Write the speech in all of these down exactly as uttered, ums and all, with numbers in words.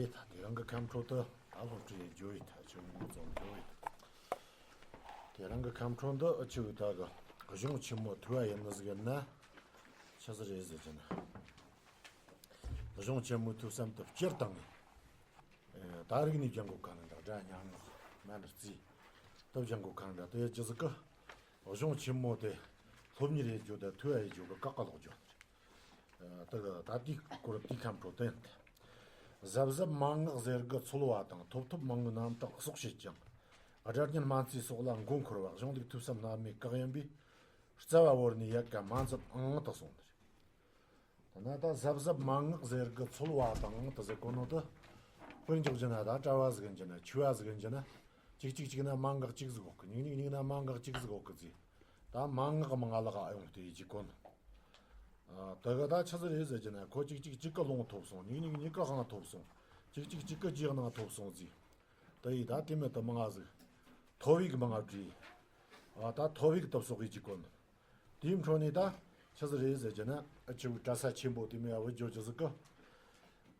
ད་དེ་རིང་གི་ཁམས་ཕྲུག་ཏུ་ད་སློབ་ཁྲིད་ཡེད་རྒྱུ་ཡིན། ད་ཆུ་མོ་ཚོ་འགྲོ་ཡིན། དེ་རིང་གི་ཁམས་ཕྲུག་འདི་ཨ་ཆུ་ད་གི་གཞུང་ཆེན་མོ་ཐོས་པ་ཡིན་ནི་ཟིག་ཡིན་ན། ཆི་ཟིག་རེད་ཟེར་གྱི་ན། གཞུང་ཆེན་མོའི་ཐོས་བསམ་དུ་སྤྱིར་བཏང་ནས། ད་རིག་གནས་སྦྱང་དགོས་ག་ན་འདྲ། སྒྲ་སྙན་ངག་སྨན་རྩིས་དུ་སྦྱང་དགོས་ག་ན་འདྲ། དེ་ཡེད་རྒྱུ་ཟིག་གི། གཞུང་ཆེན་མོ་དེ་སློབ་གཉེར་ཡེད་རྒྱུ་དང་ཐོས་པ་ཡེད་རྒྱུ་གི་བཀག་ག་ལོག་རྒྱུ་རེད། ད་གི་ད་དེའི་སྐོར་དེའི་ཁམས་ཕྲུག་དེ་ཡིན་ཏེ། གཟབ་གཟབ་མན་ངག་ཟེར་དགུ་འཚོལ་བ་དང་། ཐོབ་ཐོབ་མང་པོའི་རྣམ་གྲངས་གསོག་བྱེད་ཅིང་། སྒྲ་སྙན་སྨན་རྩིས་སོགས་ལ་མགོ་འཁོར་བ། གཞུང་ལུགས་ཐོས་བསམ་སྣ་མིན་བཀག་ཡིན་པས། རྩ་བ་བོར་ནས་ཡལ་ག་མ་འཛིན་ཨང་དུ་སོང་ནི་རེད། ད་ན་ད་གཟབ་གཟབ་མན་ངག་ཟེར་དགུ་འཚོལ་བ་དང་དུ་ཟེར་གོ་ནོ་དུ། དཔེར་འཇོག་རྒྱུ་ན་ད་གྲྭ་བ་ཟིག་ཡིན་རྒྱུ་ན། ཆོས་པ་ཟིག་ཡིན་རྒྱུ་ན། གཅིག་གཅིག་གཅིག་ན་མན་ངག་གཅིག་ཟིག་ཡོད་གི། གཉིས་གཉིས་གཉིས་ན་མན་ངག་གཅིག་ཟིག་ཡོད་གི་ཟེར། ད་མན་ངག་མང་ང་ལག་ཨ་ཡོང་དེ་ཡི་གཅིག་གོ་ནོ། ཨ། དེ་གི་ད་ཆི་ཟིག་རེད་ཟེར་རྒྱུ་ན། ཁོ་གཅིག་གཅིག་གཅིག་གི་ལོང་ཐོབ་སོང་། གཉིས་གཉིས་གཉིས་གི་ཧང་ཐོབ་སོང་། གཅིག་གཅིག་གཅིག་གི་རྗེས་གནང་ཐོབ་སོང་ཟིག། དེ་ཡི་ད་དེ་མི་དུ་མང་ང་ཟིག། ཐོབ་ཡིག་མང་ང་བྲིས། ཨ། ད་ཐོབ་ཡིག་དུ་སོགས་ཡི་གཅིག་གོ་ནོ། དེའི་འཕྲོ་ནས་ད་ཆི་ཟིག་རེད་ཟེར་རྒྱུ་ན། ཨ་ཆུ་བོའི་གྲྭ་ས་ཆེན་པོ་དེ་མོ་ཡ་བུད་འགྱོ་རྒྱུ་ཟིག་གི།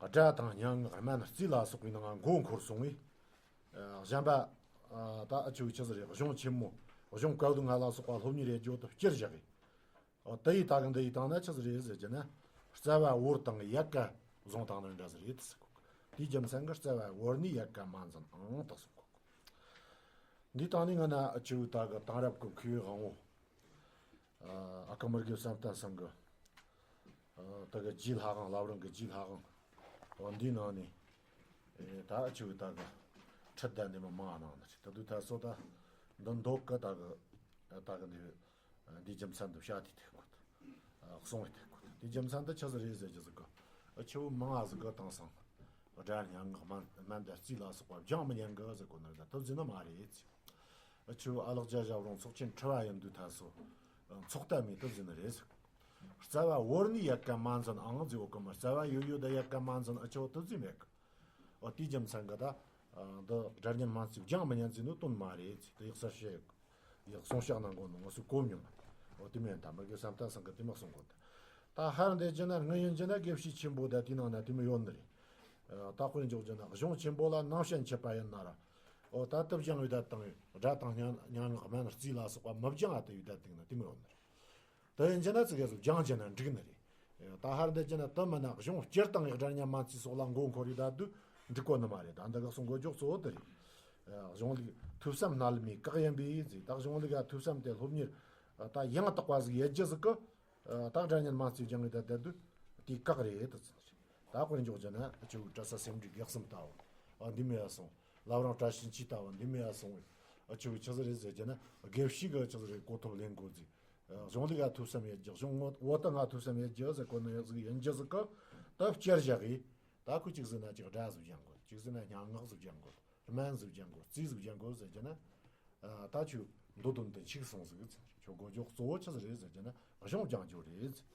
སྒྲ་དང་སྙན་ངག་སྨན་རྩིས་ལ་སོགས་པའི་ནང་མགོ་འཁོར་སོང་བས། ཨ། གཞན་པ། ཨ། ད་ཨ་ཆུ་བོའི་ཆི་ཟིག་རེད། གཞུང་ཆེན་མོ། གཞུང་བཀའ་བསྡུ་ལྔ་ལ་སོགས་པ་སློབ་གཉེར་ཡེད་རྒྱུ་དུ་བསྐྱུར་བཞག་གི། ཨོ། དེ་ཡི་ད་གི་འདི་ཡི་སྟེང་ན་ཆི་ཟིག་རེད་ཟེར་རྒྱུ་ན། རྩ་བ་བོར་དང་ཡལ་ག་བཟུང་བཏང་ནི་འདྲ་ཟིག་རེད་ཟེར་གོ། དེའི་རྒྱུ་མཚན་གི་རྩ་བ་བོར་ནས་ཡལ་ག་མ་འཛིན་ཨང་དུ་སོང་གོ། འདིའི་སྟེང་ནས་ང་ན་ཨ་ཆུ་བོའི་ད་གི་དེང་རབས་ཀྱི་མཁས་པའི་དབང་པོ། ཨ། ཨ་ཁུ་མི་དགེ་བསམ་གཏན་ཚང་གི། ཨ། ད་གི་རྗེ་ལྷ་དབང་། བླ་བྲང་གི་རྗེ་ལྷ་དབང་། འོ། འདིའི་ནང་ནས། ཨེ། ད་ཨ་ཆུ་བོའི་ད་གི་ཁྲིད་ད་འདི་མོ་མང་ང་གནང་ནི་རེད། ད་དུས་ད་སོ་ད་འདི་མདོ་གི་ད་གི་ད་གི་འདི། འདིའི་རྒྱུ་མཚན་དུ་བཤད་དེ་ཐེག་གོ། ཨ། གསུངས་པའི་ཐེག་གོ། དེའི་རྒྱུ་མཚན་དུ་ཆི་ཟིག་རེད་ཟེར་རྒྱུ་ཟིག་གི། ཨ་ཆུ་བོ་མང་ང་ཟིག་གི་དེང་སང་སྒྲ་སྙན་ངག་སྨན་སྨན་དང་རྩིས་ལ་སོགས་པ་སྦྱང་མི་ཉན་གི་ཟེར་གོ་ནི་རེད། ད་དེ་ཟེར་ནི་མ་རེད། ཨ་ཆུ་བོ་ཨ་ལགས་རྒྱ་བཞི་པ་རོང་ཚོགས་ཆེན་ཁྲི་པ་ཡིན་དུས་ད་སོ་ཚོགས་ལྟ་མེད་དེ་ཟེར་ནི་རེད་ཟེར། རྩ་བ་བོར་ནས་ཡལ་ག་མ་འཛིན་ཨང་ཟེར་གོ་གི་མ། རྩ་བ་ཡོད་ཡོད་ད་ཡལ་ག་མ་འཛིན་ཨ་ཆུ་བོ་དེ་ཟེར་མེད་གི། འོ། དེའི་རྒྱུ་མཚན་གི་ད། ཨ། འདི་སྒྲ་སྙན་སྨན་རྩིས་སྦྱང་མི་ཉན་ཟེར་ནོ་དོན་མ་རེད་ཟེར། དེ་ཡག་གསར་བཤད་ཡག་གསུང་བཤད་གནང་གོ་ནོ་ང་སུ་གོ་མྱོང་། འོ། དེ་མིན་ད་མི་དགེ་བསམ་གཏན་ཚང་གི་དེ་མོ་གསུང་གོ། ད་ཧར་འདི་རྒྱུ་ན་དངོས་ཡིན་རྒྱུ་ན་དགེ་བཤེས་ཆེན་པོ་ད་དེའི་ནང་ན་དེ་མོ་ཡོད་ནི་རེད། ཨ། ད་དཔེར་འཇོག་རྒྱུ་ན་གཞུང་ཆེན་པོ་ལ་ནང་བྱན་ཆད་པ་ཡིན་ན་ར། འོ། ད་དེ་སྦྱང་བའི་ད་དང་སྒྲ་དང་སྙན་སྙན་ངག་སྨན་རྩིས་ལ་སོགས་པ་མི་སྦྱང་ཨ་དེ་བའི་ད་དེ་ན་དེ་མོ་ཡོད་ནི་རེད། དེ་ཡིན་རྒྱུ་ན་ཙི་གེ་ཟིག་སྦྱང་རྒྱུ་ན་འགྲིག་ནི་རེད། ད་ཧར་འདི་རྒྱུ་ན་དེ་མིན་ན་གཞུང་སྤྱིར་བཏང་གི་སྒྲ་སྙན་སྨན་རྩིས་སོགས་ལ་མགོ་འཁོར་ཡི་ད་དུས་འགྲིག་གོ་ནི་མ་རེད། ད་འདི་ག་གསུང་གོ་རྒྱུ་གཙོ་བོ་དེ་རེད། གཞུང་ལུགས་ཐོས་བསམ་སྣ་ལམ་མེད་བཀག་ཡིན་པས་ཟེར། ད་གཞུང་ལུགས་ཀ་ཐོས་བསམ་དེ་སློབ་གཉེར་ད་ཡང་དག་པ་ཟིག་ཡེད་རྒྱུ་ཟིག་གི། ད་སྒྲ་སྙན་སྨན་རྩིས་སྦྱང་ཡི་ད་ད་དུས་དེ་བཀག་རེད་ད་ཟེར། ད་དཔེར་འཇོག་རྒྱུ་ན་ཨ་ཆུ་བོའི་གྲྭ་ས་སེ་འབྲས་དགེ་གསུམ་ལྟ་བུ། འདི་མོ་ཡ་སོང་། བླ་བྲང་བཀྲ་ཤིས་འཁྱིལ་ལྟ་བུ་འདི་མོ་ཡ་སོང་བས། ཨ་ཆུ་བོའི་ཆི་ཟིག་རེད་ཟེར་རྒྱུ་ན་དགེ་བཤེས་གི་ཆི་ཟིག་རེད། གོ་ཐོབ་ལེན་དགོས་ཟིག། གཞུང་ལུགས་ཡ་ཐོས་བསམ་ཡེད་རྒྱུ། གཞུང་ངོ་བོ་ད་ང་ཐོས་བསམ་ཡེད་རྒྱུ་ཟེར་གོ་ནི་ཡ་ཟིག་ཡིན་རྒྱུ་ཟིག་གི། ད་བསྐྱར་བཞག་གི། ད་ཁོ་གཅིག་ཟིག་ན་ཅིག་སྒྲ་ཟིག་སྦྱང་དགོས། གཅིག་ཟིག་ན་སྙན་ངག་ཟིག་སྦྱང་དགོས། སྨན་ཟིག་སྦྱང་དགོས། རྩིས་ཟིག་སྦྱང་དགོས་ཟེར་རྒྱུ་ན། ཨ། ད་ཁྱོད་མདོ་དོན་དུ་འཆུག་སོང་ཟིག་ཟེར། ཁྱོད་གོ་རྒྱུ་གཙོ་བོ་ཆི་ཟིག་རེད་ཟེར་རྒྱུ་ན་གཞུང་སྦྱང་རྒྱུ་རེད་ཟེར།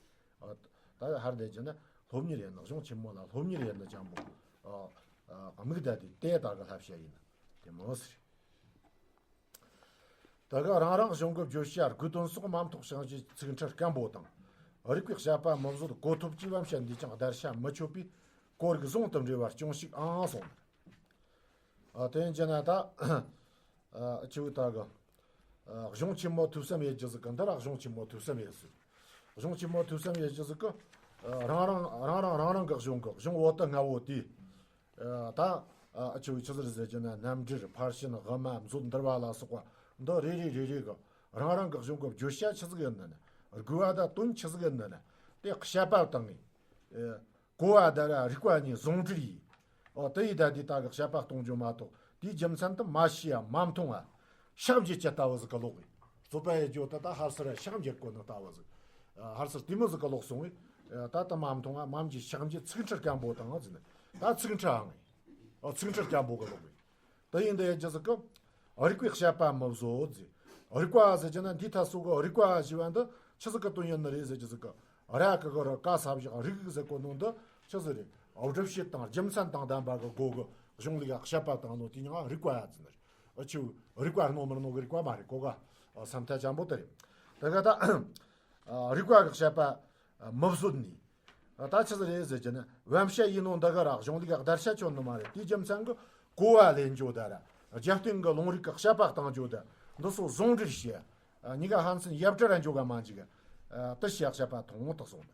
ཨ། ད་ཧར་འདི་རྒྱུ་ན་སློབ་གཉེར་ཡེད་ནི། གཞུང་ཆེན་མོ་ལ་སློབ་གཉེར་ཡེད་ནི་སྦྱང་པོ། ཨ། ཨ། དམིགས་བསྡད་དེ་དེ་ད་གི་བསླབ་བྱ་ཡིན་ནི་དེ་མོ་ཟེར། ད་ག་རང་རང་གཞུང་གི་བརྗོད་བྱ་དགོས་དོན་སོགས་མ་མཐོང་ཞིང་གཞི་ཚིག་ཕྲད་སྐམ་པོ་དང་། རིགས་པའི་བཤད་པ་མི་བཟོད་གོ་ཐོབ་ཅེས་པ་བཤད་འདིས་ཀྱང་བརྡར་ཤ་མི་ཆོད་པའི་གོ་རིགས་ཟུང་དུ་འབྲེལ་བར་སྐྱོན་ཞིག་ཨང་གསུངས། ཨ། དེ་ཡིན་རྒྱུ་ན་ད། ཨ། ཆུ་བོའི་ད་གི། ཨ། གཞུང་ཆེན་མོ་ཐོས་བསམ་ཡེད་རྒྱུ་ཟིག་གི། འདི་ར་གཞུང་ཆེན་མོ་ཐོས་བསམ་ཡེད་ཟེར། གཞུང་ཆེན་མོ་ཐོས་བསམ་ཡེད་རྒྱུ་ཟིག་གི། ཨ། རང་རང་རང་རང་རང་རང་གི་གཞུང་གི་གཞུང་བོ་ད་ལྔ་བོ་དེ། ཨ། ད། ཨ། ཆུ་བོའི་ཆི་ཟིག་རེད་ཟེར་རྒྱུ་ན་རྣམ་འགྲེལ་ཕར་ཕྱིན་དབུ་མ་མཛོད་འདུལ་བ་ལ་སོགས་པ་འདི་རེ་རེ་རེ་རེ་གི་རང་རང་གི་གཞུང་གི་བརྗོད་བྱ་ཆི་ཟིག་ཡིན་ནི་ན། དགོས་པ་དང་དོན་ཆི་ཟིག་ཡིན་ནི་ན། དེ་བཤད་པ་དང་། ཨ། གོ་བ་ད་ར་རིག་པ་གཉིས་ཟུང་འབྲེལ་ཡིས། ཨོ། དེ་ཡི་ད་དེ་ད་གི་བཤད་པ་གཏོང་རྒྱུ་མ་གཏོགས་དེའི་རྒྱུ་མཚན་དུ་མ་ཤེས་ཡ་མ་མཐོང་ང་ཕྱག་འགྱེད་ཅེས་ལྟ་བུ་ཟིག་གི་ལོག་གི། རྩོད་པ་ཡེད་རྒྱུ་ད་ད་ཧར་སར་ཕྱག་འགྱེད་གོ་ནི་ལྟ་བུ་ཟིག། ཨ། ཧར་སར་དེ་མོ་ཟིག་གི་ལོག་སོང་བས། ཨ། ད་ད་མ་མཐོང་ང་མམ་གྱི་ཕྱག་འགྱེད་ཚིག་ཕྲད་སྐམ་པོ་དང་ཟེར་ནས་ད་ཚིག་ཕྲད་ཨང་། ཨོ། ཚིག་ཕྲད་སྐམ་པོ་གི་ལོག་གི། དེ་ཡིན་དེ་ཡེད་རྒྱུ་ཟིག་གི། རིགས་པའི་བཤད་པ་མི་བཟོད་ཟེར། རིགས་པ་ཟེར་རྒྱུ་ན་འདི་ད་སོ་གི་རིགས་པ་ཞེས་པ་འདི་ཆི་ཟིག་གི་དོན་ཡིན་ནི་རེད་ཟེར་རྒྱུ་ཟིག་གི། ར་གི་གུ་རུ་ཀ་ས་བཞག་རིགས་ཟེར་གོ་ནོ་འདི་ཆི་ཟིག་རེད། སྒྲུབ་བྱེད་དང་རྒྱུ་མཚན་དང་ལྡན་པ་གི་སྒོ་གི་གཞུང་ལུགས་བཤད་པ་དང་ནོ་དེ་ཉིད་རིགས་པ་ཡ་ཟེར་ནི་རེད། ཨ་ཆུ་རིགས་པ་རྣོ་མི་རྣོ་གི་རིགས་པ་མ་རེད་གོ་ག། ཨ། བསམ་ཐག་ཅན་པོ་དེ་རེད། དེ་ག་ད། ཨ། རིགས་པ་གི་བཤད་པ་མི་བཟོད་ནས། ད་ཆི་ཟིག་རེད་ཟེར་གྱི་ན་བམ་ཤ་ཡིན་ནོ་འདི་ག་ར་གཞུང་ལུགས་བརྡར་ཤ་ཆོད་ནི་མ་རེད། དེའི་རྒྱུ་མཚན་གྱི་གོ་བ་ལེན་རྒྱུ་ད་ར་རྒྱབ་རྟེན་གྱི་ལུང་རིགས་ཀྱི་དཔྱད་པ་གཏང་རྒྱུ་ད་འདི་ཚོ་ཟུང་འབྲེལ་བྱས། གཉིས་ཀ་ཕན་ཚུན་ཡབ་བྲལ་ར་འཇོག་ག་མ་འཇུག་གི། དེ་བྱས་དཔྱད་པ་ཐོང་ངོ་ཐག་སོང་ནི་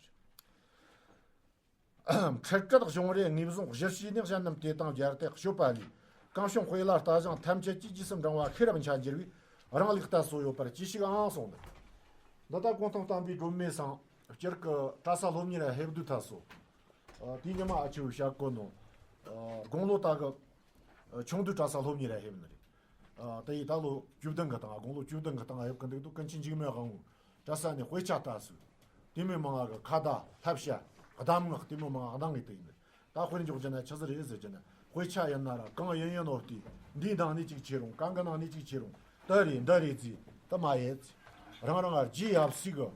རེད། ཁྲི་ཀྲད་གཞུང་རེ་ངེས་བཟུང་གཞིར་བྱས་ནས་གཞན་རྣམས་དེ་དང་སྦྱར་ཏེ་སྤྱོད་པ་ལས། གང་བྱུང་དཔེ་ལ་ལྟ་ཞིང་ཐམས་ཅད་ཀྱི་རྗེས་སུ་འབྲང་བ་ཤེས་རབ་འཆར་འགྱུར་བའི་རང་ལུགས་ལྟ་སྲོལ་ཡོད་པར་ཅི་ཞིག་ཨང་གསུངས་འདུག་འདི་ལྟར་གུང་ཐང་བསྟན་པའི་སྒྲོན་མེ་སང་སྤྱིར་གྱི་གྲྭ་ས་སློབ་གཉེར་ལ་ཕེབས་དུས་ཐ་སོ། དེའི་ཉི་མ་ཨ་ཆེ་བའི་ཞག་གོ་ནོ། དགུང་ལོ་ད་གི་ཆུང་དུས་གྲྭ་ས་སློབ་གཉེར་ལ་ཕེབས་ནི་རེད། དེ་ཡི་ད་ལོ་བཅུ་བདུན་གི་སྟེང་དགུང་ལོ་བཅུ་བདུན་གི་སྟེང་ཕེབས་གི་འདུག་ཏུ་ཀུན་མཁྱེན་འཇིགས་མེད་དབང་བོ་གྲྭ་ས་ནས་དཔེ་ཆ་ལྟ་སོང་། དེ་མོ་མང་ང་གི་ཁ་བརྡ་བསླབ་བྱ་གདམས་ངག་དེ་མོ་མང་ང་གནང་གི་དེ་ཡིན། ད་དཔེར་འཇོག་རྒྱུ་ན་ཆི་ཟིག་རེད་ཟེར་རྒྱུ་ན་དཔེ་ཆ་ཡིན་ན་ར་གང་ཡིན་ཡིན་ནོ་དེ་འདིའི་ནང་ནས་གཅིག་ཁྱེར་ཡོང་། གང་གི་ནང་ནས་གཅིག་ཁྱེར་ཡོང་། དེ་རེད་འདི་རེད་ཟེར་དེ་མ་ཡེད་ཟེར། རང་རང་ང་རྗེས་ཡབ་སྲས་གི་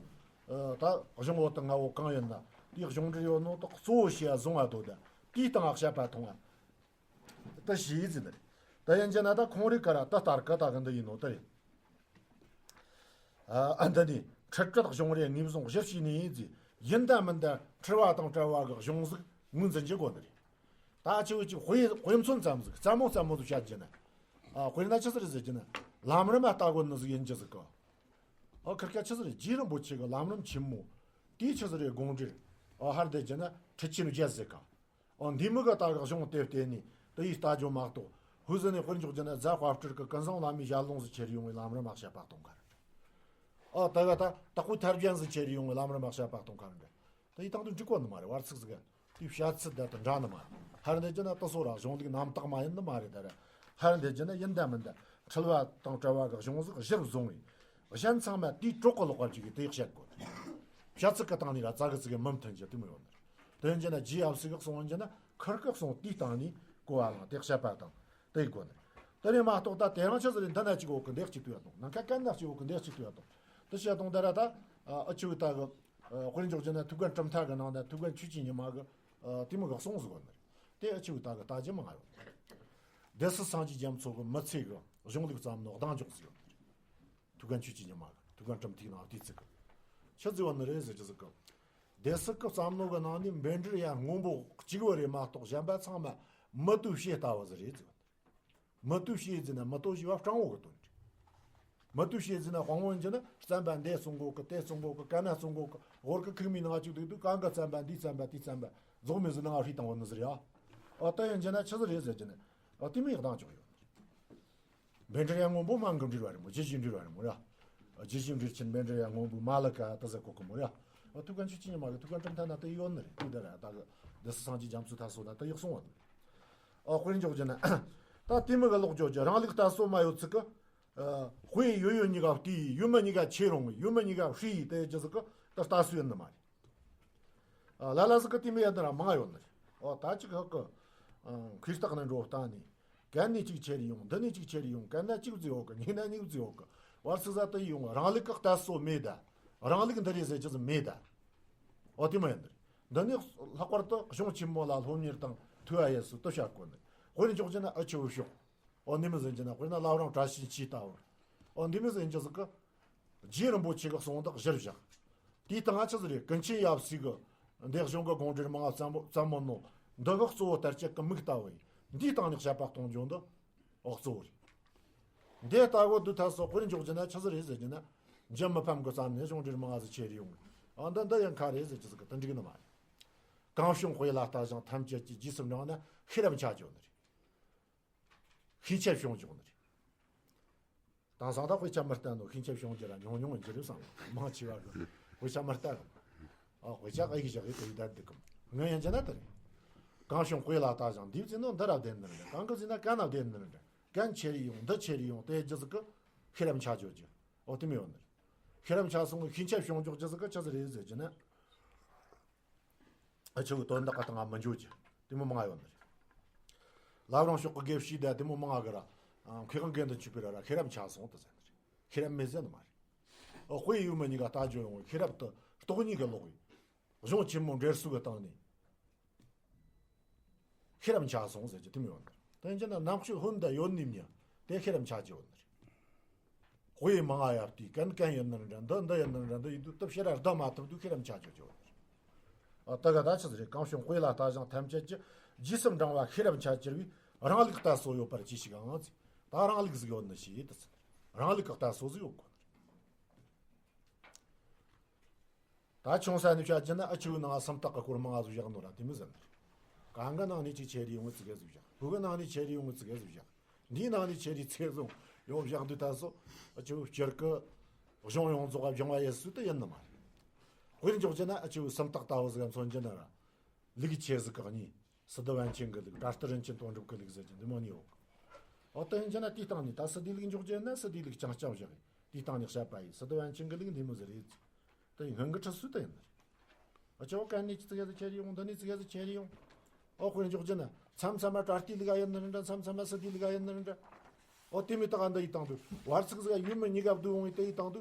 ད་གཞུང་བོ་དང་ང་བོ་གང་ཡིན་ན་དེའི་གཞུང་འབྲེལ་ཡོད་ནོ་དག་གཙོ་བོ་བྱས་བཟུང་བ་དོ་ད་དེའི་སྟེང་ང་དཔྱད་པ་ཐོང་བ། ད་ཞེས་ཟེར་ནི་རེད། ད་ཡིན་རྒྱུ་ན་ད་ཁོང་རེ་ཀ་ར་ད་ལྟར་ཀ་ད་གི་འདི་ཡིན་ནོ་ད་རེད། ཨ་འདི་ནི་ཁྲི་ཀྲད་གཞུང་རེ་ངེས་བཟུང་གཞིར་བྱས་ནས་ཟེར། ཡིན་ད་མིན་ད་ཁྲི་བ་དང་བྲལ་བ་གི་གཞུང་ཟིག་ངོས་འཛིན་བགྱི་དགོས་ནི་རེད། ད་ཆེ་བོ་ཅིག་དཔེ་དཔེ་མཚོན་ཙམ་ཟིག་རྩ་མོ་རྩ་མོ་ཟིག་བཤད་རྒྱུ་ན། ཨ་དཔེར་ན་ཆི་ཟིག་རེད་ཟེར་རྒྱུ་ན་ལམ་རིམ་ལ་ལྟ་དགོས་ནི་ཟིག་ཡིན་རྒྱུ་ཟིག་གི། ཨ་ཁིར་ཀ་ཆི་ཟིག་རེད། རྗེ་རིན་པོ་ཆེ་གི་ལམ་རིམ་ཆེན་མོ་དེའི་ཆི་ཟིག་རེད། དགོངས་འགྲེལ་ཨ་ཧར་འདི་རྒྱུ་ན་ཁྲི་ཆེན་བརྒྱད་ཟེར་གི། འོ་འདི་མོ་གི་ད་གི་གཞུང་དེབ་བལྟས་ནས་དེ་ཡི་ལྟ་རྒྱུ་མ་གཏོགས་ཧུ་ཟི་ནས་དཔེར་འཇོག་རྒྱུ་ན་རྫ་དཔལ་སྤྲུལ་གི་ཀུན་བཟང་བླ་མའི་ཞལ་ལུང་ཟིག་ཁྱེར་ཡོང་བའི་ལམ་རིམ་མ་བཤད་པ་གཏོང་གར། ཨ་ད་ག་ད་དྭགས་པོའི་ཐར་རྒྱན་ཟིག་ཁྱེར་ཡོང་བའི་ལམ་རིམ་མ་བཤད་པ་གཏོང་གར་འདྲ། དེ་ཡི་སྟེང་དུ་འགྲིག་གོ་ནི་མ་རེད། བར་ཚིག་ཟིག་དེའི་བཤད་ཚུལ་དེ་དང་འདྲ་ནི་མ་རེད། ཧར་འདི་རྒྱུ་ན་དེ་སོ་ར་གཞུང་ལུགས་རྣམ་དག་མ་ཡིན་ནི་མ་རེད། ད་ར་ཧར་འདི་རྒྱུ་ན་ཡིན་ད་མིན་ད་ཁྲི་བ་དང་བྲལ་བ་གི་གཞུང་ཟིག་གཞིར་བཟུང་བའི་གཞན་ཚང་མ་དེའི་གྲོགས་གི་ལོག་པ་ཅིག་གིས་དེ་བཤད་དགོས། བཤད་ཚིག་གི་སྟེང་ནས་ར་རྩ་གི་ཚིག་གི་མུ་མཐུན་གྱི་དེ་མོ་ཡོད་ནི་རེད། དེ་ཡིན་རྒྱུ་ན་རྗེ་ཡབ་སྲས་གི་གསུང་ཡིན་རྒྱུ་ན་ཁིར་གི་གསུང་དེའི་སྟེང་ནས་གོ་བ་བླངས་ཏེ་བཤད་པ་དང་དེ་དགོས་ནི་རེད། དེ་ནས་མ་གཏོགས་ད་དེ་རང་ཆི་ཟིག་རེད། འདི་ན་གཅིག་ཡོད་གི་འདི་གཅིག་ཏུ་ཡོད་དང་། ནམ་མཁའ་གན་ན་གཅིག་ཡོད་གི་འདི་གཅིག་ཏུ་ཡོད་དང་། དེ་བཤད་དང་། ད་ར་ད་ཨ་ཆེ་བོ་ད་གི་དཔེར་འཇོག་རྒྱུ་ན་ཐུའུ་བཀྭན་གྲུབ་མཐའ་གི་ནང་ན་ཐུའུ་བཀྭན་ཆོས་ཀྱི་ཉི་མ་གི་དེ་མོ་གི་གསུང་ཟིག་ཡོད་ནི་རེད། དེ་ཨ་ཆེ་བོ་ད་གི་ལྟ་རྒྱུ་མང་ང་ཡོད། སྡེ་སྲིད་སངས་རྒྱས་རྒྱ་མཚོ་གི་མི་ཚེ་གི་གཞུང་ལུགས་བརྩམས་ནོ་གདེང་འཇོག་ཟིག་ཡོད་ནི་རེད། ཐུའུ་བཀྭན་ཆོས་ཀྱི་ཉི་མ་གི་ཐུའུ་བཀྭན་གྲུབ་མཐའི་ནང་བལྟས་ཚིག་གི་ཆི་ཟིག་ཡོད་ནི་རེད་ཟེར་རྒྱུ་ཟིག་གི། སྡེ་སྲིད་གི་བརྩམས་ནོ་གི་ནང་ནས་འབེན་འབྲེལ་ཡ་སྔོན་པོ་གཅིག་བོ་རེད་མ་གཏོགས་གཞན་པ་ཚང་མ་མུ་ཏོའི་ཕྱེད་ལྟ་བུ་ཟིག་རེད་ཟེར། མུ་ཏོའི་ཕྱེད་ཟེར་ན་མུ་ཏོ་ཞེས་པ་སྤྲང་བོ་གི་དོན་རེད། མུ་ཏོའི་ཕྱེད་ཟེར་ན་དཔང་བོ་ཡིན་རྒྱུ་ན་རྩམ་པ་འདི་བཙོང་གོ་གི་དེ་བཙོང་གོ་གི་གན་ན་བཙོང་གོ་གི། ཧོར་གི་ཁུག་མའི་ནང་བཅུག་འདུག་དུས་གང་གི་རྩམ་པ་འདིའི་རྩམ་པ་དེའི་རྩམ་པ་རྫོགས་མེད་ཟིག་ནང་བཤུས་བཏང་བ་ནི་ཟིག་རེད་ཨ། ཨ་ད་ཡིན་རྒྱུ་ན་ཆི་ཟིག་རེད་ཟེར་རྒྱུ་ན། ཨ་དེ་མོ་ཡི་གདེང་འཇོག་ཡོད། འབེན་འབྲེལ་ཡ་སྔོན་པོ་མ་གི་འབྲེལ་བ་རེད་མོ། རྗེས་ཀྱི་འབྲེལ་བ་རེད་མོ་ར། རྗེས་ཀྱི་འབྲེལ་ཆེན་འབེན་འབྲེལ་ཡ་སྔོན་པོ་མ་ལ་ཀ་ད་ཟེར་གོ་གི་མོ་ར། ཨ་ཐུའུ་བཀྭན་ཆོས་ཀྱི་ཉི་མ་གི་ཐུའུ་བཀྭན་གྲུབ་མཐའ་ན་དེ་ཡོད་ནི་རེད། དེ་ད་ར་ད་གི་སྡེ་སྲིད་སངས་རྒྱས་རྒྱ་མཚོའི་ཐ་སོ་ན་དེ་ཡག་སོང་བ་ནི། ཨ་དཔེར་འཇོག་རྒྱུ་ན། ད་དེ་མོ་གི་ལོག་འཇོག་རྒྱུ་རང་ལུགས་ལྟ་སྲོལ་མ་ཡོད་ཚིག་གི། ཨ་དཔེ་ཡོད་ཡོད་གཉིས་ཀ་བལྟས། ཡོད་མེད་གཉིས་ཀ་ཁྱེར་ཡོང་། ཡོད་མེད་གཉིས་ཀ་བཤུས་ཡི་དེ་རྒྱུ་ཟིག་གི་ད་ལྟ་སྲོལ་ཡོད་ནི་མ་རེད། ཨ་ལ་ལ་ཟིག་གི་དེ་མོ་ཡོད་ནི་ར་མང་ཡོད་ནི་རེད། ཨོ་ད་ཅིག་ཧག་གི། ཨ་མཁས་རྟགས་ནི་འགྲོ་བཏང་ནས། གན་ནས་གཅིག་ཁྱེར་ཡོང་། འདི་ནས་གཅིག་ཁྱེར་ཡོང་། གན་ན་གཅིག་བརྩི་ཡོད་གི། གཉིས་ན་གཉིས་བརྩི་ཡོད་གི། བར་སི་ཟ་དུ་ཡོང་། རང་ལུགས་ཀྱི་ལྟ་སྲོལ་མེད་ད། རང་ལུགས་འདི་རེད་ཟེར་རྒྱུ་ཟིག་མེད་ད། ཨོ་དེ་མོ་ཡིན་འདི། འདི་ནི་ལྷག་པར་དུ་གཞུང་ཆེན་མོ་ལ་སློབ་གཉེར་དང་ཐོས་པ་ཡས་སུ་དུ་བྱ་དགོས་ནི། དཔེར་འཇོག་རྒྱུ་ན་ཨ་ཆེ་བོ་ཤོག་ཨོ་འདི་མོ་ཟེར་རྒྱུ་ན་དཔེར་ན་བླ་བྲང་བཀྲ་ཤིས་འཁྱིལ་ལྟ་བུ། ཨོ་འདི་མོ་ཟེར་རྒྱུ་ཟིག་གི། རྗེ་རིན་པོ་ཆེ་གི་གསུང་དག་གཞིར་བཞག་དེའི་སྟེང་ང་ཆི་ཟིག་རེད། ཀུན་མཁྱེན་ཡབ་སྲས་གི་འདི་གཞུང་གི་དགོངས་འགྲེལ་མང་ང་བརྩམས་པོ་བརྩམས་མོ་ནོ། འདི་གི་གཙོ་བོ་ལྟར་བཅད་གི་མིག་ལྟ་བུ་ཡིན། འདིའི་སྟེང་ནས་དཔྱད་པ་གཏོང་རྒྱུ་འདི་ཨོ་གཙོ་བོ་རེད། འདི་ལྟ་བུ་འདི་ཐ་སོ་དཔེར་འཇོག་རྒྱུ་ན་ཆི་ཟིག་རེད་ཟེར་རྒྱུ་ན། འཇམ་མི་ཕམ་གི་བརྩམས་ནས་གཞུང་འགྲེལ་མང་ང་ཟིག་ཁྱེར་ཡོང་། ཨ་འདི་འདི་ཡང་ཁ་རེད་ཟེར་རྒྱུ་ཟིག་གི་དེ་འགྲིག་ནི་མ་རེད། གང་བྱུང་དཔེ་ལ་ལྟ་ཞིང་ཐམས་ཅད་ཀྱི་རྗེས་སུ་འབྲང་ན་ཤེས་རབ་འཆར་འགྱོ་ནི་རེད། ཤེས་ཁྱབ་བྱུང་འཇོག་ནི་རེད། དེང་སང་ད་དཔེ་ཆ་མི་ལྟ་ནོ། ཤེས་ཁྱབ་བྱུང་རྒྱུ་ར་ཉུང་ཉུང་ཡིན་གྱི་རེད་བསམ། མང་ཆེ་བ་གི་དཔེ་ཆ་མི་ལྟ་གི། ཨ་དཔེ་ཆ་ཨེ་གི་བཞག་གི་དེ་ཡི་ད་འདི་གི་ངོ་ཡིན་གྱི་ན་དེ་རེད། གང་བྱུང་དཔེ་ལ་ལྟ་ཞིང་འདི་བརྩིས་ནོ་འདི་ར་བདེན་ནི་རེད། གང་གི་བརྩིས་ན་གན་ན་བདེན་ནི་རེད། གན་ཁྱེར་ཡོང་འདི་ཁྱེར་ཡོང་དེ་རྒྱུ་ཟིག་གི་ཤེས་རབ་འཆར་འགྱོ་རྒྱུ། ཨོ་དེ་མོ་ཡོད་ནི་རེད། ཤེས་རབ་འཆར་སོང་གི་ཤེས་ཁྱབ་བྱུང་འཇོག་རྒྱུ་ཟིག་གི་ཆི་ཟིག་རེད་ཟེར་རྒྱུ་ན། ཨ་ཆེ་བོའི་དོན་དག་གི་སྟེང་ང་མི་འཇོག་རྒྱུ་དེ་མོ་མང་ང་ཡོད་ནི་རེད། བླ་བྲང་ཕྱོགས་གི་དགེ་བཤེས་དེ་དེ་མོ་མང་ང་གི་ར། མཁས་དབང་དགེ་འདུན་ཆོས་འཕེལ་ར་ར་ཤེས་རབ་འཆར་སོང་དུ་ཟེར་ནི་རེད། ཤེས་རབ་མེད་ཟེར་ནི་མ་རེད། ཨ་དཔེ་ཡོད་མེད་གཉིས་ཀ་ལྟ་རྒྱུ་ཡོང་བའི་ཤེས་རབ་དེ་སྟོང་ཉིད་ཀྱི་ལོག་གི། གཞུང་ཆེན་མོ་འགྲེལ་ཚུལ་གི་སྟེང་ནས་ཤེས་རབ་འཆར་སོང་ཟེར་རྒྱུ་དེ་མོ་ཡོད་ནི་རེད། དེ་ཡིན་རྒྱུ་ན་ནང་ཆོས་ལྷུན་དུ་ཡོད་ནི་མྱི་དེ་ཤེས་རབ་འཆར་རྒྱུ་ཡོད་ནི་རེད། དཔེ་མང་ང་ཡ་བལྟས། གན་གན་ཡིན་ནི་འདྲ། འདི་འདི་ཡིན་ནི་འདྲ། འདི་ཡིན་དུས་སྟབས་ཤེས་རབ་བསྡུ་མ་ཐུབ་དུས་ཤེས་རབ་འཆར་རྒྱུ་ཡོད་ནི་རེད། ཨ། དེ་ག་ད་ཆི་ཟིག་རེད། གང་བྱུང་དཔེ་ལ་ལྟ་ཞིང་ཐམས་ཅད་ཀྱི། རྗེས་སུ་འབྲང་བ་ཤེས་རབ་འཆད་གྱུར་པའི། རང་ལུགས་ལྟ་སོ་ཡོད་པར་ཅི་ཞིག་ཨང་ཟེར། ད་རང་ལུགས་ཟིག་ཡོད་ནི་ཞེས་དུ་ཟེར། རང་ལུགས་ཀྱི་ལྟ་སོ་ཟིག་ཡོད་གོ་ནི་རེད། ད་ཆུང་ས་ནས་བཤད་རྒྱུ་ན། ཨ་ཆུའི་ནང་སུམ་རྟགས་ཀྱི་སྐོར་མང་ང་ཟིག་བཞག་ནོ་ར་དེ་མོ་ཟིག་ནི་རེད། གང་གི་ནང་ནས་ཅིག་ཆེ་རེ་ཡོང་ངི་ཙི་གེ་ཟིག་བཞག་བུ་གི་ནང་ནས་ཆེ་རེ་ཡོང་ངི་ཙི་གེ་ཟིག་བཞག་འདིའི་ནང་ནས་ཆེ་རེ་ཚེ་བཟུང་ཡོང་བཞག་འདུག་ད་སོ། ཨ་ཆུ་སྤྱིར་གི་གཞུང་ཡོངས་རྫོགས་སྦྱང་བ་ཡེ་སུ་དེ་ཡིན་ནི་མ་རེད། དཔེར་འཇོག་རྒྱུ་ན། ཨ་ཆུ་སུམ་རྟགས་ལྟ་བུ་ཟིག་མཚོན་རྒྱུ་ན་ར། ལུགས་ཆེ་ཟིག་གི་གཉིས། སི་ཏུ་པཎ་ཆེན་གྱི་ལུགས། ད་ལྟ་རིན་ཆེན་དོན་གྲུབ་ཀྱི་ལུགས་ཟེར་གྱི་འདི་མོ་གཉིས་ཡོད། འོ་དེ་ཡིན་རྒྱུ་ན་དེའི་སྟེང་ནས་ད་སི་ཏུའི་ལུགས་འཇོག་རྒྱུ་ན། སི་ཏུའི་ལུགས་རྐྱང་རྐྱང་བཞག་གི། དེའི་སྟེང་ནས་བཤད་པ་ཡིན། སི་ཏུ་པཎ་ཆེན་གྱི་ལུགས་འདི་མོ་ཟིག་རེད། དེ་ཡིན་སྔོན་གྱི་ཁྲིད་སྲོལ་དེ་ཡིན་ནི་རེད། ཨ་ཆོ་གན་ནས་ཅི་ཙི་གེ་ཟིག་ཆེ་རེ་ཡོང་། འདི་ནས་ཙི་གེ་ཟིག་ཆེ་རེ་ཡོང་། འོ་དཔེར་འཇོག་རྒྱུ་ན། མཚམས་མཚམས་མ་པྲ་ཏི་ལུགས་ཡིན་ནི་རེད་འདྲ། མཚམས་མཚམས་མ་སི་ཏུའི་ལུགས་ཡིན་ནི་རེད་འདྲ། འོ་དེ་མོ་ད་ག་འདི་ཡི་སྟེང་དུ་བར་ཚིག་ཟིག་ཡོད་མི་གཉིས་ཀ་བསྡུ་འོང་ཡི། དེ་ཡི་སྟེང་དུ་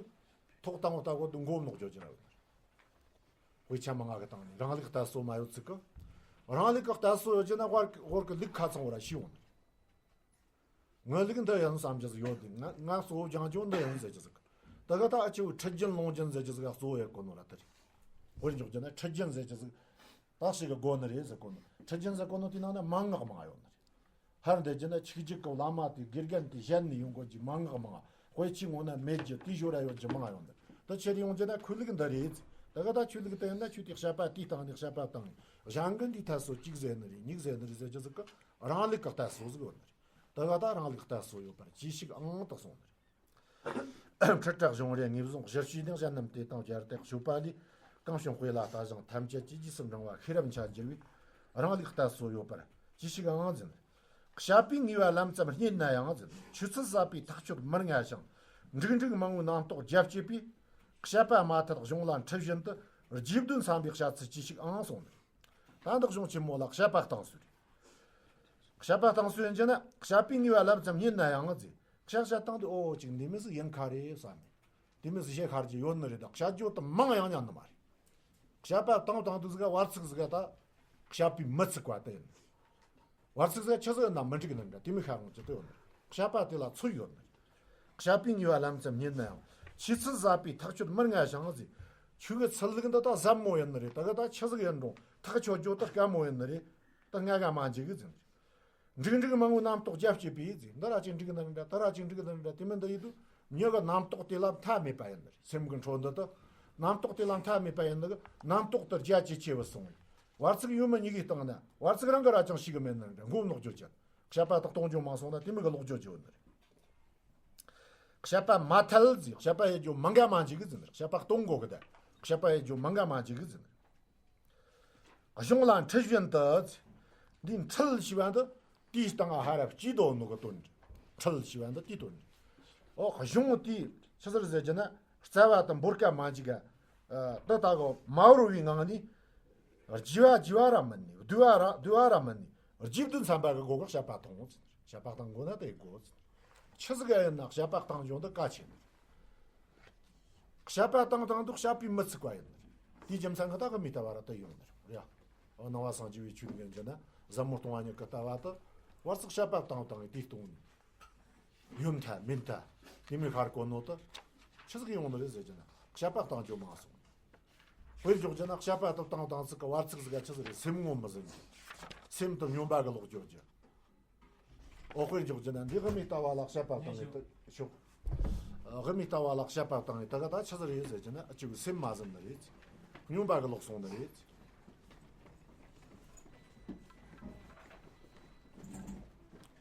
ཐོག་དང་པོ་ལྟ་བུ་དུ་མགོ་ནོག་བརྗོད་ཀྱི་ར་ཡོད་ནི་རེད། དཔེ་ཆ་མང་ང་གི་སྟེང་ནས་རང་ལུགས་ལྟ་སོ་མ་ཡོད་ཚིག་གི། རང་ལུགས་ཀྱི་ལྟ་སོ་ཡོད་རྒྱུ་ན་དབར་དབར་གྱི་ལུགས་ཁ་ཚང་བོ་ར་ཤེས་འོང་ནི་རེད། ངའི་ལུགས་འདི་ཡིན་བསམ་རྒྱུ་ཟིག་ཡོད་དེ། ང་ང་གཙོ་བོ་སྦྱང་རྒྱུ་འདི་ཡིན་ཟེར་རྒྱུ་ཟིག་གི། དེ་ག་ད་ཨ་ཆེ་བོ་ཁྲིད་རྒྱུན་ལུང་རྒྱུན་ཟེར་རྒྱུ་ཟིག་ག་གཙོ་བོ་ཡེ་གོ་ནོ་ར་དེ་རེད། དཔེར་འཇོག་རྒྱུ་ན་ཁྲིད་རྒྱུན་ཟེར་རྒྱུ་ཟིག་ད་ཞིག་གི་དགོས་ནི་རེད་ཟེར་གོ་ནོ། ཁྲིད་རྒྱུན་ཟེར་གོ་ནོ་དེའི་ནང་ན་མན་ངག་མང་ཡོད་ནི་རེད། ཧར་འདི་རྒྱུ་ན་ཆིག་བརྒྱུད་ཀྱི་བླ་མ་དེ། དགེ་རྒན་དེ་བཞེངས་ནས་ཡོང་དགོས་རྒྱུ་མན་ངག་མང་ང་། དཔེ་ཆའི་ངོ་ན་མེད་རྒྱུ། དེའི་ཞོར་ར་ཡོད་རྒྱུ་མང་ང་ཡོད་ནི་རེད། ད་ཆེ་རེ་ཡོང་རྒྱུ་ན་ཁོའི་ལུགས་འདི་རེད། ད་ག་ད་ཁྱོའི་ལུགས་དེ་ཡིན་ན་ཁྱོས་དེ་བཤད་པ་དེའི་སྟེང་ནས་བཤད་པ་བཏང་ནས། གཞན་གྱི་འདིའི་ལྟ་སོ་གཅིག་ཟེར་ནི་རེད། གཉིས་ཟེར་ནི་རེད་ཟེར་རྒྱུ་ཟིག་གི། རང་ལུགས་ཀྱི་ལྟ་སོ་ཟིག་ཡོད་ནི་རེད། དེ་ག་ད་རང་ལུགས་ལྟ་སོ་ཡོད་པར་ཅི་ཞིག་ཨང་དུ་སོང་ནི་རེད། ཁྲི་ཕྲག་གཞུང་རེ་ངོས་བཟུང་བཞིར་བྱས་ནས། གཞན་རྣམས་དེ་དང་སྦྱར་ཏེ་ཞུས་པ་ལས། གང་བྱུང་དཔེ་ལ་ལྟ་ཞིང་ཐམས་ཅད་ཀྱི། རྗེས་སུ་འབྲང་བ་ཤེས་རབ་འཆད་གྱུར་པའི། རང་ལུགས་ལྟ་སོ་ཡོད་པར་ཅི་ཞིག་ཨང་ཟེར། བཤད་པའི་ངེས་པ་ལམ་ཙམ་རྙེད་ན་ཡང་ཟེར། ཆོས་ཚུལ་ཟབ་པའི་ཐག་ཆོད་མི་མངའ་ཞིང་། འགྲིག་འགྲིག་མང་པོའི་རྣམ་རྟོག་རྒྱ་བསྐྱེད་པའི། བཤད་པ་མ་ཐལ་གཞུང་ལ་འཁྲིལ་བཞིན་དུ། རྗེ་བདུན་བསམ་པའི་བཤད་ཚུལ་ཅི་ཞིག་ཨང་གསུངས་ནས། ད་འདི་གཞུང་ཆེན་མོ་ལ་བཤད་པ་བཏང་སྲོལ་རེད། བཤད་པ་བཏང་སྲོལ་ཡིན་རྒྱུ་ན། བཤད་པའི་ངེས་པ་ལམ་ཙམ་རྙེད་ན་ཡང་ཟེར། བཤད་བཤད་བཏང་དུས། ཨོ་ཅིག་འདི་མོ་ཟིག་ཡིན་ཁ་རེད་བསམ་ནས། དེ་མོ་ཟིག་བཤད་ཁ་རྒྱུ་ཡོད་ནི་རེད། ད་བཤད་རྒྱུ་དེ་མང་ཡང་ཉན་ནི་མ་རེད། བཤད་པ་བཏང་བཏང་དུས་ཟིག་ག་བར་ཚིག་ཟིག་ག་ད་བཤད་པའི་མི་ཚིག་པ་དེ་ཡིན། བར་ཚིག་ཟིག་ཆི་ཟིག་ཡིན་ན་མི་འགྲིག་ནི་འདྲ། དེ་མོ་ཤ་རུང་ཅི་དེ་ཡོད་ནི་རེད། བཤད་པ་དེ་ལ་ཚུལ་ཡོད་ནི་རེད། བཤད་པའི་ངེས་པ་ལམ་ཙམ་རྙེད་ན་ཡང་། ཆོས་ཚུལ་ཟབ་པའི་ཐག་ཆོད་མི་མངའ་ཞིང་ཟེར། ཆོས་ཀྱི་ཚུལ་ལུགས་འདི་ད་ཟབ་མོ་ཡིན་ནི་རེད། ད་ག་ད་ཆི་ཟིག་ཡིན་རུང་ཐག་ཆོད་རྒྱུ་ད་དཀའ་མོ་ཡིན་ནི་རེད། ད་མངའ་ག་མ་འཇུག་གི་ཟེར་ནི་རེད། འགྲིག་འགྲིག་མང་པོའི་རྣམ་རྟོག་རྒྱ་བསྐྱེད་པའི་ཟེར། འདི་ར་ཅིག་འགྲིག་ནི་རེད་འདྲ། ད་ར་ཅིག་འགྲིག་ནི་རེད་འདྲ། དེ་མིན་འདི་ཡིན་དུས་མྱི་གི་རྣམ་རྟོག་དེ་ལ་མཐའ་མེད་པ་ཡིན་ནི་རེད། སེམས་ཀྱི་འཕྲོ་འདི་དག་རྣམ་རྟོག་དེ་ལ་མཐའ་མེད་པ་ཡིན་ནི་གི། རྣམ་རྟོག་དེ་རྒྱ་ཇེ་ཆེ་བར་སོང་བས། བར་ཚིག་ཡོད་མི་གཉིས་ཀའི་སྟེང་ན་བར་ཚིག་རང་གི་ར་ཅང་ཤེས་གི་མེད་ནི་འདྲ། མགོ་ནོག་བརྗོད་ཀྱི། བཤད་པ་དག་གཏོང་རྒྱུ་མང་སོང་ན་དེ་མོ་གི་ལོག་རྒྱུ་ཅི་ཡོད་ནི་རེད། བཤད་པ་མ་ཐལ་ཟེར། བཤད་པ་ཡེ་རྒྱུ་མི་དགའ་མ་འཇུག་གི་ཟེར་ནི་རེད། བཤད་པ་གཏོང་དགོས་གི། ད་བཤད་པ་ཡེ་རྒྱུ་མི་དགའ་མ་འཇུག་གི་ཟེར་ནི་རེད། གཞུང་ལ་འཁྲིལ་བཞིན་དུ། འདི་འཁྲིལ་ཞེས་པ་འདི་དེའི་སྟེང་ང་ཧ་ར་སྐྱེས་དོ་ནོ་གི་དོན་རེད། འཁྲིལ་ཞེས་པ་འདི་དེའི་དོན་རེད། ཨོ་གཞུང་དེ་ཆི་ཟེར་ཟེར་གྱི་ན། རྩ་བ་དང་འབོར་ཀ་མ་འཇིག་ག་ཨ། དེ་ལྟ་གོ་མ་བོར་བའི་ངང་ནས། བརྗེ་བ་བརྗེ་བ་ར་མིན་ནས། བསྡུ་བ་ར་བསྡུ་བ་ར་མིན་ནས། རྗེ་བདུན་བསམ་པ་གི་སྒོ་གི་བཤད་པ་གཏོང་ངོ་། བཤད་པ་གཏོང་དགོས་ན་དེ་དགོས། ཆི་ཟིག་ཡིན་ན་བཤད་པ་གཏོང་རྒྱུ་འདི་གལ་ཆེ་ནི། བཤད་པ་བཏང་བཏང་དུས་བཤད་པའི་མི་ཚུགས་པ་ཡིན་ནི། དེའི་རྒྱུ་མཚན་གྱིས་ད་གི་མི་ལྟ་བ་ར་དེ་ཡོང་ནི་རེད། ཨོ་ནང་པ་སངས་རྒྱས་པའི་ཆོས་ལུགས་ཡིན་རྒྱུ་ན་ཟབ་མོ་སྟོང་པ་ཉིད་ཀྱི་ལྟ་བ་དེ། བར་ཚིག་བཤད་པ་བཏང་བཏང་གི་དེ་གཏོང་ནི། ཡོད་མཐའ་མེད་མཐའ་དེ་མོ་ཤར་གོ་ནོ་དེ་ཆི་ཟིག་ཡོང་ནི་རེད་ཟེར་གྱི་ན། བཤད་པ་བཏང་རྒྱུ་མང་སོང་། དཔེར་འཇོག་རྒྱུ་ན་བཤད་པ་དེ་བཏང་བཏང་ཚིག་གི་བར་ཚིག་ཟིག་ག་ཆི་ཟིག་རེད། སེམས་ངོ་མི་ཟིན་གྱི། སེམས་དེ་སྨྱོན་པ་གི་ལོག་འགྱོ་རྒྱུ། ཨོ་དཔེར་འཇོག་རྒྱུ་ན་འདི་དབུ་མའི་ལྟ་བ་ལ་བཤད་པ་བཏང་ངེ་དེ་ཤོག་དབུ་མའི་ལྟ་བ་ལ་བཤད་པ་བཏང་ངེ་དེ་ག་ད་ཆི་ཟིག་རེད་ཟེར་གྱི་ན། ཨ་ཅིག་སེམས་མ་ཟིན་ནི་རེད། སྨྱོན་པ་གི་ལོག་སོང་ནི་རེད།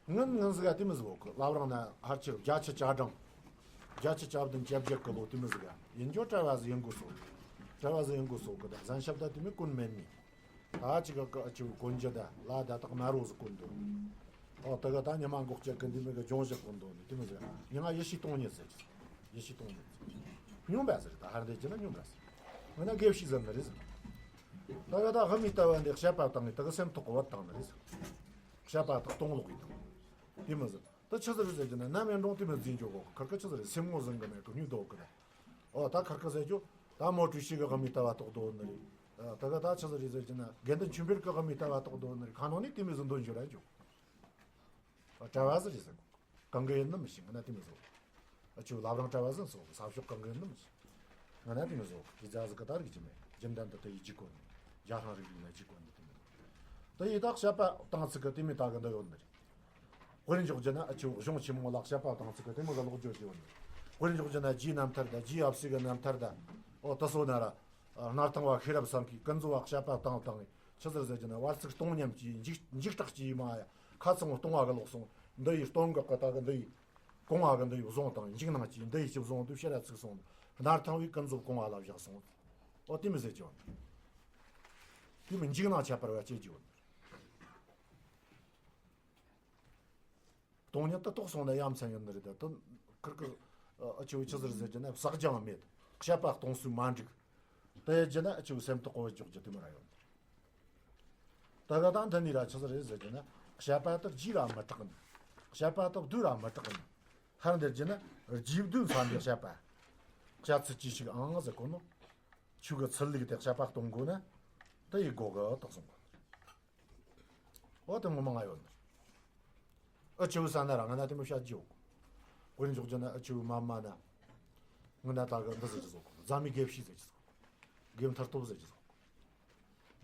ངན་ངན་ཟིག་ག་དེ་མོ་ཟིག་ཡོད་གི། བླ་བྲང་ན་ཕལ་ཆེར་བརྒྱད་ཅུ་གྱ་གྲངས། བརྒྱད་ཅུ་གྱ་བདུན་གྱ་བརྒྱད་གི་ལོ་དེ་མོ་ཟིག་ག་ཡིན་རྒྱུ་གྲྭ་བ་ཟིག་ཡིན་དགོས་སོ། གྲྭ་བ་ཟིག་ཡིན་དགོས་སོ་གི། ད་གཟན་ཤབ་ད་དེ་མོ་གོན་མེད་ནི། ད་ཅིག་གི་ཅིག་གོན་རྒྱུ་ད་ལ་ད་དག་དམར་རོ་ཟིག་གོན་འདུག་ཨོ་དེ་ག་ད་ཉི་མ་འགོག་བྱེད་གི་འདི་མོ་གི་ལྗོངས་ཞག་གོན་འདུག་ནི་དེ་མོ་ཟིག་ག། ཉི་མ་ཡེ་ཤེས་སྟོང་ཉིད་ཟེར། ཡེ་ཤེས་སྟོང་ཉིད་ཟེར། སྨྱོན་པ་ཟེར། ད་ཧར་འདི་ཅི་ན་སྨྱོན་པ་ཟེར། ང་ན་དགེ་བཤེས་ཟེར་ནི་རེད་ཟེར། ད་ག་ད་དབུ་མའི་ལྟ་བ་འདི་བཤད་པ་བཏང་ངེ་དེ་གི་སེམས་ཐོག་གི་བུད་བཏང་ནི་རེད་ཟེར། བཤད་པ་དག་གཏོང་ལོག་གི་དང་། དེ་མོ་ཟིག་ད་ཆི་ཟིག་རེད་ཟེར་གྱི་ན། ནམ་ཡང་འགྲོང་དེ་མོ་འཛིན་འཇོག་གོ། ཁིར་ཀི་ཆི་ཟིག་རེད། སེམས་ངོ་ཟིན་གི་མེད་གི། སྨྱོས་འདུག་གི་རེད། ཨོ་ད་ཁིར་ཀི་ཟེར་རྒྱུ། ད་མའོ་ཀྲུའུ་ཞི་གི་དབུ་མའི་ལྟ་བ་རྟོགས་འདུག་ནི་རེད། ཨ། ད་ག་ད་ཆི་ཟིག་རེད་ཟེར་གྱི་ན། དགེ་འདུན་ཆོས་འཕེལ་གི་དབུ་མའི་ལྟ་བ་རྟོགས་འདུག་ནི་རེད། ཁ་ནང་ནས་དེ་མོ་ཟིག་འདོན་རྒྱུ་ར་འཇོག་ཨ། གྲྭ་བ་ཟིག་རེད་ཟེར་གོ། གང་གི་ཡིན་ནི་མི་ཤེས། ང་ན་དེ་མོ་ཟིག་ཨ་ཆོ་བླ་བྲང་གྲྭ་བ་ཟིག་སོགས་ས་ཕྱོགས་གང་གི་ཡིན་ནི་མི་ཤེས། ང་ན་དེ་མོ་ཟིག་དེ་ཛ་ཟིག་གི་ད་རིག་གི་མེད། རྒྱུན་ལྡན་དུ་དེ་ཡི་རྒྱུ་གོ་ནི། རྒྱ་གྲམ་རིག་པའི་ནད་ཀྱི་སྐོར་འདི་དེ་མིན། དེ་ཡི་དག་བཤད་པ་བཏང་ཚིག་གི་དེ་མི་དག་གི་འདི་ཡོད་ནི་རེད། དཔེར་འཇོག་རྒྱུ་ན་ཨ་ཆུ་གཞུང་ཆེན་མོ་ལ་བཤད་པ་བཏང་ཚིག་གི་དེ་མི་གི་ལོག་བརྗོད་ཀྱི་ཡོད་ནི་རེད། དཔེར་འཇོག་རྒྱུ་ན་རྗེའི་རྣམ་ཐར་དང་རྗེ་ཡབ་སྲས་ཀྱི་རྣམ་ཐར་དང་། ཨོ་དེ་སོགས་ན་ར། སྣར་ཐང་བ་ཤེས་རབ་བསམ་གྱིས་ཀུན་རྫོབ་བ་བཤད་པ་བཏང་བཏང་ངས་ཆི་ཟེར་ཟེར་རྒྱུ་ན་བར་ཚིག་སྟོང་ཉམས་ཀྱིས་འཇིག་འཇིག་སྐྲག་ཀྱིས་མ་ཡ་ཁ་ཚང་བོ་སྟོང་བ་གི་ལོག་སོང་། འདི་ཡི་སྟོང་གི་ཀི་དག་གི་འདི་ཡི་གོང་བ་གི་འདི་ཡི་བཟུང་དང་འཇིག་སྣང་ཀྱིས་འདི་ཡི་ཅི་བཟུང་འདུག་ཕྱིར་ར་ཚིག་སོང་། སྣར་ཐང་བས་ཀུན་རྫོབ་གོང་བ་ལ་བཞག་སོང་། ཨོ་དེ་མི་ཟེར་གྱི་བ། དེ་མི་འཇིག་སྣང་ཁྱད་པར་བ་སྐྱེ་གྱི་བ། སྟོང་ཉིད་དུ་རྟོགས་སོང་ན་ཡ་མཚན་ཡོད་ནི་རེད་ད་དོན་ཁིར་ཁིར། ཨ་ཆུ་ཆི་ཟེར་ཟེར་རྒྱུ་ན་བསགས་ཀྱང་མེད། བཤད་པ་སྟོང་སུ་མ་འགྲིག་དེ་རྒྱུ་ན་ཨ་ཆུ་སེམས་ཐག་གོ་འཇོག་རྒྱུ་དེ་མི་ར་ཡོད། ད་ག་དང་འདི་ནི་ར་ཆི་ཟེར་རེད་ཟེར་རྒྱུ་ན་བཤད་པ་དེ་རྗེས་ར་མི་དྲག་ནི། བཤད་པ་དེ་བསྡུས་ར་མི་དྲག་ནི། ཧར་འདིར་རྒྱུ་ན་རྗེས་བསྡུས་མཚམས་པའི་བཤད་པ། བཤད་ཚུལ་ཅི་ཞིག་ཨང་ཟེར་གོ་ནོ། ཆོས་ཀྱི་ཚུལ་ལུགས་དེ་བཤད་པ་གཏོང་དགོས་ན། དེ་ཡི་སྒོ་གི་དག་སོང་གོ། འོ་དེ་ངོ་མ་ང་ཡོད་ནི། ཨ་ཆུ་ས་ན་ར་ང་ན་དེ་མོ་བཤད་རྒྱུ། དཔེར་འཇོག་རྒྱུ་ན་ཨ་ཆུ་མ་མ་ན། ང་ན་ད་གི་འདི་ཟེར་གྱི་བཟོ་གོ། རྫ་མའི་དགེ་བཤེས་ཟེར་གྱི་བཟོ་གོ། དགེ་མཐར་ཐུབ་ཟེར་གྱི་བཟོ་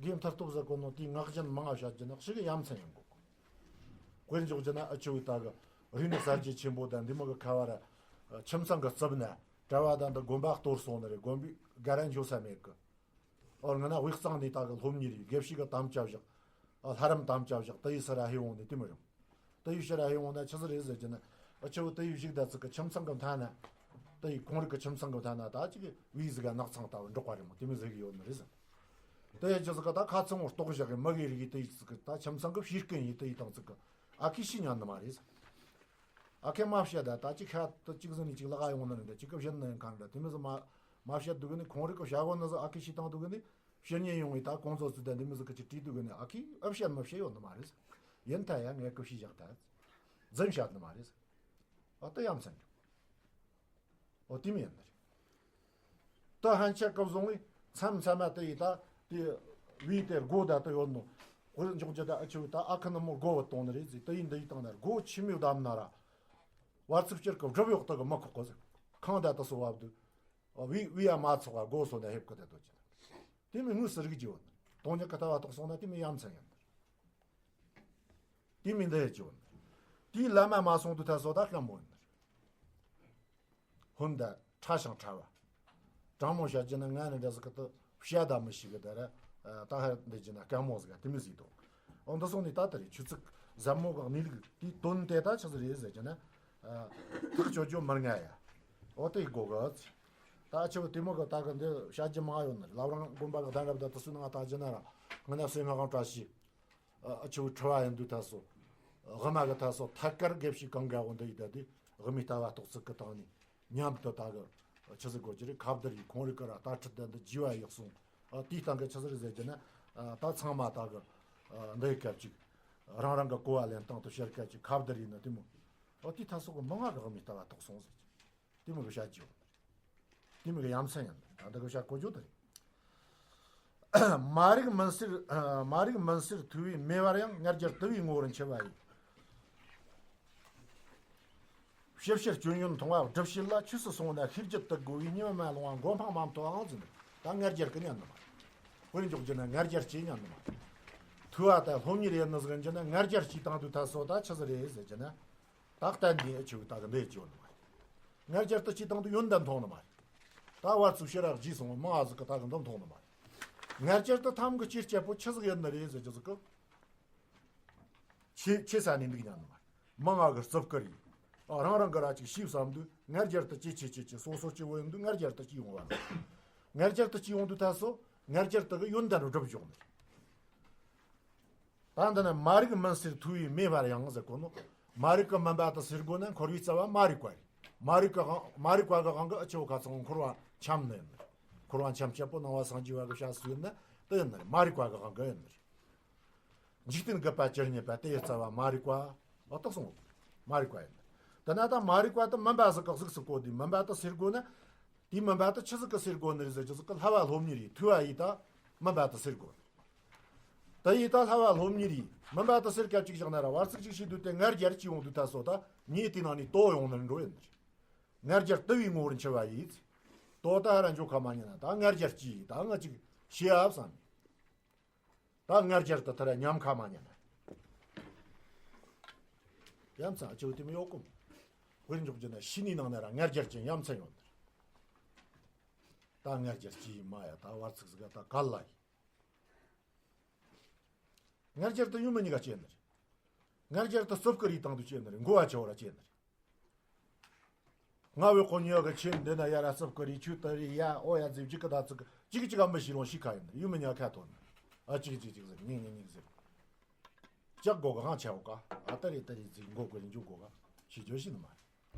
གོ། དགེ་མཐར་ཐུབ་ཟེར་གོ་ནོ་དེའི་ངག་རྒྱུན་མང་ང་བཤད་རྒྱུ་ན་ཞིག་གི་ཡ་མཚན་ཡོང་གོ། དཔེར་འཇོག་རྒྱུ་ན་ཨ་ཆུ་ད་གི་རིག་གནས་གསར་བརྗེ་ཆེན་པོ་དང་འདི་མོ་གི་ཁ་བ་ར། ཁྱིམ་ཚང་གི་རྩིབ་ན་གྲྭ་བ་དང་འདི་དགོན་པ་གཏོར་སོང་ནི་རེད། དགོན་པའི་སྒར་ར་འགྱོ་ས་མེད་གི། ཨོ་ང་ན་དབུས་གཙང་ནས་ད་གི་སློབ་གཉེར་ཡི་དགེ་བཤེས་གི་དམ་བཅའ་བཞག་ཨ་ལྷ་རམས་དམ་བཅའ་བཞག་དེ་ཡི་སི་ར་ཧེ་འོང་ནས་དེ་མི་རུང་། དེ་ཡི་ཕྱི་ར་ཧེ་འོང་ན་ཆི་ཟིག་རེད་ཟེར་རྒྱུ་ན། ཨ་ཆུ་དེ་ཡི་བཞུགས་ད་ཚིག་གི་ཁྱིམ་ཚང་གི་མཐའ་ན། དེ་ཡི་ཁོང་རིགས་ཀྱི་ཁྱིམ་ཚང་གི་མཐའ་ན་ད་ཅིག་བི་ཟིག་ག་ནག་ཚང་ལྟ་བུ་འབྲོག་པ་རེད་མོ་དེ་མི་ཟིག་གི་ཡོད་ནི་རེད་ཟེར། དེ་ཡི་ཅི་ཟིག་ག་ད་ཁ་ཚང་བོ་རྟོག་བཞག་གི་མི་གི་རིགས་དེ་ཡི་ཚིག་གི་ད་ཁྱིམ་ཚང་གི་བཤིས་རྐུན་ཡི་དེ་ཡི་དང་ཚིག་གི་ཨ་ཁི་ཤི་ཉན་ནི་མ་རེད་ཟེར། ཨ་ཁེ་མ་བཤད་ད་ད་ཅིག་ཁ་ད་ཅིག་ཟིན་ནས་ཅིག་ལག་ཡོང་ནི་རེད་ད་ཅིག་གི་བཞིན་ནི་ཡང་གང་རེད་དེ་མི་ཟིག་མ་མ་བཤད་འདུག་གི་ནི་ཁོང་རིགས་གི་བྱ་གོ་ནི་ཟིག་ཨ་ཁེ་ཤི་བཏང་འདུག་གི་ནི་ཕྱིར་ཉན་ཡོང་བའི་ད་ཁོང་ཚོ་ཚོ་ད་འདི་མི་ཟིག་གི་ཅིག་བྲིས་འདུག་གི་ནི་ཨ་ཁེ་ཨ་བཤད་མ་བཤད་ཡོད་ནི་མ་རེད། ཡིན་ད་ཡ་ངས་གི་བཤད་བཞག་ད་རྫུན་བཤད་ནི་མ་རེད། ཨ་ད་ཡ་མཚན་འགྲོ། ཨོ་དེ་མི་ཡིན་ནི་རེད། ད་ཧན་ཆད་སྐབས་བཟུང་བའི་མཚམས་མཚམས་མ་དེ་ཡི་ད་དེ་བི་དེ་སྒོ་ད་ད་ཡོད་ནོ། དཔེར་འཇོག་རྒྱུ་ད་ཨ་ཆུ་ད་ཨ་ཁུ་ནུ་མོ་སྒོ་བ་གཏོང་ནི་རེད་ཟེར་དེ་ཡིན་འདི་ཡིན་བཏང་ན་སྒོ་ཆི་མོ་བསྡམས་ན་ར། བར་ཚིགས་སྤྱིར་གི་སྒྲུབ་ཡོག་ད་གི་མི་ཁོག་གི་ཟེར། ཁང་ད་ད་སོ་བབ་དུ། བི་བི་ཡ་མ་ཚོགས་པ་སྒོ་སོ་ན་ཧེབ་གི་ད་དོ་ཅི་ན། དེ་མི་དངོས་སུ་རིག་རྒྱུ་ཡོད་ནི། དོན་གཉེར་གི་ལྟ་བ་རྟོགས་སོང་ན་དེ་མི་ཡ་མཚན་ཡིན་ནི། དེ་མི་འདི་ཡ་ཅི་ཡོད་ནི། དེའི་ལམ་མ་མ་སོང་དུ་ད་སོ་ད་སྐམ་མོ་ཡིན་ནི། ཧོན་ད་ཕྲ་ཞིང་ཕྲ་བ། དྲང་མོ་བཤད་རྒྱུ་ན་ང་ནི་འདྲ་ཟིག་གི་ཏུ་བཤད་ད་མི་ཤེས་གི་ད་ར། ད་ཧ་འདི་རྒྱུ་ན་སྐམ་མོ་ཟིག་ག་དེ་མི་ཟིག་དོ། འོ་འདི་སོང་ནི་ད་ད་རེ་ཆུ་ཚིག་ཟབ་མོ་གི་གནས་ལུགས་དེའི་དོན་དེ་ད་ཆི་ཟིག་རེད་ཟེར་རྒྱུ་ན། ཐག་གཅོད་རྒྱུ་མི་ང་ཡ། འོ་དེ་གོ་གི། ད་ཆི་བོ་དེ་མོ་གི་ད་གི་འདི་བཤད་རྒྱུ་མང་ཡོད་ནི་རེད། བླ་བྲང་དགོན་པ་གི་གདན་རབས་ད་དུ་སུ་ནང་ད་རྒྱུ་ན་ར། ང་ན་སེ་ང་གང་བཀྲ་ཤིས། ཨ་ཆུ་ཁྲི་བ་ཡིན་དུས་ད་སོ། དབུ་མ་གི་ད་སོ་ཐད་ཀར་དགེ་བཤེས་གང་ག་འོ་འདི་ཡི་ད་དེ་དབུ་མའི་ལྟ་བ་རྟོགས་ཚུལ་གི་སྟེང་ནས་མཉམ་དུ་ད་གི་ཆི་ཟིག་དགོས་ཀྱི་རེད། ཁ་བརྡར་ཡིས་ཁོང་རིགས་ཀ་ར་ལྟ་ཁྲིད་དེ་འདི་རྒྱས་བ་ཡག་སོང་། ཨ་དེའི་སྟེང་གི་ཆི་ཟིག་རེད་ཟེར་རྒྱུ་ན། ཨ་ད་ཚང་མ་ད་གི་ཨ་འདི་ཡི་སྐབས་ཅིག་རང་རང་གི་གོ་བ་ལེན་སྟངས་དུ་བཤད་སྐབས་ཅིག་ཁ་བརྡར་ཡིན་ན་དེ་མོ། ཨ་དེའི་ད་སོ་གི་མི་ང་གི་དབུ་མའི་ལྟ་བ་རྟོགས་སོང་ཟེར་གྱི། དེ་མོ་གི་བཤད་རྒྱུ། དེ་མོ་གི་ཡ་མཚན་ཡིན། ད་འདི་གི་བཤད་གོ་རྒྱུ་དེ་རེད། མ་རིག་མུན་སེལ། མ་རིག་མུན་སེལ་མཐུ་བས་མེ་འབར་ཡང་། ང་རྒྱལ་དུ་བའི་ངོ་བོར་འཆི་བ་ཡིན། ཞིབ་ཕྱིར་སྐྱོན་ཡོན་མཐོང་བ་སྒྲུབ་བྱེད་ལ། ཆོས་སུ་སོང་ན་ཤེས་རྒྱུད་དུ་གོ་བའི། ཉི་མ་མ་ལོང་བ་མགོ་འཕང་མ་མཐོ་བའང་ཟིན། ད་ང་རྒྱལ་གི་ཉན་ནི་མ་རེད། དཔེར་འཇོག་རྒྱུ་ན་ང་རྒྱལ་གྱིས་ཉན་ནི་མ་རེད། མཐུ་བ་དང་སློབ་གཉེར་ཡིན་ནི་ཟིག་ཡིན་རྒྱུ་ན་ང་རྒྱལ་གྱིས་བཏང་དུས་ད་སོ་ད་ཆི་ཟིག་རེད་ཟེར་རྒྱུ་ན། ད་གཏན་ནས་ཨ་ཆུ་ད་གི་འདི་ཅི་ཡོད་ནི་མ་རེད། ང་རྒྱལ་དུ་ཅི་བཏང་དུ་ཡོན་ཏན་མཐོང་ནི་མ་རེད། ད་བར་ཚུགས་ཤེས་རབ་རྗེས་སོང་མང་ཟིག་གི་ད་གི་འདི་མཐོང་ནི་མ་རེད། ང་རྒྱལ་དུ་ཐམ་གི་ཅི་སྐྱེ་པོ་ཆི་ཟིག་ཡོད་ནི་རེད་ཟེར་རྒྱུ་ཟིག་གི། ཆེ་ཆེ་ས་ནས་འདུག་ཉན་ནི་མ་རེད། མང་ང་གི་རྩིབ་ཀི་རེད། ཨ་རང་རང་གི་ར་ཅིག་ཤེས་བསམ་དུས་ང་རྒྱལ་དུ་ཅི་ཆེ་ཆེ་ཆེ་སོ་སོ་ཅི་བོ་ཡོང་དུས་ང་རྒྱལ་དུ་ཅི་ཡོང་བ་རེད། ང་རྒྱལ་དུ་ཅི་ཡོང་དུས་ད་སོ་ང་རྒྱལ་དུ་གི་ཡོན་ཏན་རུ་སྒྲུབ་འཇོག་ནི་རེད། ད་འདི་ནི་མ་རིག་མུན་སེལ་མཐུ་བས་མེ་འབར་ཡང་ཟེར་གོ་ནོ། མ་རིག་གི་མུན་པ་དེ་སེལ་དགོས་ན་འཁོར་བའི་རྩ་བ་མ་རིག་པ་རེད། མ་རིག་གི་དབང་མ་རིག་པ་གི་དབང་གིས་ཨ་ཆེ་བོ་ཁ་ཚང་འཁོར་བ་འཁྱམས་ནི་ཡིན་ནི་རེད། འཁོར་བ་འཁྱམས་སྐྱེ་པོ་སྣང་བ་སངས་རྒྱས་པ་གི་བྱ་སུ་ཡིན་ན་དེ་ཡིན་ནི་རེད། མ་རིག་པ་གི་དབང་གིས་ཡིན་ནི་རེད། འཇིག་རྟེན་རྒུད་པ་ཇི་སྙེད་པ། དེ་ཡི་རྩ་བ་མ་རིག་པ། ཨ་ཏག་སོང་། མ་རིག་པ་ཡིན་ནི། དེ་ན་ད་མ་རིག་པ་དེ་མུན་པ་ཟིག་གིས་གཟུགས་སུ་བཀོད་དུས་མུན་པ་དེ་སེལ་དགོས་ན། དེའི་མུན་པ་དེ་ཆི་ཟིག་གིས་སེལ་དགོས་ནི་རེད་ཟེར་རྒྱུ་ཟིག་གི་ལྷ་བ་སློབ་གཉེར་ཡིས་མཐུ་བ་ཡིས་ད་མུན་པ་དེ་སེལ་དགོས། དེ་ཡིས་ད་ལྷ་བ་སློབ་གཉེར་ཡིས་མུན་པ་དེ་སེལ་སྐབས་ཅིག་བཞག་ན་ར་བར་ཚིགས་ཅིག་བྱས་དུས་དེ་ང་རྒྱལ་གྱིས་ཡོང་དུས་ད་སོ་ད་ཉེ་དེའི་ནང་ནས་དོ་ཡོང་ནི་འགྲོ་ཡིན་ནི་རེད། ང་རྒྱལ་དུ་བའི་ངོ་བོར་འཆི་བ་ཡིས། དོ་ད་ར་འཇོག་ཁ་མ་ཉན་ན་ད་ང་རྒྱལ་གྱིས་ད་ང་ཅིག་ཤེས་ཨབ་བསམ། ད་ང་རྒྱལ་དུ་ཐར་ཉམས་ཁ་མ་ཉན་ན། ཡ་མཚན་ཨ་ཅོ་དེ་མི་ཡོད་གོ། དཔེར་འཇོག་རྒྱུ་ན་ཤི་ནི་ནང་ན་ར་ང་རྒྱལ་གྱི་ཡ་མཚན་ཡོད་ནི། ད་ང་རྒྱལ་གྱི་མ་ཡ་ད་བར་ཚིགས་ཟིག་ད་ག་ལ་ཡི། ང་རྒྱལ་དུ་ཡུམ་མི་གཉིས་ཀ་སྐྱེ་ནི་རེད། ང་རྒྱལ་དུ་སོབ་ཀི་རི་དང་དུ་སྐྱེ་ནི་རེད། མགོ་བ་ཆེ་བ་ར་སྐྱེ་ནི་རེད། ང་བའི་ཁོ་ཉོ་གི་ཆེ་འདི་ན་ཡ་ར་སོབ་ཀི་རི་ཆུ་ཏི་རི་ཡ་ཨོ་ཡ་ཛི་བཅུ་གི་ད་ཙི་གི་ཅིག་ཅིག་ག་མི་ཤི་རུང་ཤི་ཁ་ཡིན་ནི་རེད། ཡུམ་མི་གཉིས་ཀ་ཁ་ཐོན་ནི། ཨ་ཅིག་ཅིག་ཅིག་ཟེར་ཉིག་ཉིག་ཉིག་ཟེར། ལྕགས་སྒོ་གི་ཧང་ཆེ་བ་ཀ་ཨ་ཏི་རི་ཏི་རི་ཙིག་མགོ་ཀི་རི་འཇུག་སྒོ་ག་ཤི་རྒྱུ་ཤི་ནི་མ་རེད།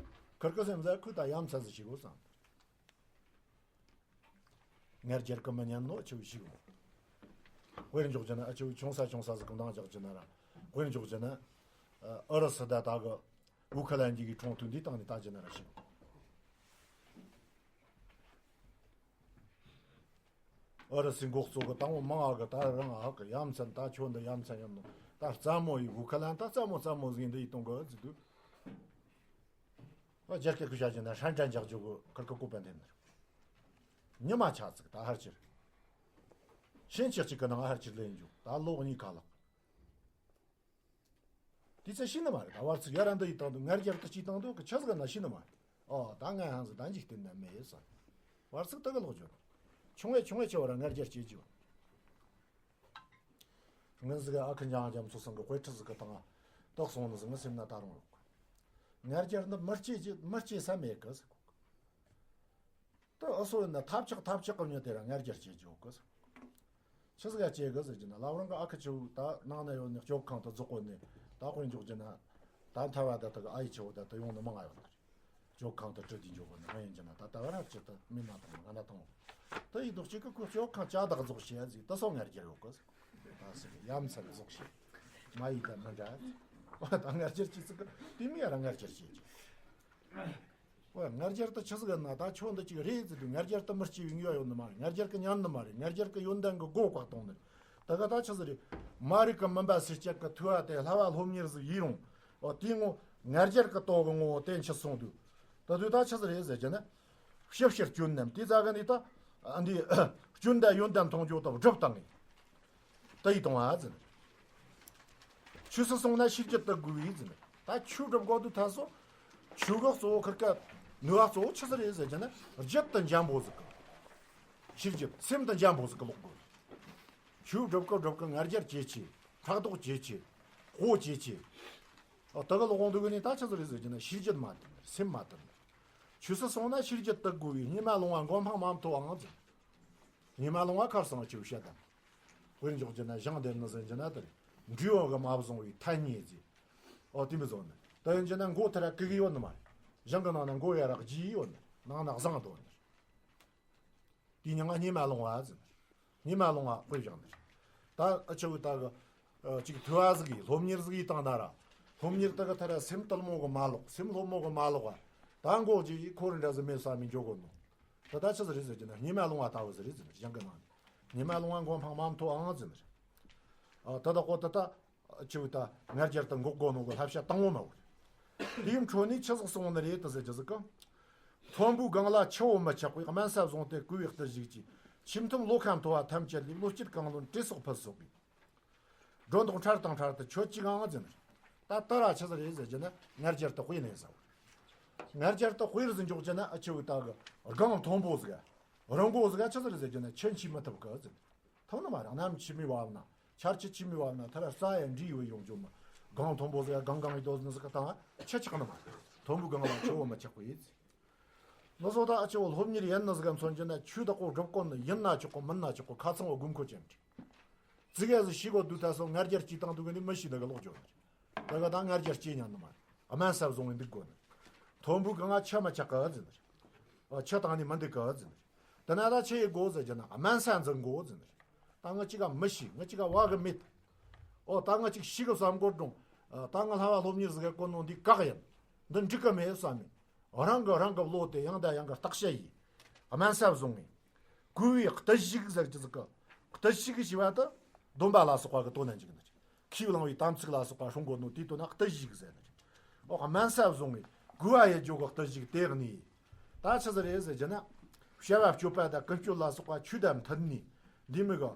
ཁིར་ཀི་སེམས་ཟ་ཁུ་ད་ཡ་མཚན་ཟིག་ཤི་གོ་བསམ། ང་རྒྱལ་གི་མི་ཉན་ནོ་ཆེ་བའི་ཞིག་དཔེར་འཇོག་རྒྱུ་ན་ཨ་ཆེ་བའི་ཆུང་ས་ཆུང་ས་ཟིག་གི་འདང་རྒྱག་རྒྱུ་ན་ར། དཔེར་འཇོག་རྒྱུ་ན་ཨུ་རུ་སུ་ད་ད་གི་ཝུ་ཁ་ལན་གྱི་གི་ཁྲོང་ཐུན་འདི་སྟེང་ནས་ལྟ་རྒྱུ་ན་ར་ཞིག་ཨུ་རུ་སུའི་འགོ་གཙོ་གི་དང་པོ་མང་ཨ་གི་ད་རང་ཨ་གི་ཡ་མཚན་ད་ཁྱོད་འདི་ཡ་མཚན་ཡིན་ནོ། ད་རྩ་མོ་ཡི་ཝུ་ཁ་ལན་ད་རྩ་མོ་རྩ་མོ་ཟིག་འདི་ཡི་གཏོང་གི་ཟིག་དུ། ཨ་རྒྱ་སྐད་ཀྱི་བྱ་རྒྱུ་ན་ཧྲན་ཀྲན་རྒྱག་རྒྱུ་གི་ཁིར་ཀི་ཀོ་པན་དེ་ནི་རེད། ཉི་མ་ཆ་ཚིག་ད་ཧར་ཅིར། ཤིན་ཆག་ཅིག་གི་ནང་ཧར་ཅིར་ལེན་རྒྱུ་ད་ལོག་གཉིས་ཁ་ལག་དེ་ཚེ་ཤི་ནི་མ་རེད། ད་བར་ཚིག་ཡ་ར་འདི་ཡི་སྟེང་དུ་ང་རྒྱལ་དུ་ཅིག་སྟེང་དུ་གི་ཆི་ཟིག་ན་ཤི་ནི་མ་རེད། ཨོ་ད་ང་ཧང་ཟིག་ད་འཇིག་རྟེན་ན་མེད་ས། བར་ཚིག་དུ་གི་ལོག་རྒྱུ་ཆུང་བས་ཆུང་བས་ཆེ་བ་ར་ང་རྒྱལ་སྐྱེ་རྒྱུ། ངན་ཟིག་ཨ་ཁུ་འཇང་རྒྱ་མཚོ་སང་གི་དཔེ་ཁྲིད་ཟིག་གི་སྟེང་ང་དག་སོང་ནི་ཟིག་ངི་སེམས་ན་ད་རུང་ཡོད། ང་རྒྱལ་ནི་མི་སྐྱེ་རྒྱུ་མི་སྐྱེ་ས་མེད་གི་ཟིག་ད་ཨུ་སོ་ཡིན་ན་ཐབས་ཆག་ཐབས་ཆག་གི་མྱི་དེ་ར་ང་རྒྱལ་སྐྱེ་རྒྱུ་གི་ཟིག་ཆི་ཟིག་ག་སྐྱེ་གི་ཟེར་གྱི་ན་ལབ་རང་གི་ཨ་ཁུ་ཆུ་ད་ནང་ན་ཡོད་ནི་སྐྱོབ་ཁང་དུ་རྫོགས་གོ་ནི་ད་དཔེར་འཇོག་གྱི་ན་ད་མཐའ་བ་ད་ད་གི་ཨ་ཡི་ཆུ་བོ་ད་ད་ཡོང་ནི་མང་ང་ཡོད་ནི། སྐྱོབ་ཁང་དུ་ཁྲིད་དེ་འཇོག་གོ་ནི་ང་ཡིན་གྱི་ན་ད་ད་བ་ར་ཅི་ད་མི་ན་དང་ང་ན་དང་། ད་ཡི་དོག་ཅིག་གི་ཁོ་སྐྱོབ་ཁང་ཅག་བདག་རྫོགས་བྱེད་ཟིག་ད་སོ་ང་རྒྱལ་ཡོད་གི་ཟིག་ད་ཟིག་ཡ་མཚན་རྫོགས་བྱེད་མ་ཡི་ད་མི་འདྲ། ཨོ་ད་ང་རྒྱལ་ཅི་ཟིག་གི་དེ་མི་ཡ་ར་ང་རྒྱལ་བྱེད་ཀྱི། ཨོ་ང་རྒྱལ་ད་ཆི་ཟིག་ན་ད་ཁྱོད་འདི་ཅིག་རེད་ཟེར་དུས་ང་རྒྱལ་ད་མི་སྐྱེ་བའི་ངེས་པ་ཡོད་ནི་མ་རེད། ང་རྒྱལ་གི་ཉན་ནི་མ་རེད། ང་རྒྱལ་གི་ཡོན་ཏན་གི་སྒོ་བཀག་གཏོང་ནི་རེད། ད་ག་ད་ཆི་ཟིག་རེད། མ་རིག་གི་མུན་པ་སེལ་བྱེད་གི་ཐུ་བ་དེ་བསླབ་པ་སློབ་གཉེར་ཟིག་ཡིན་རུང་། ཨོ་དེ་ངོ་ང་རྒྱལ་གི་ལྟོ་གི་ངོ་བོ་དེ་འཆི་སོང་དུས། ད་དུས་ད་ཆི་ཟིག་རེད་ཟེར་གྱི་ན། ཕྱི་ཕྱིར་སྐྱོན་རྣམས་དེ་ཙ་གི་ནི་ད། འདི། སྐྱོན་དང་ཡོན་ཏན་མཐོང་རྒྱུ་དང་སྒྲུབ་བཏང་ངེ། ད་ཡིད་གཏོང་བ་ཟིན། ཆོས་སུ་སོང་ན་ཤེས་རྒྱུད་དུ་དགོས་པའི་ཟིན། ད་ཆོས་སྒྲུབ་དགོས་དུས་ད་སོ། ཆོས་གོས་གཙོ་བོ་ཁིར་ཀ་ནུས་པ་གཙོ་བོ་ཆི་ཟིག་རེད་ཟེར་གྱི་ན་རྒྱུད་དུ་འཇམ་པོ་ཟིག་གི། ཤེས་རྒྱུད་སེམས་དུ་འཇམ་པོ་ཟིག་གི་ལོག་དགོས། ཆོས་སྒྲུབ་གི་སྒྲུབ་གི་ང་རྒྱལ་ཇེ་ཆེ། ཕྲག་དོག་ཇེ་ཆེ། དཔའ་ཇེ་ཆེ། ཨ་ད་གི་ལོག་འོང་དུས་གི་ནི་ད་ཆི་ཟིག་རེད་ཟེར་གྱི་ན་ཤེས་རྒྱུད་མ་དར་སེམས་མ་དར། ཆོས་སུ་སོང་ན་ཤེས་རྒྱུད་དུ་དགོས་པའི་སྙིགས་མ་ལོང་བ་མགོ་འཕང་མ་མཐོ་བའང་ཟིན། སྙིགས་མ་ལོང་བ་ཁར་སང་ཆེ་བཤད་དམ། དཔེར་འཇོག་རྒྱུ་ན་ཞིང་འདེབས་ནི་ཟིན་གྱི་ན་དེར་འབྲས་བུ་གི་མ་བཟུང་བའི་ཐ་སྙད་ཟིན། ཨོ་དེ་མི་བཟུང་ནི། ད་ཡིན་གྱི་ན་མགོ་དེ་ར་ཀི་གི་ཡོད་ནི་མ་རེད། ཞིང་གི་ནང་ན་མགོ་ཡ་རག་རྒྱུ་ཡོད་ནི་ནང་ན་བཟང་དོ་ནི། དེའི་མྱིང་ང་སྙིགས་མ་ལོང་བ་ཟིན། སྙིགས་མ་ལོང་བ་དཔེ་བཞག་ནི། ད་ཨ་ཆུ་བོ་ད་གི་ཅིག་ཐུ་བ་ཟིག་གིས་སློབ་གཉེར་ཟིག་ཡིས་བཏང་ན་ར། སློབ་གཉེར་ད་གི་ཐ་ར་སེམས་དལ་མོ་གི་མ་ལོག་སེམས་སློབ་མོ་གི་མ་ལོག་བ། ད་མགོ་ཅིག་ཁོ་རི་འདྲ་ཟིག་མེད་ས་མི་འཇོག་གོ་ནོ། ད་ད་ཆི་ཟིག་རེད་ཟེར་གྱི་ན་སྙིགས་མ་ལོང་བ་ལྟ་བུ་ཟིག་རེད་ཟེར་ནི་ཞིང་གི་ནང་ནས། སྙིགས་མ་ལོང་བ་མགོ་འཕང་མ་མཐོ་ཨང་ཟེར་ནི། ཨ་ད་ད་གོ་ད་ད། ཆུ་བོ་ད་ང་རྒྱལ་དུ་འགོག་དགོས་ནོ་གི་བསླབ་བྱ་དང་བོ་མ་བོར། དེའི་འཕྲོ་ནས་ཆི་ཟིག་གསུངས་ནི་རེད་དུ་ཟེར་གྱི་ཟིག་གི། མཐོན་པོའི་སྒང་ལ་ཆུ་བོ་མི་ཆགས་པའི་དམན་ས་བཟུང་སྟེ་བསྐུལ་བའི་བརྟུལ་ཞུགས་ཀྱིས། ཆོས་མཐུན་བློ་ཁ་མཐོ་བ་ཐམས་ཅད་ལས། བློ་སྐྱེད་གང་ལོན་བྲེ་སོགས་ཕུད་སོགས་པའི། སྒྲོ་འདོགས་ཕྲལ་དང་ཕྲལ་དུ་ཆོད་ཅིག་ཨང་ཟེར་ནི། ད་ལྟ་ར་ཆི་ཟིག་རེད་ཟེར་གྱི་ན་ང་རྒྱལ་དུ་དཔེ་ནས་ཟེར། ང་རྒྱལ་དུ་དཔེ་རུ་ཟིག་འཇོག་གྱི་ན་ཨ་ཆུ་བོ་ད་གི་སྒང་མཐོན་པོ་ཟིག་རི་མགོ་ཟིག་ཆི་ཟིག་རེད་ཟེར་གྱི་ན་ཆུ་འཆི་མི་ཐུབ་གི་ཟེར། ཐུབ་ནི་མ་རེད། གནམ་འཆི་མེད་བབ་ན། ཆར་ཆུ་འཆི་མེད་བབ་ན་ཐ་ར་རྩྭ་ཡང་འབྲས་ཡོད་ཡོང་རྒྱུ་མ། སྒང་མཐོན་པོ་ཟིག་ག་སྒང་སྒང་ཡི་དོ་ཟིག་ནི་ཟིག་ག་བཏང་ཆུ་ཆགས་ནི་མ་རེད། མཐོན་པོའི་སྒང་ལ་ཆུ་བོ་མི་ཆགས་པ་ཡིན་ཟེར། ལོ་སོ་ད་ཨ་ཆུ་བོ་སློབ་གཉེར་ཡིན་ནི་ཟིག་ག་མཚོན་གྱི་ན་ཆོས་བདག་པོ་སྒྲུབ་དགོས་ནི་ཡིན་ན་ཆོག་གོ་མིན་ན་ཆོག་གོ་ཁ་ཚང་བ་དགོས་མཁོ་ཅན་རེད། ཙི་གེ་ཟིག་ཤི་གོ་དུས་ད་སོ་ང་རྒྱལ་སྐྱེས་བཏང་དུས་གི་ནི་མི་ཤི་ད་གི་ལོག་འགྱོ་ནི་རེད། ད་གི་ད་ང་རྒྱལ་སྐྱེས་ཉན་ནི་མ་རེད། དམན་ས་བཟུང་བའི་འདུག་དགོས་ནི་རེད། མཐོན་པོའི་སྒང་ང་ཆུ་མི་ཆགས་གི་ཟེར་ནི་རེད། ཨ་ཆུ་བཏང་ནི་མི་འདུག་གི་ཟེར་ནི་རེད། དེ་ན་ད་ཆི་ཡེད་དགོས་ཟེར་གྱི་ན་དམན་ས་འཛིན་དགོས་ཟེར་ནི་རེད། ད་ང་གཅིག་ག་མི་ཤི། ང་གཅིག་ག་བ་གི་མེད། ཨོ་ད་ང་གཅིག་ཤི་གི་བསམ་གོ་འགྲོ། ཨ་ད་ང་བསླབ་པ་སློབ་གཉེར་ཟིག་གི་གོ་ནོ་འདི་བཀག་ཡིན། འདི་འགྲིག་གི་མེད་བསམ་མེད། རང་གི་རང་གི་བློ་དེ་ཡང་དང་ཡང་གི་བརྟག་དཔྱད་ཡིས། དམན་ས་བཟུང་ངེ། གུས་པའི་བརྟུལ་ཞུགས་ཟེར་གྱི་ཟིག་གི། བརྟུལ་ཞུགས་ཞེས་པ་དེ་སྡོམ་པ་ལ་སོགས་པ་གི་དོན་ན་འཇུག་ནི། ཁས་བླངས་པའི་དམ་ཚིག་ལ་སོགས་པ་སྲུང་དགོས་ནོ་དེའི་དོན་ན་བརྟུལ་ཞུགས་ཟེར་ནི། ཨོ་དམན་ས་བཟུང་ངེ། གུས་པ་ཡི་རྒྱུ་གི་བརྟུལ་ཞུགས་དེ་ནི། ད་ཆི་ཟིག་རེད་ཟེར་གྱི་ན། བྱ་བ་སྤྱོད་པ་དང་ཀུན་སྤྱོད་ལ་སོགས་པ་ཆོས་དང་མཐུན་ནི། འདི་མི་གི།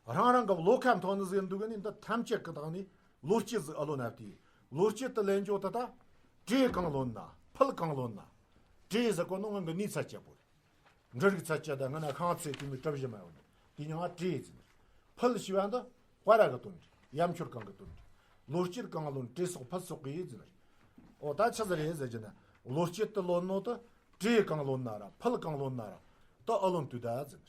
རང་རང་གི་བློ་ཁ་མཐོ་ནི་ཟིག་འདུག་གི་ནི། འདི་ཐམས་ཅད་ཀྱི་སྟེང་ནས་བློ་སྐྱེད་ཟིག་ཨ་ལོ་ན་དེ། བློ་སྐྱེད་དུ་ལེན་རྒྱུ་དེ་ད་བྲེ་གང་ལོན་ན་ཕུལ་གང་ལོན་ན། བྲེ་ཟེར་གོ་ནོ་ང་གི་ནི་ཚད་ཅེ་པོ་རེད། འབྲུ་རིགས་ཚད་ཅེ་ད་ང་ན་ཁང་ཚེ་དེ་མི་གྲུབ་བཞི་མ་ཡོང་། དེ་ཉང་བྲེ་ཟེར། ཕུལ་ཞེས་པ་འདི་དཔའ་ར་གི་དོན་རེད། ཡ་མཆོར་གང་གི་དོན་རེད། བློ་སྐྱེད་གང་ལོན་བྲེ་སོགས་ཕུལ་སོགས་གི་ཟེར། འོ་ད་ཆི་ཟིག་རེད་ཟེར་གྱི་ན། བློ་སྐྱེད་དུ་ལོན་ནོ་དེ་བྲེ་གང་ལོན་ན་ར་ཕུལ་གང་ལོན་ན་ར་དེ་ཨ་ལོན་དུས་ད་ཟེར།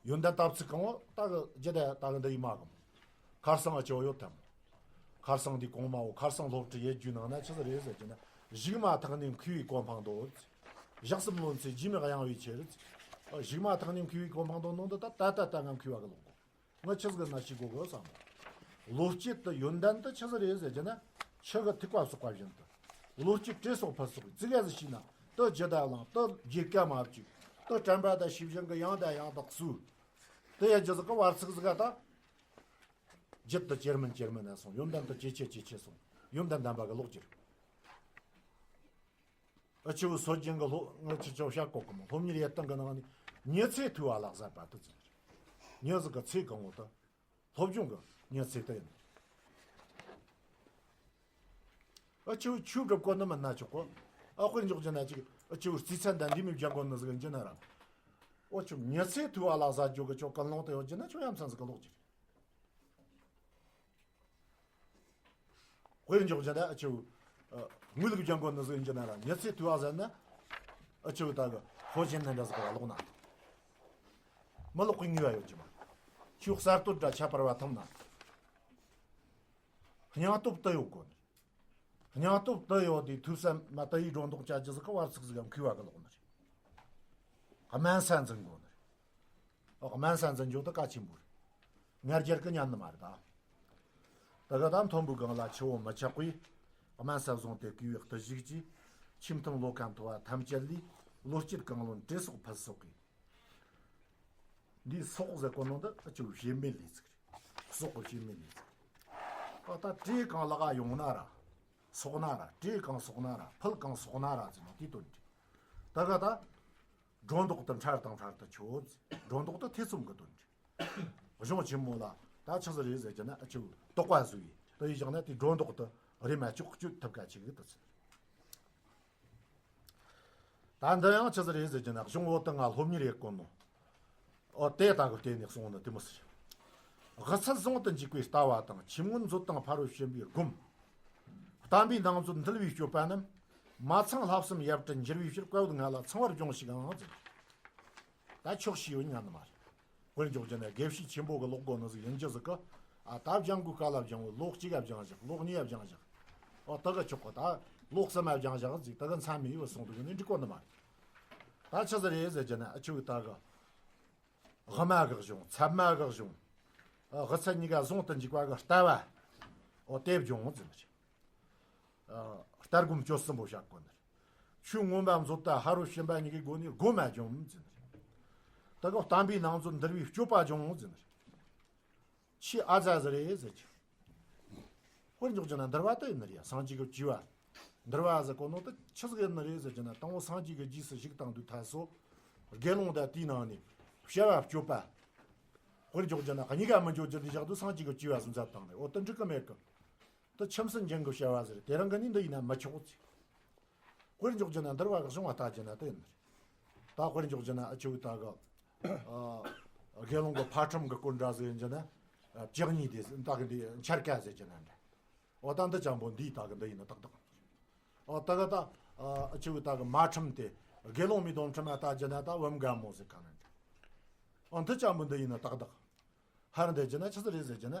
ཡོན་ཏན་དབ་ཚིགས་གང་བོ་ད་གི་རྒྱུད་དེ་ད་གི་འདི་ཡི་མ་གི་མོ། ཁར་སང་ཨ་ཅོ་ཡོད་དམ། ཁར་སང་འདི་གོང་མའོ་ཁར་སང་སློབ་ཁྲིད་ཡེད་རྒྱུ་ནང་ན་ཆི་ཟིག་རེད་ཟེར་གྱི་ན། གཞུག་མ་ཐག་ནས་མཁས་པའི་གོ་འཕང་དོ། ཞག་གསུམ་ལོན་ཚེ་རྒྱུས་མེད་གཡེང་བའི་ཕྱིར། གཞུག་མ་ཐག་ནས་མཁས་པའི་གོ་འཕང་དོ་ནོ་འདི་ད་ད་ད་ད་ང་མཁས་པ་གི་ལོག་གོ། ང་ཆི་ཟིག་ན་ཤི་གོ་གི་བསམ། བློ་སྐྱེད་དུ་ཡོན་ཏན་དུ་ཆི་ཟིག་རེད་ཟེར་གྱི་ན། ཆུ་གི་ཐིགས་པ་གསོག་པ་བཞིན་དུ། བློ་སྐྱེད་བྲེ་སོགས་ཕུལ་སོགས་ཀྱི་ཙི་གེ་ཟིག་ཤི་ན་དུ་ཇི་ད་ལང་དུ་རྒྱལ་ཀ་མ་བཅུག་དུ་དྲན་པ་དང་ཤེས་བཞིན་གི་ཡང་དང་ཡང་དག་སུ། དུ་ཡ་ཇི་ཟིག་གི་བར་ཚིགས་ཟིག་ག་ད། རྒྱུད་དུ་ཇེ་སྨིན་ཇེ་སྨིན་ན་སོང་། ཡོན་ཏན་དུ་ཇེ་ཆེ་ཇེ་ཆེ་སོང་། ཡོན་ཏན་ལྡན་པ་གི་ལོག་གྱུར། ཨ་ཆུ་བོ་སོ་རྒྱན་གི་སློབ་ང་ཆུ་ཆོ་ཤ་ཀོ་ཀི་མོ་སློབ་གཉེར་ཡེད་སྟངས་གི་ནང་ནས་མྱི་ཚེ་ཐུ་བ་ལ་གཟབ་པ་དུ་ཚུལ། མྱི་ཟིག་གི་ཚེ་གང་བོ་དུ་སློབ་སྦྱོང་གི་མྱི་ཚེ་དུ་ཡིན། ཨ་ཆུ་བོ་ཆུ་སྒྲུབ་གོ་ནི་མིན་ན་ཆོག་གོ། ཨ་དཔེར་འཇོག་རྒྱུ་ན་ཅིག་ཨ་ཆུ་བོ་རྩིས་ཚན་དང་འདི་མི་སྦྱང་གོ་ནི་ཟིག་ཡིན་རྒྱུ་ན་ར། ཨོ་ཆུ་མྱི་ཚེ་ཐུ་བ་ལ་གཟབ་རྒྱུ་གི་ཆོ་ཀུན་སློང་དུ་ཡོད་རྒྱུ་ན་ཆོ་ཡ་མཚན་ཟིག་གི་ལོག་གྱུར། དཔེར་འཇོག་བྱས་ན་ཨ་ཆུ། དངུལ་ལུགས་ལྗང་གོ་ནི་ཟིག་ཡིན་གྱི་ན་ར་མྱི་ཚེ་ཐུ་བ་ཟེར་ན། ཨ་ཆུ་ད་གི་ཕོ་ཆེན་ནི་འདྲ་ཟིག་ག་ལོག་ན། མི་ལོག་གི་ངེས་པ་ཡོད་ཀྱི་མ། ཆུ་གསར་གཏོད་འདྲ་ཁྱད་པར་བ་ཐམ་ན། སྙིང་སྟོབས་དུ་ཡོད་གོ་ནི། སྙིང་སྟོབས་དུ་ཡོད་དེ་ཐུབ་ས་མ་དུ་ཡི་སྒྲོ་འདོགས་བཅད་རྒྱུ་ཟིག་གི་བར་ཚིགས་ཟིག་གམ་མཁས་པ་གི་ལོག་ནི་རེད། དམན་ས་འཛིན་གོ་ནི་རེད། ཨོ་དམན་ས་འཛིན་རྒྱུ་དེ་གལ་ཆེན་པོ་རེད། ང་རྒྱལ་གི་ཉམས་ནི་མ་རེད་ད། དེ་ག་ད་མཐོན་པོའི་སྒང་ལ་ཆུ་བོ་མི་ཆགས་པས། དམན་ས་བཟུང་སྟེ་བསྐུལ་བའི་བརྟུལ་ཞུགས་ཀྱིས། ཆོས་མཐུན་བློ་ཁ་མཐོ་བ་ཐམས་ཅད་ལས། བློ་སྐྱེད་གང་ལོན་བྲེ་སོགས་ཕུལ་སོགས་ཀྱིས། འདིའི་སོགས་ཟེར་གོ་ནོ་འདི་ཨ་ཆུ་བྱེད་མེད་ལས་ཚིག་རེད། སོགས་ཀྱི་བྱེད་མེད་ལས་ཚིག་ཨ་ད་བྲེ་གང་ལག་ཡོང་ན་ར། སོགས་ན་ར། བྲེ་གང་སོགས་ན་ར། ཕུལ་གང་སོགས་ན་ར་ཟེར་ནོ་དེའི་དོན་རེད། དེ་ག་ད། སྒྲོ་འདོགས་དེ་འཕྲལ་དང་འཕྲལ་དུ་ཆོད། སྒྲོ་འདོགས་དེ་ཐེ་ཚོམ་གི་དོན་རེད། གཞུང་ཆེན་མོ་ལ་ད་ཆི་ཟིག་རེད་ཟེར་གྱི་ན་ཨ་ཆུ་དོགས་པ་བཟོ་ཡི་དེ་ཡི་བཞག་ན་དེ་སྒྲོ་འདོགས་དེ་རེ་མ་ཅོག་གཅོད་ཐུབ་ག་ཆེ་གི་དུ་ཚུལ། ད་འདི་ཡང་ཆི་ཟིག་རེད་ཟེར་གྱི་ན་གཞུང་འོག་ཏུ་ང་སློབ་གཉེར་ཡེད་གོ་ནོ། ཨོ་དེ་ལྟ་གི་ལྟས་ནས་གསུངས་ནི་དེ་མོ་ཟེར། དབུ་ཚད་ཟུང་དུ་འཇུག་པའི་ལྟ་བ་དང་ཆོས་མངོན་མཛོད་དང་ཕ་རོལ་ཕྱིན་པའི་སྒོམ། བསྟན་པའི་ནང་མཛོད་འདུལ་བའི་སྤྱོད་པ་རྣམས། མ་ཚང་བསླབ་གསུམ་ཡར་དྲི་འགྱུར་བའི་ཕྱིར་བཀའ་པོད་ལྔ་ལ་ཚང་བར་སྦྱོངས་ཤིག་ཨང་ཟེར། ད་ཆོག་ཤེས་ཡོད་ཉན་ནི་མ་རེད། དཔེར་འཇོག་རྒྱུ་ན་དགེ་བཤེས་ཆེན་པོ་གི་ལོག་གོ་ནི་ཟིག་ཡིན་རྒྱུ་ཟིག་གི། ཨ་ད་སྦྱང་དགོས་ག་ལ་སྦྱང་བོ་ལོ་གཅིག་ག་སྦྱང་བཞག་ལོ་གཉིས་ག་སྦྱང་བཞག་ཨོ་དེ་གི་ཆོག་གི་ད། ལོ་གསུམ་མ་སྦྱང་བཞག་ཟིག་དེ་གི་མཚམས་མི་ཡོད་སོང་དུས་ནི་འགྲིག་གོ་ནི་མ་རེད། ད་ཆི་ཟིག་རེད་ཟེར་གྱི་ན་ཨ་ཆུ་ད་གི། དབུ་མ་གི་གཞུང་ཚད་མ་གི་གཞུང་། ཨ་དབུ་ཚད་གཉིས་ཀ་ཟུང་དུ་འཇུག་པ་གི་ལྟ་བ། ཨོ་དེ་སྦྱོང་ཟེར་ནི་རེད། ཨ་ལྟ་སྒོམ་སྤྱོད་གསུམ་པོ་བཤད་དགོས་ནི་རེད། ཆོས་མངོན་པ་མཛོད་དང་ཕ་རོལ་ཕྱིན་པ་གཉིས་ཀའི་སྒོ་ནས་སྒོམ་སྦྱོང་ཟེར་ནི་རེད། དེ་གི་བསྟན་པའི་ནང་མཛོད་འདུལ་བའི་སྤྱོད་པ་སྦྱོང་ཟེར་ནི་རེད། ཆེས་ཨ་ཙ་ཟིག་རེད་ཟེར་གྱི། དཔེར་འཇོག་རྒྱུ་ན་འདུལ་བ་དེ་ཡིན་ནི་རེད་ཡ། སངས་རྒྱས་ཀྱི་བཅས་པ། འདུལ་བ་ཟེར་གོ་ནོ་དེ་ཆི་ཟིག་ཡིན་ནི་རེད་ཟེར་གྱི་ན་དང་པོ་སངས་རྒྱས་ཀྱི་རྗེས་སུ་ཞུགས་བཏང་དུས་ཐ་སོ། དགེ་སློང་དང་དེའི་ནང་ནས་བྱ་བ་སྤྱོད་པ། དཔེར་འཇོག་རྒྱུ་ན་གཉིས་ཀ་མི་འཇོག་རྒྱུ་ནས་བཞག་དུས་སངས་རྒྱས་ཀྱི་བཅས་པ་སུ་མཛད་བཏང་ནས་འོ་དེ་འགྲིག་གི་མེད་གི། དེ་ཁྱིམ་སུན་འབྱིན་གི་བྱ་བ་ཟེར་དེ་རང་གི་ནི་འདི་ཡིན་ན་མི་ཆོག་ཚེ། དཔེར་འཇོག་རྒྱུ་ན་འདུལ་བ་གི་གཞུང་བ་ལྟ་རྒྱུ་ན་དེ་ཡིན་ནི་རེད། ད་དཔེར་འཇོག་རྒྱུ་ན་ཨ་ཆུ་ད་གི། ཨ་དགེ་སློང་གི་ཕ་ཁྲིམས་གི་སྐོར་འདྲ་ཟིག་ཡིན་རྒྱུ་ན། ཨ་བཅུ་གཉིས་དེ་ད་གི་འདི་འཆར་ཀ་ཟེར་རྒྱུ་ན་འདྲ། འོ་ད་འདི་ཅང་པོ་འདི་ད་གི་འདི་ཡིན་ན་ཏག་ཏག་ཨོ་ད་གི་ད། ཨ་ཆུ་ད་གི་མ་ཁྲིམས་དེ། དགེ་སློང་མའི་སྡོམ་ཁྲིམས་ལ་ལྟ་རྒྱུ་ན་ད་བུམ་དགའ་མོ་ཟེར་ག་ན་འདྲ། ཨོ་འདི་ཅང་པོ་འདི་ཡིན་ན་ཏག་ཏག་ཧར་འདི་རྒྱུ་ན་ཆི་ཟིག་རེད་ཟེར་རྒྱུ་ན།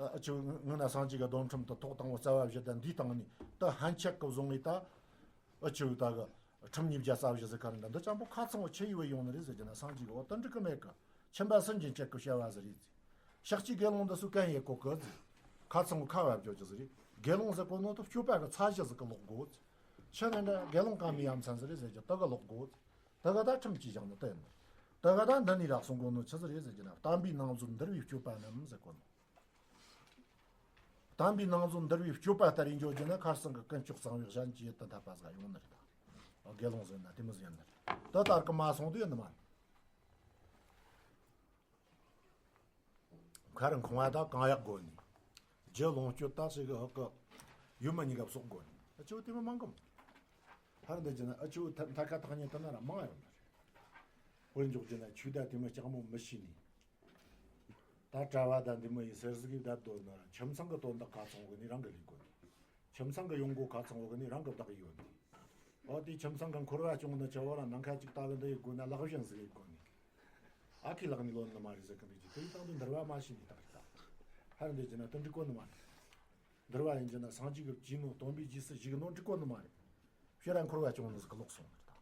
ཨ་ཆུ་ངི་ན་སངས་རྒྱས་ཀྱི་སྡོམ་ཁྲིམས་དེ་ཐོག་དང་པོ་རྩ་བ་བཞི་དང་འདིའི་སྟེང་ནས་ད་ཧན་ཆད་ཀྱི་བཟུང་ངེ་ད། ཨ་ཆུ་ད་གི། ཁྲིམས་ཉིས་བརྒྱ་རྩ་བཞི་ཟེར་ག་རེ་འདྲ་འདི་ཅང་པོ་ཁ་ཚང་བོ་ཆི་ཡི་བས་ཡོང་ནི་རེད་ཟེར་རྒྱུ་ན་སངས་རྒྱས་ཀྱི་འོ་ད་འགྲིག་གི་མེད་གི། ཁྱིམ་པ་སུན་འབྱིན་བྱེད་ཀྱི་བྱ་བ་ཟིག་རེད། ཤཱཀྱའི་དགེ་སློང་འདི་ཚོས་གན་ཡེད་གོ་གི་ཟེར། ཁ་ཚང་བོ་ཁ་བབ་འཇོག་རྒྱུ་ཟིག་རེད། དགེ་སློང་ཟེར་གོ་ནོ་ད་སྤྱོད་པ་གི་ཚད་གཞི་ཟིག་གི་ལོག་དགོས། ཆི་ནས་འདྲ་དགེ་སློང་གང་མི་ཡ་མཚན་ཟིག་རེད་ཟེར་རྒྱུ་ད་གི་ལོག་དགོས། ད་ག་ད་ཁྲིམས་ཀྱིས་བཞག་ནི་ད་ཡིན། ད་ག་ད་འདི་ནས་རག་སོང་གོ་ནོ་ཆི་ཟིག་རེད་ཟེར་རྒྱུ་ན་བསྟན་པའི་ནང་མཛོད་འདུལ་བའི་སྤྱོད་པ་རྣམས་ཟེར་གོ་ནོ། བསྟན་པའི་ནང་མཛོད་འདུལ་བའི་སྤྱོད་པ་ལྟར་ཡིན་འཇོག་རྒྱུ་ན་ཁ་སང་གི་ཀུན་སྤྱོད་གཙང་བའི་གཞན་གྱི་ཡིད་དུ་འཐད་པ་ཟིག་ཡོང་ནི་རེད་ད། དགེ་སློང་ཟེར་ན་དེ་མོ་ཟིག་ཡིན་ནི་རེད། ད་ལྟར་གི་མ་སོང་དུས་ཡིན་ནི་མ་རེད། གར་འཁོང་བ་དང་གང་ཡག་དགོ་ནི། རྒྱུ་ལོངས་སྤྱོད་དང་ཞིག་གི་ཧོ་གི་ཡུལ་མི་གཉིས་ཀ་བསོག་དགོ་ནི། ཨ་ཆོ་དེ་མི་མང་གི་མོ། ཧར་འདི་ཅི་ན་ཨ་ཆོ་མཐའ་ཁ་ཐག་ཉེ་ཐ་ན་ར་མང་ཡོད་ནི་རེད། དཔེར་འཇོག་ཅི་ན་ཆོས་ད་དེ་མི་ལྕགས་མོ་མི་ཤེས་ནི། ད་གྲྭ་བ་དང་འདི་མི་ཡི་སེར་ཟིག་གི་བསྡད་དོ་ན་ར་ཁྱིམ་ཚང་གི་དོན་དག་ཁ་ཚང་གི་ནི་རང་གི་ལས་དགོ་ནི། ཁྱིམ་ཚང་གི་ཡོང་སྒོ་ཁ་ཚང་བོ་གི་ནི་རང་གི་བདག་ཡོད་ནི། འོ་དེ་ཁྱིམ་ཚང་གི་འཁོར་བ་བྱུང་ན་ཆ་བོ་ར་ནང་ཁ་ཅིག་ལྟ་གི་འདི་ཡི་དགོ་ན་ལག་བཞིན་ཟིག་ཡི་དགོ་ནི། ཨ་ཁི་ལག་ནི་ལོན་ནི་མ་རེད་ཟེར་གི་འདི་ཅི་དེ་ཡི་སྟེང་དུ་འདིར་བ་མ་ཤེས་ནི་ད་རེད་ད། ཧར་འདི་ཅི་ན་དུ་འགྲིག་གོ་ནི་མ་རེད། འདིར་བ་ཡིན་ཅི་ན་སངས་རྒྱས་གི་བྱིན་ནོ་སྟོན་པའི་རྗེས་སུ་བཞུགས་ནོ་འགྲིག་གོ་ནི་མ་རེད། ཕྱིར་ར་འཁོར་བ་བྱུང་ནི་ཟིག་གི་ལོག་སོང་ནི་རེད་ད།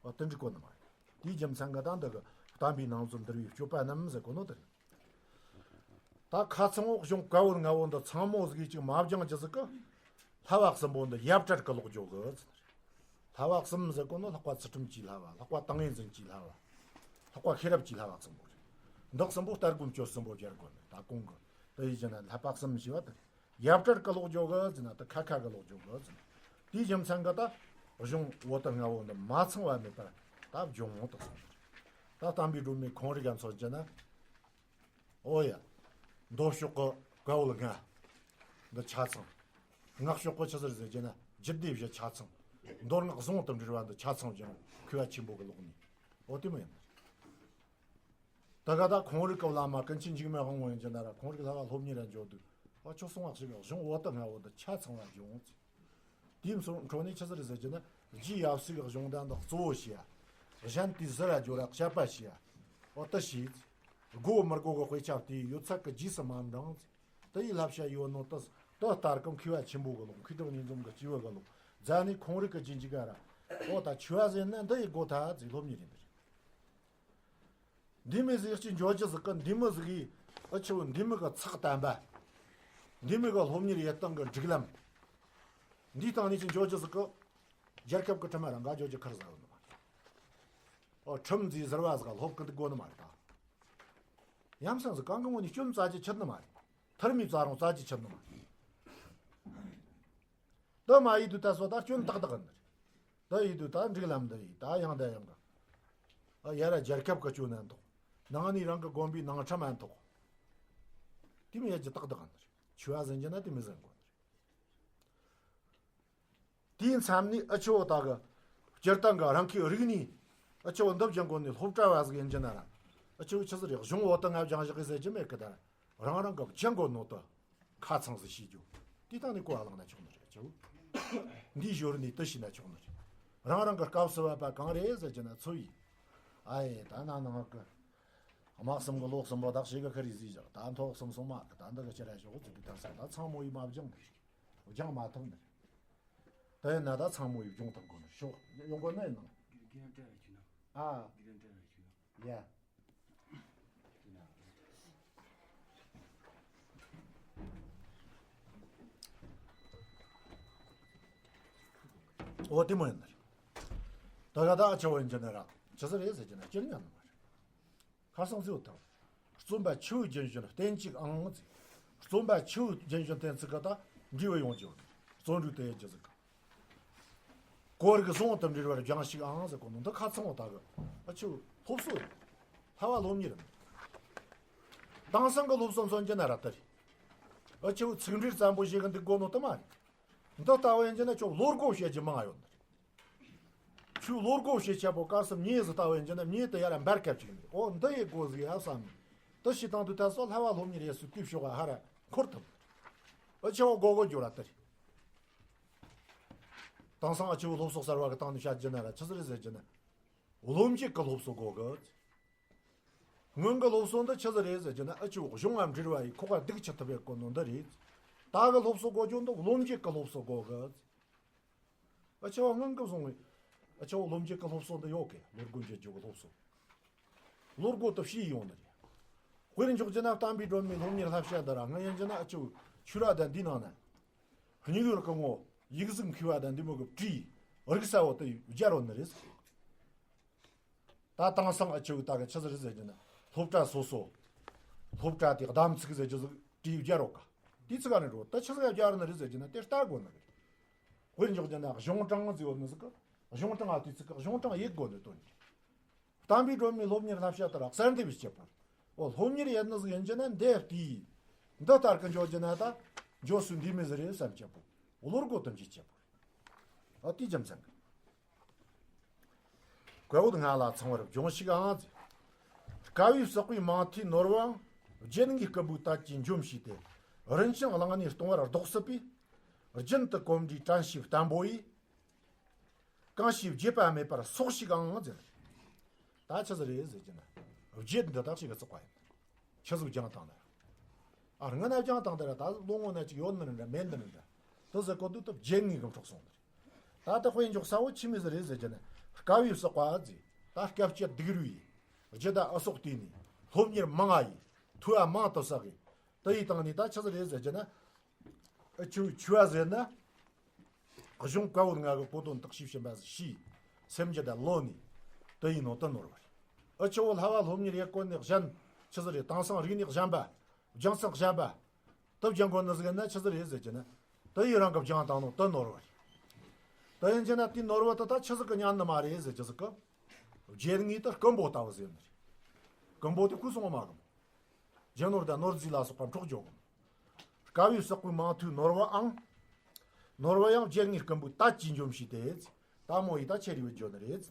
འོ་དེ་འགྲིག་གོ་ནི་མ་རེད། དེའི་རྒྱུ་མཚན་གི་ད་འདི་གི་བསྟན་པའི་ནང་ཚུལ་འདིར་བའི་སྤྱོད་པ་རྣམས་ཟེར་གོ་ནོ་དེ་རེད། ད་ཁ་ཚང་འོག་གཞུང་བཀའ་བོད་ལྔ་བོ་འདི་ཚང་མོ་ཟིག་ཅིག་མ་སྦྱངས་རྒྱུ་ཟིག་གི་ལྷ་བ་གསུམ་པོ་འདི་ཡབ་བྲལ་གི་ལོག་འཇོག་གི་ཟེར། ལྷ་བ་གསུམ་ཟེར་གོ་ནོ་ལྷག་པ་ཚུལ་ཁྲིམས་ཀྱི་ལྷ་བ། ལྷག་པ་ཏིང་ངེ་འཛིན་གྱི་ལྷ་བ། ལྷག་པ་ཤེས་རབ་ཀྱི་ལྷ་བ་གསུམ་པོ་རེད། འདི་གསུམ་པོ་ལྟར་སྒོམ་སྤྱོད་གསུམ་པོ་སྦྱར་དགོས་ནི་ད་གོང་གི་དེ་ཡིན་ཅི་ན་ལྷ་བ་གསུམ་ཞེས་པ་དེ་རེད། ཡབ་བྲལ་གི་ལོག་འཇོག་གི་ཟེར་ན་དེ་ཁ་ཁ་གི་ལོག་འཇོག་གི་ཟེར་ན། དེའི་རྒྱུ་མཚན་གི་ད་གཞུང་བོད་དུ་ལྔ་བོ་འདི་མ་ཚང་བ་མེད་པར་ད་སྦྱོང་ངོ་དག་སོང་། ད་བསྟན་པའི་སྒྲོན་མེ་ཁོང་རིག་ག་མཚོན་ཅི་ན། ཨོ་ཡ། མདོ་ཕྱོགས་གི་བཀའ་བོད་ལྔ། འདི་ཆ་ཚང་། སྔགས་ཕྱོགས་གི་ཆི་ཟེར་ཟེར་གྱི་ན་རྒྱུད་སྡེ་བཞི་ཆ་ཚང་། མདོ་སྔགས་ཟུང་དུ་འབྲེལ་བ་འདི་ཆ་ཚང་ཅན་མཁས་པ་ཆེན་པོ་གི་ལོག་ནི། ཨོ་དེ་མོ་ཡིན། ད་ག་ད་ཁོང་རིག་གི་བླ་མ་ཀུན་མཁྱེན་འཇིགས་མེད་དབང་མོ་ཡིན་གྱི་ན་ར་ཁོང་རིག་ལྷ་བ་སློབ་གཉེར་ར་འཇོག་དུས་ཨོ་ཁྱོད་གསུང་བ་ཞིག་གཞུང་བོད་དུ་ལྔ་བོ་འདི་ཆ་ཚང་བ་སྦྱོང་ཚེ། དེའི་ཚོ་འཕྲོ་ནས་ཆི་ཟེར་ཟེར་གྱི་ན་རྗེ་ཡབ་སྲས་ཀྱི་གཞུང་དོན་དག་གཙོ་བོ་བཤད་ཡ། གཞན་དེའི་ཟུར་ལ་སྦྱོར་ར་བཤད་པ་བྱེད་ཡ། ཨོ་དེ་བྱས། དགོས་མི་དགོས་ཀྱི་དཔེ་ཆ་དེ་ཡོད་ཚད་ཀྱི་རྗེས་སུ་མ་འབྲངས། དེ་ཡི་བསླབ་བྱ་ཡོད་ནོ་དེ་དེ་ལྟར་གི་མཁས་པ་ཆེན་པོ་གི་ལོག་མཁས་གྲུབ་གཉིས་འཛོམས་ཀྱི་སྐྱེས་བུ་གི་ལོག་རྫ་ནས་ཁོང་རིག་གི་རྗེས་འཇུག་ག་ར། ཨོ་ད་ཆོས་པ་ཟེར་ན་འདི་ཡི་སྒོ་ཐ་ཟིག་སློབ་གཉེར་ཡིན་པ་རེད། འདི་མི་ཟིག་ཅིག་འཇོག་རྒྱུ་ཟིག་གི་འདི་མི་ཟིག་གིས་ཨ་ཆེ་བོ་འདི་མི་གི་ཚགས་དམ་པ། འདི་མི་གི་སློབ་གཉེར་ཡེད་སྟངས་གི་སྒྲིག་ལམ། འདིའི་སྟེང་ནས་ཅིག་འཇོག་རྒྱུ་ཟིག་གི་རྒྱལ་ཁབ་ཀྱི་ཁྲིམས་རང་ག་འཇོག་རྒྱུ་ཁར་ཟ་ཡོད་ནི་མ་རེད། ཨོ་ཁྲིམས་འཛིན་ཟུར་པ་ཟིག་ག་སློབ་ཀི་འདུག་དགོས་ནི་མ་རེད་ད། ཡ་མཚན་ཟིག་གང་གི་ངོ་ནས་སྐྱོན་བཙལ་རྒྱུ་ཆེད་ནི་མ་རེད། ཐུར་མི་བཙལ་རུང་བཙལ་རྒྱུ་ཆེད་ནི་མ་རེད། འདི་མ་ཡིན་དུས་ད་སོ་ད་སྐྱོན་ཏག་ཏག་ཡིན་ནི་རེད། འདི་ཡིན་དུས་ད་སྒྲིག་ལམ་འདི་ཡིན་ད་ཡང་ད་ཡང་ག་ཨ་ཡ་ར་རྒྱལ་ཁབ་ཀྱི་སྐྱོན་ན་འདུག་ནང་ནས་རང་གི་དགོན་པའི་ནང་ཁྲིམས་ཨ་འདུག་དེ་མི་ཡ་ཇི་ཏག་ཏག་ཡིན་ནི་རེད། ཆོས་པ་ཟེར་རྒྱུ་ན་དེ་མི་ཟེར་དགོས་ནི་རེད། དེའི་མཚམས་ནས་ཨ་ཆེ་བོ་ད་གི་སྤྱིར་བཏང་གི་རང་གི་རིག་གནས་ཨ་ཆེ་བོ་འདི་སྦྱང་དགོས་ནི་སློབ་གྲྭ་བ་ཟིག་ཡིན་རྒྱུ་ན་ར། ཨ་ཆེ་བོ་ཆི་ཟིག་རེད་གཞུང་བོད་དུ་ང་སྦྱང་བཞག་གི་ཟེར་རྒྱུ་མེད་གི་ད་ར། རང་རང་གི་སྦྱང་དགོས་ནོ་དུ་ཁ་ཚང་ཟིག་ཤེས་རྒྱུ། དེ་སྟེང་ནས་གོ་བ་བླངས་ན་ཆོག་ནི་རེད་ཆེ་བོ། འདིའི་ཞོར་ནས་དུ་ཤེས་ན་ཆོག་ནི་རེད། རང་རང་གི་སྐབས་སུ་བབ་པ་གང་རེད་ཟེར་རྒྱུ་ན་ཚོ་ཡིས། ཨ་ཡེ་ད་ན་ནང་གི་དམག་གསུམ་གི་ལོ་གསུམ་པོ་བདག་ཞིག་གི་ཁ་རི་ཟིག་བཞག་ད་མཐོ་གསུམ་སོང་མ་གི་ད་འདི་གི་ཕྱིར་ར་ཞོག་ཚུགས་གི་ད་ས་ད་ཚང་མོ་ཡིས་མ་སྦྱངས་ནི་རེད། སྦྱང་མ་ཐུབ་ནི་རེད། དེ་ན་ད་ཚང་མོ་ཡིས་སྦྱོང་ཐུབ་དགོས་ནི་ཤོག་ཡོང་དགོས་ནི་ཡིན་ནོ། དགེ་རྒན་བཀྲ་ཤིས་ན། ཨ། དགེ་རྒན་བཀྲ་ཤིས་ན། ཡ། འོ་དེ་མོ་ཡིན་ནི་རེད། ད་ག་ད་ཨ་ཆེ་བོ་ཡིན་གྱི་ནི་ར་ཆི་ཟིག་རེད་ཟེར་གྱི་ན་སྤྱིར་ཉམས་ནི་མ་རེད། ཁ་སང་ཚེའུ་དང་། རྩོམ་པ་ཆུ་བོའི་རྒྱུན་བཞིན་བསྟན་ཅིག་ཨང་ཟེར། རྩོམ་པ་ཆུ་བོའི་རྒྱུན་བཞིན་བསྟན་ཚིག་ག་ད་འབྲས་བུ་ཡོང་རྒྱུ། རྩོམ་རིག་དེ་ཡི་རྒྱུ་ཟིག་གོ་རིག་ཟུང་དུ་འབྲེལ་བར་སྦྱང་ཞིག་ཨང་ཟེར་གོ་ནོ་འདི་ཁ་ཚང་བ་ད་གི་ཨ་ཆུ་སློབ་གསོ་རེད། ལྷ་བ་སློབ་གཉེར་རེད། དེང་སང་གི་སློབ་གསོ་མཚོན་གྱི་ན་ར་ད་རེད། ཨ་ཆུ་ཚིག་འགྲེལ་བཙན་པོ་ཞིག་གི་འདུག་གོ་ནོ་དུ་མ་རེད། འདི་ལྟ་བུ་ཡིན་གྱི་ན་ཁྱོད་བློ་སྒོ་ཕྱེ་རྒྱུ་མང་ཡོད་ནི་རེད། ཁྱོད་བློ་སྒོ་ཕྱེ་ཆེ་པོ་སྐབས་སུ་མྱེ་ཟི་ལྟ་བུ་ཡིན་གྱི་ན་མྱེ་དེ་ཡར་ལ་འབར་ཁ་བཅུག་ནི་རེད། ཨོ་འདི་ཡི་སྒོ་ཟིག་ཡ་བསམ་ནི། དེ་ཤི་དང་དུ་ད་སོ་ལྷ་བ་སློབ་གཉེར་ཡས་སུ་དུས་ཕྱོགས་ཧ་ར་འཁོར་ཐུབ། ཨ་ཆེ་བ་སྒོ་སྒོ་འགྱུར་ར་དེ་རེད། དེང་སང་ཨ་ཆེ་བོ་སློབ་གསོ་གསར་བ་གི་སྟེང་ནས་བཤད་རྒྱུ་ན་ར་ཆི་ཟིག་རེད་ཟེར་རྒྱུ་ན། བློ་འབྱེད་ཀྱི་སློབ་གསོ་དགོས་གི། སྔོན་གྱི་སློབ་གསོ་འདི་ཆི་ཟིག་རེད་ཟེར་རྒྱུ་ན་ཨ་ཆུ་གཞུང་ང་འབྲེལ་བ་ཡི་ཁོག་པ་སྡུག་ཆི་ཐུབ་པའི་སྐོར་ནོ་འདི་རེད། ད་གི་སློབ་གསོ་དགོས་རྒྱུ་འདི་བློ་འབྱེད་ཀྱི་སློབ་གསོ་དགོས་གི། ཨ་ཆེ་བ་སྔོན་གྱི་སོང་བས་ཨ་ཆེ་བ་བློ་འབྱེད་ཀྱི་སློབ་གསོ་འདི་ཡོད་གི་བློ་སྒོ་འབྱེད་རྒྱུ་གི་སློབ་གསོ། བློ་སྒོ་དུ་ཕྱིས་ཡོང་ནི་རེད། དཔེར་འཇོག་རྒྱུ་ན་བསྟན་པའི་སྒྲོན་མེ་སློབ་གཉེར་བསླབ་བྱ་འདི་ར་ང་ཡིན་རྒྱུ་ན་ཨ་ཆུ་ཆུ་ར་དང་འདི་ནང་ན། སྙིགས་ཡོར་གི་ངོ་ཡིག་གཟུགས་མཁས་པ་དང་འདི་མོ་གི་བྲིས་རིག་ས་བོ་དུ་སྦྱར་བ་ནི་རེད། ད་དེང་སང་ཨ་ཆུ་ད་གི་ཆི་ཟིག་རེད་ཟེར་རྒྱུ་ན་སློབ་གྲྭ་སོ་སོ། སློབ་གྲྭ་དེ་གདམ་ཚིག་ཟེར་རྒྱུ་ཟིག་བྲིས་སྦྱར་རོག་ག་དེ་ཚིག་ག་ནས་རོ་ད་ཆི་ཟིག་སྦྱར་ནི་རེད་ཟེར་རྒྱུ་ན་དེ་ལྟ་དགོས་ནི་རེད། དཔེར་འཇོག་རྒྱུ་ན་གཞུང་དྲང་ཟེར་བ་ནི་ཟིག་གི་གཞུང་དྲང་ཨ་དེ་ཚིག་གི་གཞུང་དྲང་ཡིག་དགོས་ནི་དོན་རེད། བསྟན་པའི་སྒྲོན་མེ་སློབ་གཉེར་བསླབ་བྱ་ལྟར་གསར་འདེབས་བྱེད་པར། འོ་སློབ་གཉེར་ཡེད་ནི་ཟིག་ཡིན་རྒྱུ་ན་འདི་ལྟ་ཡིས། འདི་ལྟར་གི་འཇོག་རྒྱུ་ན་ད་འཇོག་སྲོལ་འདི་མོ་ཟིག་རེད་བསམ་གྱི་ཡོད་པོ། བློ་སྒོ་དེ་འབྱེད་གྱི་ཡོད་པོ་རེད། ཨ་དེའི་རྒྱུ་མཚན་གི། བཀའ་བོད་ང་ལ་ཚང་བར་སྦྱོང་ཞིག་ཨང་ཟེར། དཀའ་བས་བསགས་པའི་མང་ཐོས་ནོར་བའང་། རྒྱན་ངའི་སྐུ་འབུམ་དལ་གྱིས་འཇོམས་ཤིག་སྟེ། རིན་ཆེན་གླིང་ནས་སྟོང་བར་ལྡོག་སྲིད་པས། རྒྱུན་དུ་གོམས་འདྲིས་དྲན་ཤེས་བརྟན་པོ་ཡིས། གང་ཞིག་བརྗེད་པ་མེད་པར་གསོག་ཞིག་ཨང་ཟེར། ད་ཆི་ཟིག་རེད་ཟེར་རྒྱུ་ན། བརྗེད་འདི་དག་ཞིག་གི་བཙོག་པ་ཡིན། ཆི་ཟིག་སྦྱངས་བཏང་ན་ར། ཨ་སྔ་ན་སྦྱངས་བཏང་དེ་ར་ད་ལོ་ངོ་ན་ཅིག་ཡོད་ནི་རེད་འདྲ་མེད་ནི་རེད་འདྲ། དེ་ཟེར་གོ་དུས་ད་བརྗེད་ངེས་གི་འཕྲོག་སོང་ནི་རེད། ད་ལྟ་དཔེ་འཇོག་ས་བོ་ཆི་མོ་ཟིག་རེད་ཟེར་རྒྱུ་ན། དཀའ་བས་བསགས་པ་ཟེར། ད་སྐབས་སྤྱད་སྡུག་རུས་ཡིས། རྒྱུ་ད་ཨུ་སོགས་བལྟས་ནས། སློབ་གཉེར་མང་ང་ཡིས། ཐོས་པ་མང་དུ་བསགས་གི། དེ་ཡི་སྟེང་ནས་ད་ཆི་ཟིག་རེད་ཟེར་རྒྱུ་ན། ཨ་ཆུ་ཆུ་བ་ཟེར་ན། གཞུང་བཀའ་བོད་ང་གི་གོ་དོན་དག་ཤེས་བྱིན་པ་ཟིག་ཤེས། སེམས་རྒྱུད་ད་ལོ་ནས། དེ་ཡིན་ནོ་དེ་ནོར་བ་རེད། ཨ་ཆུ་བོ་ལྷ་བ་སློབ་གཉེར་ཡེད་གོ་ནས་གཞན་ཆི་ཟིག་རེད། དེང་སང་རིག་གནས་གཞན་པ། སྦྱང་ཚུལ་གཞན་པ། དེ་སྦྱང་གོ་ནི་ཟིག་ཡིན་ན་ཆི་ཟིག་རེད་ཟེར་རྒྱུ་ན། དེ་ཡི་རང་གི་སྦྱངས་བཏང་ནོ་དེ་ནོར་བ་རེད། དེ་ཡིན་རྒྱུ་ན་དེ་ནོར་བ་དེ་ད་ཆི་ཟིག་གི་ཉམས་ནི་མ་རེད་ཟེར་རྒྱུ་ཟིག་གི། བརྗེད་ངེས་དེ་རྐུན་པོ་ལྟ་བུ་ཟེར་ནི་རེད། རྐུན་པོ་དེ་ཁུ་སོང་བ་མ་གི་མོ། རྒྱུ་ནོར་དང་ནོར་རྫས་ལ་སོགས་པ་འཕྲོག་འཇོག་གི་མོ། དཀའ་བས་བསགས་པའི་མང་ཐོས་ནོར་བའང་། ནོར་བ་ཡང་བརྗེད་ངེས་རྐུན་པོས་དལ་གྱིས་འཇོམས་ཤིག་སྟེ། ད་མོ་ཡིས་ད་ཆེ་རི་བའི་འཇོག་ནི་རེད།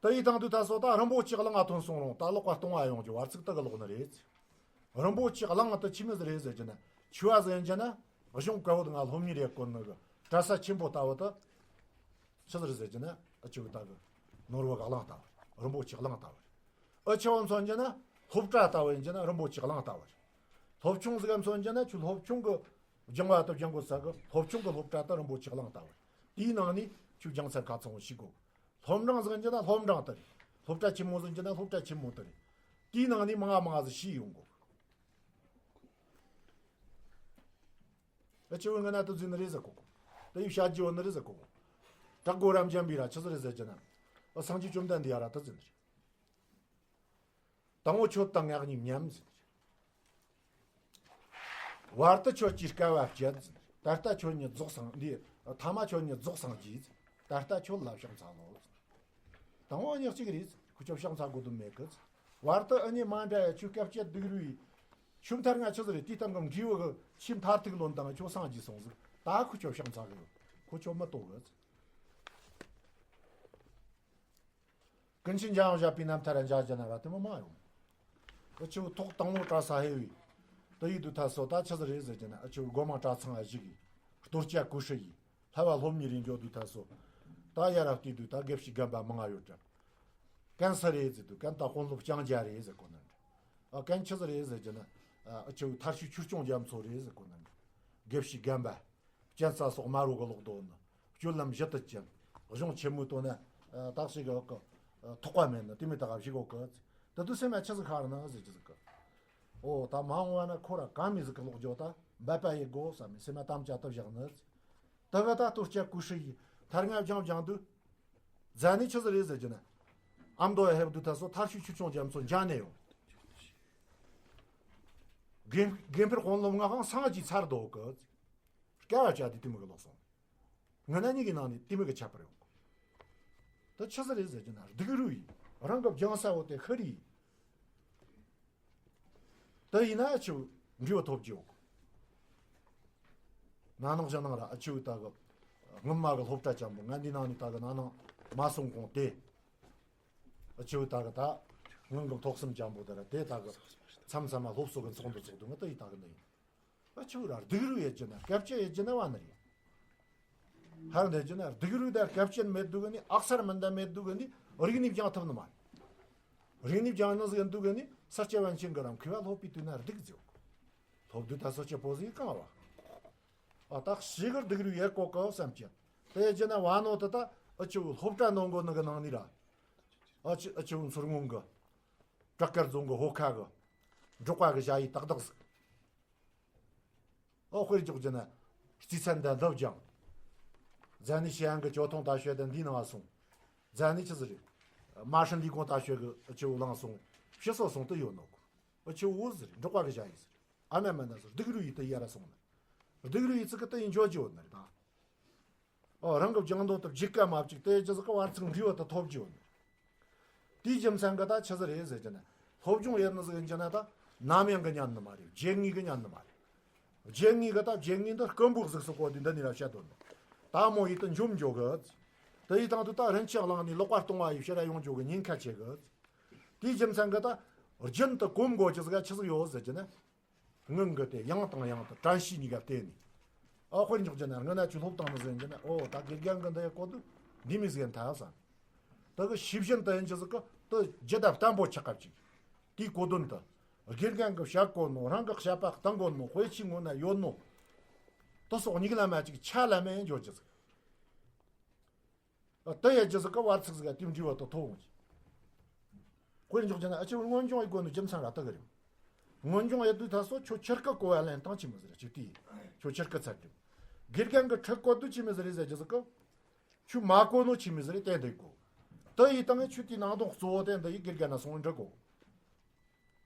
དེ་ཡི་དང་དུ་ད་སོ་ད་རིན་པོ་ཆེ་གླང་ང་ཐོན་སོང་རུང་ད་ལོག་པ་གཏོང་བ་ཡོང་རྒྱུ་བར་ཚིག་དེ་གི་ལོག་ནི་རེད། རིན་པོ་ཆེ་གླང་དེ་ཆི་མོ་ཟིག་རེད་ཟེར་རྒྱུ་ན། ཆུ་བ་ཟིག་ཡིན་རྒྱུ་ན། གཞུང་བཀའ་བོད་ང་སློབ་གཉེར་ཡེད་གོ་ནི་གི་གྲྭ་ས་ཆེན་པོ་ལྟ་བུ་དེ། ཆི་ཟིག་རེད་ཟེར་རྒྱུ་ན། ཨ་ཆུ་བོ་ད་གི་ནོར་བུ་གི་གླང་ལྟ་བུ། རིན་པོ་ཆེ་གླང་ལྟ་བུ། ཨ་ཆུ་བོ་མཚོན་རྒྱུ་ན་སློབ་གྲྭ་ལྟ་བུ་ཡིན་རྒྱུ་ན་རིན་པོ་ཆེ་གླང་ལྟ་བུ། སློབ་ཆུང་ཟིག་ག་མཚོན་རྒྱུ་ན་ཁྱོད་སློབ་ཆུང་གི་སྦྱང་བ་དེ་སྦྱང་དགོས་ས་གི་སློབ་ཆུང་གི་སློབ་གྲྭ་དེ་རིན་པོ་ཆེ་གླང་ལྟ་བུ། དེའི་ནང་ནས་ཁྱོད་སྦྱང་ཚར་ཁ་ཚང་བོ་ཤེས་དགོས། སློབ་འབྲིང་ཟིག་ཡིན་རྒྱུ་ན་སློབ་འབྲིང་དེ་རེད། སློབ་གྲྭ་ཆེན་མོ་ཟིག་ཡིན་རྒྱུ་ན་སློབ་གྲྭ་ཆེན་མོ་དེ་རེད། དེའི་ནང་ནས་མང་ང་མང་ང་ཟིག་ཤེས་ཡོང་དགོས། ཨ་ཆུ་བོ་ང་ན་དུ་འཛིན་ནི་རེད་ཟེར་གོ། དེ་ཡི་བྱ་རྒྱུ་བོ་ནི་རེད་ཟེར་གོ། བྲག་སྒོ་རམ་འཇམ་པའི་ར་ཆི་ཟིག་རེད་ཟེར་རྒྱུ་ན། ཨ་སངས་རྒྱས་བཅོམ་ལྡན་འདས་ཡ་ར་དུ་འཛིན་ནི་རེད། དང་པོ་ཁྱོད་དང་ངག་གཉིས་མཉམ་འཛིན་ནི་རེད། བར་དུ་ཁྱོད་ཀྱིས་དཀའ་བ་སྤྱད་འཛིན་ནི་རེད། ད་ལྟ་ཁྱོད་ཉིད་རྫོགས་སངས་འདི། ཐ་མ་ཁྱོད་ཉིད་རྫོགས་སངས་རྒྱས། ད་ལྟ་ཁྱོད་ལ་ཕྱག་འཚལ་ལོ། དང་པོ་ཉག་གཅིག་རེད། ཁོ་ཆོ་ཕྱག་འཚལ་དགོས་དོན་མེད་གི། བར་དུ་ཨ་ནི་མ་འདྲ་ཡ་ཆུ་སྐབས་བཅད་སྡུག་རུས་ཡིས། ཆུ་མཐར་ང་ཆི་ཟིག་རེད། དེའི་སྟེང་གི་འབྲས་བུ་གི་ཆུ་མཐར་ཐུག་ལོན་དང་ཁྱོད་སངས་རྒྱས་སོང་ཟིག་ད་ཁོ་ཆོ་ཕྱག་འཚལ་གི་ཡོད། ཁོ་ཆོ་མི་ལྟོ་གི། ཀུན་མཁྱེན་འཇམ་དབྱངས་བཞད་པའི་རྣམ་ཐར་འཇའ་ཇ་ན་ར་དེ་མོ་མ་ཡོང་། ཨ་ཆུ་ཐོག་དང་པོ་གྲྭ་ས་ཧེ་བི། དེ་ཡི་དུ་ཐ་སོ་ད་ཆི་ཟིག་རེད་ཟེར་རྒྱུ་ན་ཨ་ཆུ་སྒོ་མང་གྲྭ་ཚང་ཨ་ཞིག་གི། གཏོར་སྐྱ་ཀུ་ཤུ་ཡིས། ལྷ་བ་སློབ་གཉེར་ཡིན་འཇོག་དུས་ཐ་སོ། ད་ཡ་རབས་དུས་དུས་ད་དགེ་བཤེས་རྒན་པ་མང་ང་ཡོད་ཀྱང་། གན་ས་རེད་ཟེར་དུས་གན་ད་དཔོན་སློབ་རྐྱང་རྒྱ་རེད་ཟེར་གོ་ནི་འདྲ། ཨ་གན་ཆི་ཟིག་རེད་ཟེར་རྒྱུ་ན། ཨ་ཆུ་མཐར་ཕྱིན་ཆོས་སྐྱོང་རྒྱ་མཚོ་རེད་ཟེར་གོ་ནི་འདྲ། དགེ་བཤེས་རྒན་པ། སྤྱན་རྩ་སོགས་དམར་བོ་གི་ལོག་རྡོ་ནི། སྤྱོད་ལམ་ཞི་དུལ་ཅན། གཞུང་ཆེན་མོའི་དོན་ནི། ཨ་དག་ཞིག་གི་འོག་གི། ཨ་ཐོགས་པ་མེད་ནི་དེ་མི་དག་ག་ཞིག་འོག་གི། དེ་དུས་སེམས་ལ་ཆི་ཟིག་ཤར་ནི་ཟེར་རྒྱུ་ཟིག་གི། ཨོ་ད་མ་འོངས་པ་ན་ཁོ་ར་གང་མི་ཟིག་གི་ལོག་འགྱོ་ད་འབད་པ་ཡི་སྒོ་བསམ་མི་སེམས་ལ་དམ་བཅའ་ཏུ་བཞག་ནི། དེ་གི་ད་གཏོར་སྐྱ་ཀུ་ཤུ་ཡིས་མཐར་ང་སྦྱང་སྦྱང་དུས། རྫ་ནི་ཆི་ཟིག་རེད་ཟེར་རྒྱུ་ན། ཨ་མདོ་ཡ་ཧེབ་དུ་ཐ་སོ་མཐར་ཕྱིན་ཆོས་སྐྱོང་རྒྱ་མཚོ་འཇང་ནས་ཡོང་། དགེ་དགེ་འཕེལ་དཔོན་སློབ་ང་ཧང་སངས་རྒྱས་ཚར་དོ་གི། སྐལ་བ་བྱ་དེ་དེ་མི་གི་ལོག་སོང་། ངི་ན་གཉིས་ཀྱི་ནང་ནས་དེ་མི་གི་ཁྱད་པར་ཡོང་། དེ་ཆི་ཟིག་རེད་ཟེར་རྒྱུ་ན་སྡུག་རུས་ཡིན། རང་གི་སྦྱང་ས་བོ་དེ་ཤི་རི་ཡིན། དེ་ཡིན་ན་ཆུ་འབྲས་བུ་ཐོབ་རྒྱུ་ཡོད། ན་ནིང་ཞིང་ནང་ར་ཨ་ཆུ་ད་གི་སྔོན་མ་གི་སློབ་གྲྭ་ཅན་པོ་ང་འདི་ནང་ནས་ད་གི་ན་ནིང་མ་སོང་གོང་དེ། ཨ་ཆུ་ད་གི་ད་སྔོན་གི་ཐོག་གསུམ་ཅན་པོ་དེ་ར་དེ་ད་གི་མཚམས་མཚམས་མ་སློབ་གསོ་གི་ཚོགས་འདུ་ཚོགས་འདུ་ང་ད་ཡི་ད་གི་འདི་ཡིན། ཨ་ཆུ་ར་སྡུག་རུས་ཡེད་རྒྱུ་ན་སྐབས་བཅད་ཡེད་རྒྱུ་ན་བ་ནི་རེད། ཧར་འདེད་རྒྱུ་ན་སྡུག་རུས་དང་སྐབས་བཅད་མེད་འདུག་གི་ནི་ཨག་སར་མི་འདའ་མེད་འདུག་གི་ནི་རིག་གནས་སྦྱང་ཐུབ་ནི་མ་རེད། རིག་གནས་སྦྱང་ནི་ཟིག་འདུག་གི་ནི་ས་སྐྱ་པཎ་ཆེན་གི་རང་མཁས་པ་སློབ་པའི་དུས་ན་སྡུག་ཟེར། སློབ་དུས་ད་སོ་སྐྱ་པོ་ཟིག་གང་བ། ཨ་ད་ཞིག་གི་སྡུག་རུས་ཡེད་གོ་གི་བསམ་གྱི། དེ་རྒྱུ་ན་བ་ནོ་དེ་ད་ཨ་ཆུ་སློབ་གྲྭ་ནང་གོ་ནི་གི་ནང་ནི་ར། ཨ་ཆུ་ཨ་ཆུ་མཚོ་སྔོན་གི་བྲག་དཀར་རྫོང་གི་ཧོ་ཁ་གི་འབྲོག་པ་གི་ཞ་ཡི་ཏག་ཏག་ཟིག་ཨོ་དཔེར་འཇོག་རྒྱུ་ན། རྩིས་ཚན་དང་སློབ་སྦྱང་། རྫ་ནི་ཤེས་ཡང་གི་ཇོ་ཐོང་ད་ཤོད་དང་འདི་ནང་སོང་། རྫ་ནི་ཆི་ཟིག་རེད། མ་ཧྲིན་ལི་གོང་ད་ཤོད་གི་ཨ་ཆུ་བོ་ལངས་སོང་། ཕྱི་སོ་སོང་དུ་ཡོད་ནོ་གོ། ཨ་ཆུ་བོ་ཟིག་རེད། འབྲོག་པ་གི་ཞ་ཡི་ཟིག་རེད། ཨ་མ་མ་ན་ཟིག་སྡུག་རུས་ཡི་དུ་ཡ་ར་སོང་ན། སྡུག་རུས་ཡི་ཚིག་གི་དུ་ཡི་འཇོ་རྒྱུ་བོ་ནི་རེད་ད། ཨོ་རང་གི་སྦྱང་དོན་དུ་བརྗེད་ཀ་མ་བཅུག་དེ་ཅི་ཟིག་གི་བར་ཚིག་འབྲས་བུ་དུ་ཐོབ་རྒྱུ་བོ་ནི་རེད། དེའི་རྒྱུ་མཚན་གི་ད་ཆི་ཟིག་རེད་ཟེར་རྒྱུ་ན། སློབ་སྦྱོང་ཡེད་ནི་ཟིག་ཡིན་གྱི་ན་ད་ནམ་ཡང་གི་ཉན་ནི་མ་རེད། རྗེད་ངེས་གི་ཉན་ནི་མ་རེད། རྗེད་ངེས་གི་ད་རྗེད་ངེས་འདི་རྐུན་པོ་གཟུགས་སུ་བཀོད་དུས་འདི་ནས་ར་བཤད་དོན་ནི། ད་མོ་ཡིད་དུ་འཇོམས་འཇོག་གི། དེ་ཡི་སྟེང་དུ་ད་རིན་ཆེན་གླིང་ནས་ལོག་པ་སྟོང་བ་ཡི་ཕྱིར་ར་ཡོང་འཇོག་གི་ཉེན་ཁ་ཆེ་གི། དེའི་རྒྱུ་མཚན་གི་ད་རྒྱུན་དུ་གོམས་དགོས་ཀྱི་ཟིག་ཆི་ཟིག་ཡོད་ཟེར་གྱི་ན། སྔོན་གི་དེ་ཡང་དང་ཡང་དུ་དྲན་ཤེས་གཉིས་ཀ་བརྟེན་ནས། ཨ་དཔེར་འཇོག་རྒྱུ་ན་སྔོན་ན་ཆུ་སློབ་སྟངས་ནི་ཟེར་གྱི་ན། ཨོ་ད་དགེ་རྒན་གི་འདི་ཡི་བཀོད་དུ་འདི་མི་ཟེར་མཐའ་ས། ད་གི་ཤེས་བཞིན་དུ་ཡིན་གྱི་ཟིག་གི་དུ་ཇི་ལྟར་བརྟན་པོ་ཆགས་ཀ་ཅིག་དེའི་གོ་དོན་དུ། དགེ་རྒན་གི་བཤད་གོ་ནོ། རང་གི་བཤད་པ་གཏང་གོ་ནོ། དཔེ་ཆའི་ངོ་ན་ཡོད་ནོ། དུ་སོགས་ཉིག་ལ་མ་ཅིག་ཆ་ལ་མེད་འཇོག་གྱི་ཟིག་ཨ་དེ་ཡ་རྒྱུ་ཟིག་ག་བར་ཚིག་ཟིག་ག་དེ་འདྲི་བ་དང་ཐོག་འོང་གི། དཔེར་འཇོག་རྒྱུ་ན་ཨ་ཆེ་བོ་སྔོན་སྦྱོང་ཡེད་དགོས་ནོ་རྒྱུ་མཚན་ར་དེ་གི་རེད། སྔོན་སྦྱོང་ཡེད་དུས་ད་སོ་ཁྱོད་ཆི་རྐུ་གོ་བ་ལེན་སྟངས་ཆི་མོ་ཟིག་རེད། ཅིག་དེ་ཁྱོད་ཆི་རྐུ་ཚར་དུས། དགེ་རྒན་གི་ཁྲིད་གོ་དུས་ཆི་མོ་ཟིག་རེད་ཟེར་རྒྱུ་ཟིག་ག་ཁྱོད་མ་གོ་ནོ་ཆི་མོ་ཟིག་རེད་བསྟན་འདི་གོ་དེ་ཡི་སྟེང་ཁྱོད་དེའི་ནང་དོན་གཙོ་བོ་བསྟན་འདི་ཡི་དགེ་རྒན་ན་སོང་འདྲི་གོ་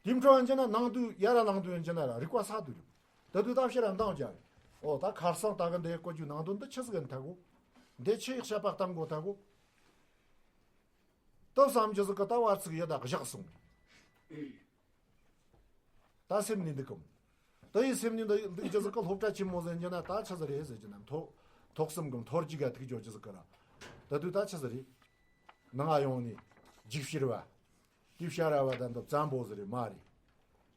དེ་འཕྲོ་ཡིན་གྱི་ན་ནང་དུ་ཡ་ར་ནང་དུ་ཡིན་གྱི་ན་ར་རིག་པ་གསར་དུ་ཡོད། ད་དུས་ད་ཕྱིར་ར་འདང་རྒྱག་རེད། ཨོ་ད་ཁར་སང་ད་གི་འདི་བཀོད་རྒྱུ་ནང་དོན་འདི་ཆི་ཟིག་ཡིན་ཐ་གོ་འདི་ཆི་ཡི་བཤད་པ་གཏང་གོ་ཐ་གོ་ད་བསམ་རྒྱུ་ཟིག་གི་ད་བར་ཚིག་ཡི་ད་བཞག་སོང་། ད་སེམས་ནས་འདུག་གམ། ད་ཡི་སེམས་ནས་འདུག་འདུག་རྒྱུ་ཟིག་གི་སློབ་གྲྭ་ཆེན་མོ་ཟིག་ཡིན་གྱི་ན་ད་ཆི་ཟིག་རེད་ཟེར་གྱི་ན། ཐོག་ཐོག་གསུམ་གམ་ཐོག་གཅིག་ག་ཐུག་འཇོག་རྒྱུ་ཟིག་གི་ར། ད་དུས་ད་ཆི་ཟིག་རེད། ནང་ང་ཡོང་ནས་རྒྱུགས་ཕྱིར་བ། དེའི་བྱ་ར་བ་དང་འདི་བཙན་པོ་ཟིག་རེད་མ་རེད།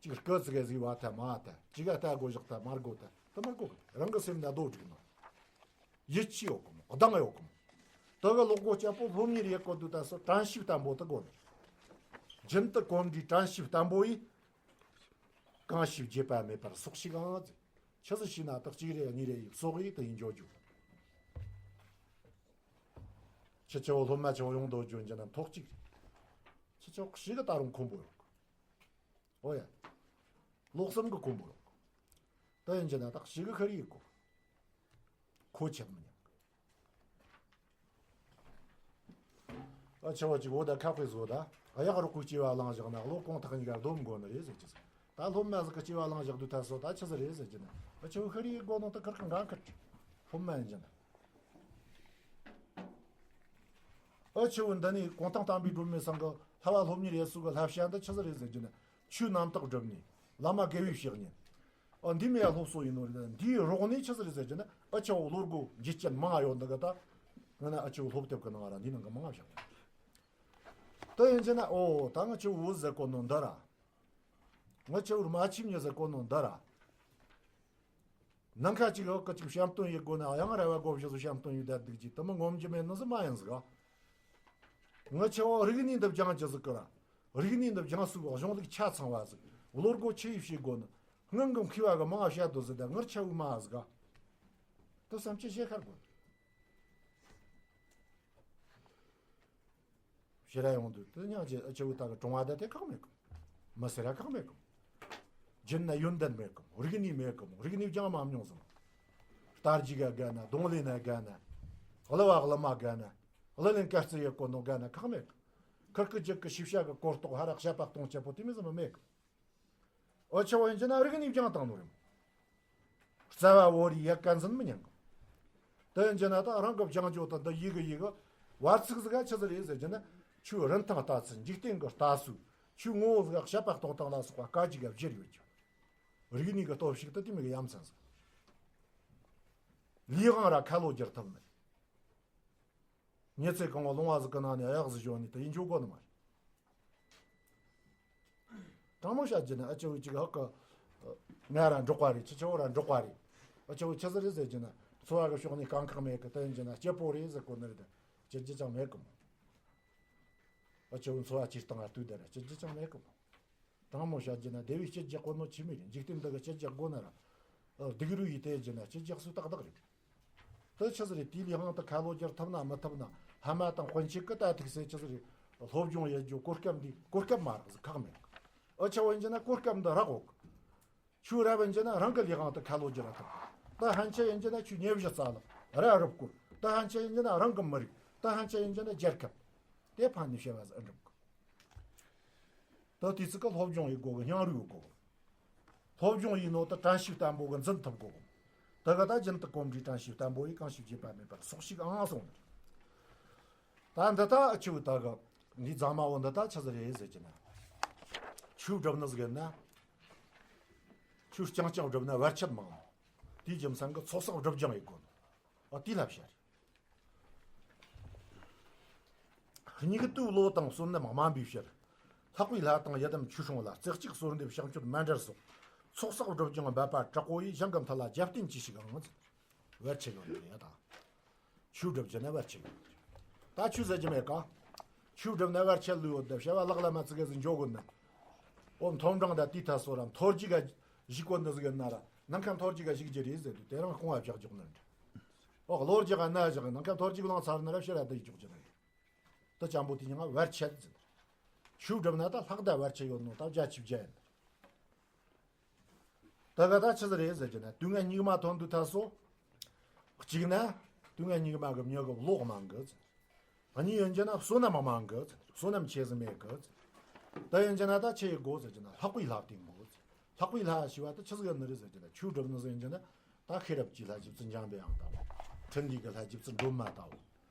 ཅིག་སྐུ་ཙི་གེ་ཟིག་བ་ཐལ་མ་ཐལ། ཅིག་ག་ལྟ་དགོས་བཞག་ཐལ་མ་དགོས་ཐལ། དེ་མ་དགོས་གི། རང་གི་སེམས་ན་རྡོ་བསྒྲིགས་ནོ། ཡིད་ཆེས་ཡོད་གི་མོ། གདེང་ཡོད་གི་མོ། དེ་གི་ལོག་སྒོ་སྐྱ་པོ་སློབ་གཉེར་ཡེད་གོ་དུས་ད་སོ་དྲན་ཤེས་བརྟན་པོ་དེ་དགོས་ནོ། རྒྱུན་དུ་གོམས་འདྲིས་དྲན་ཤེས་བརྟན་པོ་ཡིས། གང་ཞིག་བརྗེད་པ་མེད་པར་སོགས་ཤིག་ཨང་ཟེར། ཆི་ཟིག་ཤེས་ན་དག་གཅིག་རེ་གཉིས་རེ་ཡིས་སོགས་ཡིག་དེ་ཡིན་འཇོག་རྒྱུ། ཁྱི་ཆེ་བོ་སློབ་མ་ཆེ་བོ་ཡོང་དོ་རྒྱུ་འཇི་ན་ཐོག་གཅིག་རེད། ཁྱི་ཆེ་བོ་ཞིག་གི་ད་རུང་ཁོམ་པོ་ཡོད་གི། ཨོ་ཡ། ལོག་སེམས་གི་ཁོམ་པོ་ཡོད་གི། ད་ཡིན་འཇི་ན་དག་ཞིག་གི་ཁ་རི་ཡིག་གོ་ཁོ་ཆད་མི་ཉན་གི། ཨ་ཆེ་བ་ཅིག་འོ་ད་ཁ་དཔེ་བཟོ་ད། གཡག་རོག་གོ་སྐྱེ་བ་བླངས་བཞག་ན་བློ་གང་ཐག་གཉིས་ཀ་སྡོམ་དགོས་ནི་རེད་ཟེར་གྱི་ཟེར། ད་སློབ་མ་ཟིག་གི་སྐྱེ་བ་བླངས་བཞག་དུས་ད་སོ་ད་ཆི་ཟིག་རེད་ཟེར་གྱི་ན། ཨ་ཆེ་བོ་ཤི་རི་དགོས་ནོ་ད་ཁིར་ཁིར་འགན་ཁིར། སློབ་མ་ཡིན་གྱི་ན། ཨ་ཆེ་བོ་འདི་ནས་གུང་ཐང་དམ་པའི་སྒྲོན་མེ་ཚང་གི་ལྷ་བ་སློབ་གཉེར་ཡེད་སུ་གི་བསླབ་བྱ་འདི་ཆི་ཟིག་རེད་ཟེར་གྱི་ན། ཆོས་རྣམ་དག་སྒྲུབ་ནས། བླ་མ་དགེ་བའི་བཤེས་གཉེན། ཨ་འདི་མེད་ཡ་སློབ་གསོ་ཡིན་ནོ་རེད། འདིའི་རོགས་ནས་ཆི་ཟིག་རེད་ཟེར་གྱི་ན། ཨ་ཆེ་བོ་བློ་སྒོ་འབྱེད་རྐྱེན་མང་ང་ཡོད་འདི་གི་ད། ང་ན་ཨ་ཆེ་བོ་སློབ་དེབ་གི་ནང་ར་འདི་ནང་གི་མང་ང་བཞག་ད་ཡིན་གྱི་ན། ཨོ་ད་ང་ཆེ་བོ་བོད་ཟེར་གོ་ནོ་འདི་ར། ང་ཆེ་བོར་མ་ཆིབ་ཉི་ཟེར་གོ་ནོ་འདི་ར། ནང་ཁ་ཅིག་འོག་གི་ཅིག་བཤམས་སྟོན་ཡེད་དགོས་ན་ཡང་ར་བ་སྒོ་བཞི་བཟོ་བཤམས་སྟོན་ཡེད་བསྡད་འདུག་ཅིག་དེ་མི་ངོམ་རྒྱུ་མེད་ནི་ཟིག་མ་ཡིན་ཟིག་ང་ཆེ་བོ་རིག་གནས་འདི་སྦྱང་རྒྱུ་ཟིག་གི་ར། རིག་གནས་འདི་སྦྱང་སུ་གི་གཞུང་ལུགས་ཆ་ཚང་བ་ཟིག་བློ་སྒོ་ཆི་ཡིས་ཕྱེ་དགོས་ནི། སྔོན་གི་མཁས་པ་གི་མང་བཤད་དོ་ཟིག་ད་ངར་ཆེ་བོ་མ་ཟིག་དེ་བསམ་ཅི་བྱེད་ཁར་དགོས། ཕྱིར་ར་ཡོང་དུས་དེ་སྙིང་རྗེ། ཨ་ཆེ་བོ་ད་གི་གྲོང་བ་ད་དེ་ཁག་མེད་གི། མི་སེར་ར་ཁག་མེད་གི། རྒྱུན་ན་ཡོན་ཏན་མེད་གི། རིག་གནས་མེད་གི། རིག་གནས་སྦྱང་མ་མྱོང་ཟིག་རྟ་རྒྱུག་ག་དགའ་ན། རྡུང་ལེན་ན་དགའ་ན། གླུ་བ་གླུ་མ་དགའ་ན། གླུ་ལེན་དཀའ་སྤྱད་ཡེད་གོ་ནོ་དགའ་ན་ཁག་མེད་གི། ཁིར་ཀི་ཅིག་གི་ཤེས་བྱ་གི་གོ་རྟོགས་ཧ་ར་བཤད་པ་གཏོང་བྱེད་པོ་དེ་མི་ཟིན་མི་མེད་གི། ཨོ་ཆེ་བོ་ཡིན་གྱི་ན་རིག་གནས་སྦྱང་བཏང་ནོ་རེད། རྩ་བ་བོ་རི་ཡ་གན་ཟིན་མི་ཉན་གི། དེ་ཡིན་གྱི་ན་ད་རང་གི་སྦྱང་རྒྱུ་དང་འདི་ཡི་གི་ཡི་གི་བར་ཚིག་ཟིག་ག་ཆི་ཟིག་རེད་ཟེར་གྱི་ན། ཆོས་རིན་ཐང་ལྟ་ཚུལ། འཇིག་རྟེན་གི་ལྟ་སྲོལ། ཆོས་ངོ་བོ་ཟིག་ག་བཤད་པ་གཏོང་སྟངས་ལ་སོགས་པ་སྐད་ཅིག་ག་བསྒྱུར་ཡོད་ཀྱི། རིག་གནས་གི་སྟོབས་ཤུགས་དེ་དེ་མི་གི་ཡ་མཚན་ཟིག་ལས་དབང་ར་ཁ་ལོ་བསྒྱུར་ཐུབ་མེད། ཉི་ཚེ་གང་བོ་ལུང་བ་ཟིག་གི་ནང་ནས་གཡག་ཟིག་བཞོན་ནས་དེ་ཡིན་འཇོག་དགོས་ནི་མ་རེད། དྲང་མོ་བཤད་རྒྱུ་ན་ཨ་ཆེ་བོ་ཅིག་ཧ་གི། ང་ར་འབྲོག་པ་རེད། ཁྱི་ཆེ་བོ་ར་འབྲོག་པ་རེད། ཨ་ཆེ་བོ་ཆི་ཟིག་རེད་ཟེར་རྒྱུ་ན། འཚོ་བ་གི་ཕྱོགས་ནས་དཀའ་ཁག་མེད་གི། དེ་ཡིན་རྒྱུ་ན་སྐྱིད་པོ་རེད་ཟེར་གོ་ནི་རེད། སྐྱིད་རྒྱུ་ཅང་མེད་གི་མོ། ཨ་ཆེ་བོ་འཚོ་བ་སྐྱིད་སྟངས་ལ་ལྟོས་དེ་ར་སྐྱིད་རྒྱུ་ཅང་མེད་གི་མོ། དྲང་མོ་བཤད་རྒྱུ་ན་བདེ་བའི་སྐྱིད་རྒྱག་གོ་ནོ་ཆི་མི་རེད། འཇིག་རྟེན་འདི་གི་སྐྱིད་རྒྱག་དགོས་ན་ར། ཨ་སྡུག་རུས་ཡིས་དེ་རྒྱུ་ན་སྐྱིད་རྒྱག་སུ་ཏག་ཏག་རེད། དེ་ཆི་ཟིག་རེད། དེའི་ལས་དབང་དུ་ཁ་ལོ་བསྒྱུར་ཐུབ་ན་མི་ཐུབ་ན། ཕ་མ་དང་སྤུན་མཆེད་ཀྱི་ད་ཐུག་སེ་ཆི་ཟིག་རེད། སློབ་སྦྱོང་ཡེད་རྒྱུ་གོ་སྐབས་འདི་གོ་སྐབས་མ་རག་ཟིག་ཁག་མེད། ཨ་ཆེ་བོ་ཡིན་རྒྱུ་ན་གོ་སྐབས་འདི་རག་འོག་ཆོས་རབ་ཡིན་རྒྱུ་ན་རང་གི་ལས་དབང་དུ་ཁ་ལོ་བསྒྱུར་ར་ཐུབ། ད་ཕན་ཆད་ཡིན་རྒྱུ་ན་ཆོས་ཉེ་བཞི་རྩ་ལག་ར་རུབ་སྐོར། ད་ཕན་ཆད་ཡིན་རྒྱུ་ན་རང་གི་མི་རིགས། ད་ཕན་ཆད་ཡིན་རྒྱུ་ན་རྒྱལ་ཁབ། དེ་ཕན་ནི་བྱེད་པ་ཟིག་ཨེ་འགྲུབ་གི། ད་དུས་ཚིགས་ཀྱི་སློབ་སྦྱོང་ཡེད་དགོས་གི། སྙིང་རུས་ཡེད་དགོས་གི། སློབ་སྦྱོང་ཡེད་ནོ་ད་དྲན་ཤེས་བརྟན་པོ་གི་འཛིན་ཐུབ་དགོས་གི། ད་ག་ད་རྒྱུན་དུ་གོམས་འདྲིས་དྲན་ཤེས་བརྟན་པོ་ཡིས། གང་ཞིག་བརྗེད་པ་མེད་པར་སོགས་ཤིག་ཨང་གསུངས་ནས། ད་འདི་ད་ཨ་ཆེ་བོ་ད་གི་འདི་རྫ་མ་བོ་འདི་ད་ཆི་ཟིག་རེད་ཟེར་གྱི་ན། ཆོས་སྒྲུབ་ནི་ཟིག་ཡིན་ན། ཆོས་རྐྱང་རྐྱང་སྒྲུབ་ན་བར་ཆད་མང་ནོ། དེའི་རྒྱུ་མཚན་གྱིས་ཚོགས་བསགས་སྒྲུབ་སྦྱང་ཡེད་དགོས་ནོ། ཨ་དེའི་བསླབ་བྱ་རེད། སྙིགས་དུས་བློ་དང་བསོད་ནམས་དམའ་བའི་ཕྱིར། ལྷག་པའི་ལྷ་དང་ཡི་དམ་ཆོས་སྲུང་ལ། རྩེ་གཅིག་གསོལ་འདེབས་ཕྱག་མཆོད་མཎྜལ་སོགས། ཚོགས་བསགས་སྒྲུབ་སྦྱང་འབད་པ་དྲག་པོ་ཡིས། ཞིང་ཁམས་མཐའ་ལ་རྒྱབ་རྟེན་གྱིས་ཤིག་ཨང་། བར་ཆད་ཡོད་ནི་ཡ་དང་། ཆོས་སྒྲུབ་རྒྱུ་ན་བར་ཆད་ཡོད། ད་ཆོས་ཟེར་རྒྱུ་མེད་ཀ། ཆོས་སྒྲུབ་ན་བར་ཆད་ལུས་ཡོད་དེ་བྱ་བ་ལག་ལ་མ་ཚུགས་གི་ཟིན་འཇོག་དགོས་ནི། ཨོ་མཐོ་འབྲིང་དང་དེའི་ཐད་སོ་ར་མཐོ་རྒྱུག་ག་ཞུགས་གོ་ནི་ཟིག་ཡིན་ན་ར། ནམ་མཁའ་མཐོ་རྒྱུག་ག་ཞུགས་རྒྱུ་རེད་ཟེར་དུས་དེ་རིང་རྐང་བ་བཞག་འཇོག་ནི་འདྲ། ཨོ་གློ་རྒྱག་ག་ན་བཞག་ནམ་མཁའ་མཐོ་རྒྱུག་ལངས་ཚར་ན་ར་ཕྱིར་ར་དེ་འཇོག་རྒྱུ་ནི་རེད། དེ་ཅན་པོ་དེ་ཉིད་ང་བར་ཆད་ཟེར། ཆོས་སྒྲུབ་ན་ད་ལྷག་ད་བར་ཆད་ཡོད་ནོ་ད་བརྒྱ་ཆིབས་བརྒྱ་ཡིན། ད་ག་ད་ཆི་ཟིག་རེད་ཟེར་རྒྱུ་ན་དུས་ངན་སྙིགས་མ་ཐོན་དུས་ཐ་སོ། གཅིག་ན་དུས་ངན་སྙིགས་མ་གི་མྱི་གི་བློ་མང་གི་ཟེར། གཉིས་ཡིན་རྒྱུ་ན་བསོད་ནམས་མང་གི་ཟེར། བསོད་ནམས་ཆེ་ཟིག་མེད་གི་ཟེར། ད་ཡིན་རྒྱུ་ན་ད་ཆི་ཡེད་དགོས་ཟེར་རྒྱུ་ན་ལྷག་པའི་ལྷ་བསྟེན་དགོས་ཟེར། ལྷག་པའི་ལྷ་ཞེས་པ་ད་ཆི་ཟིག་ཡིན་ནི་རེད་ཟེར་རྒྱུ་ན་ཆོས་སྒྲུབ་ནི་ཟིག་ཡིན་རྒྱུ་ན་ད་ཤེས་རབ་ཀྱི་ལྷ་རྗེ་བཙུན་འཇམ་པའི་དབྱངས་ལྟ་བུ། འཕྲིན་ལས་ཀྱི་ལྷ་རྗེ་བཙུན་སྒྲོལ་མ་ལྟ་བུ།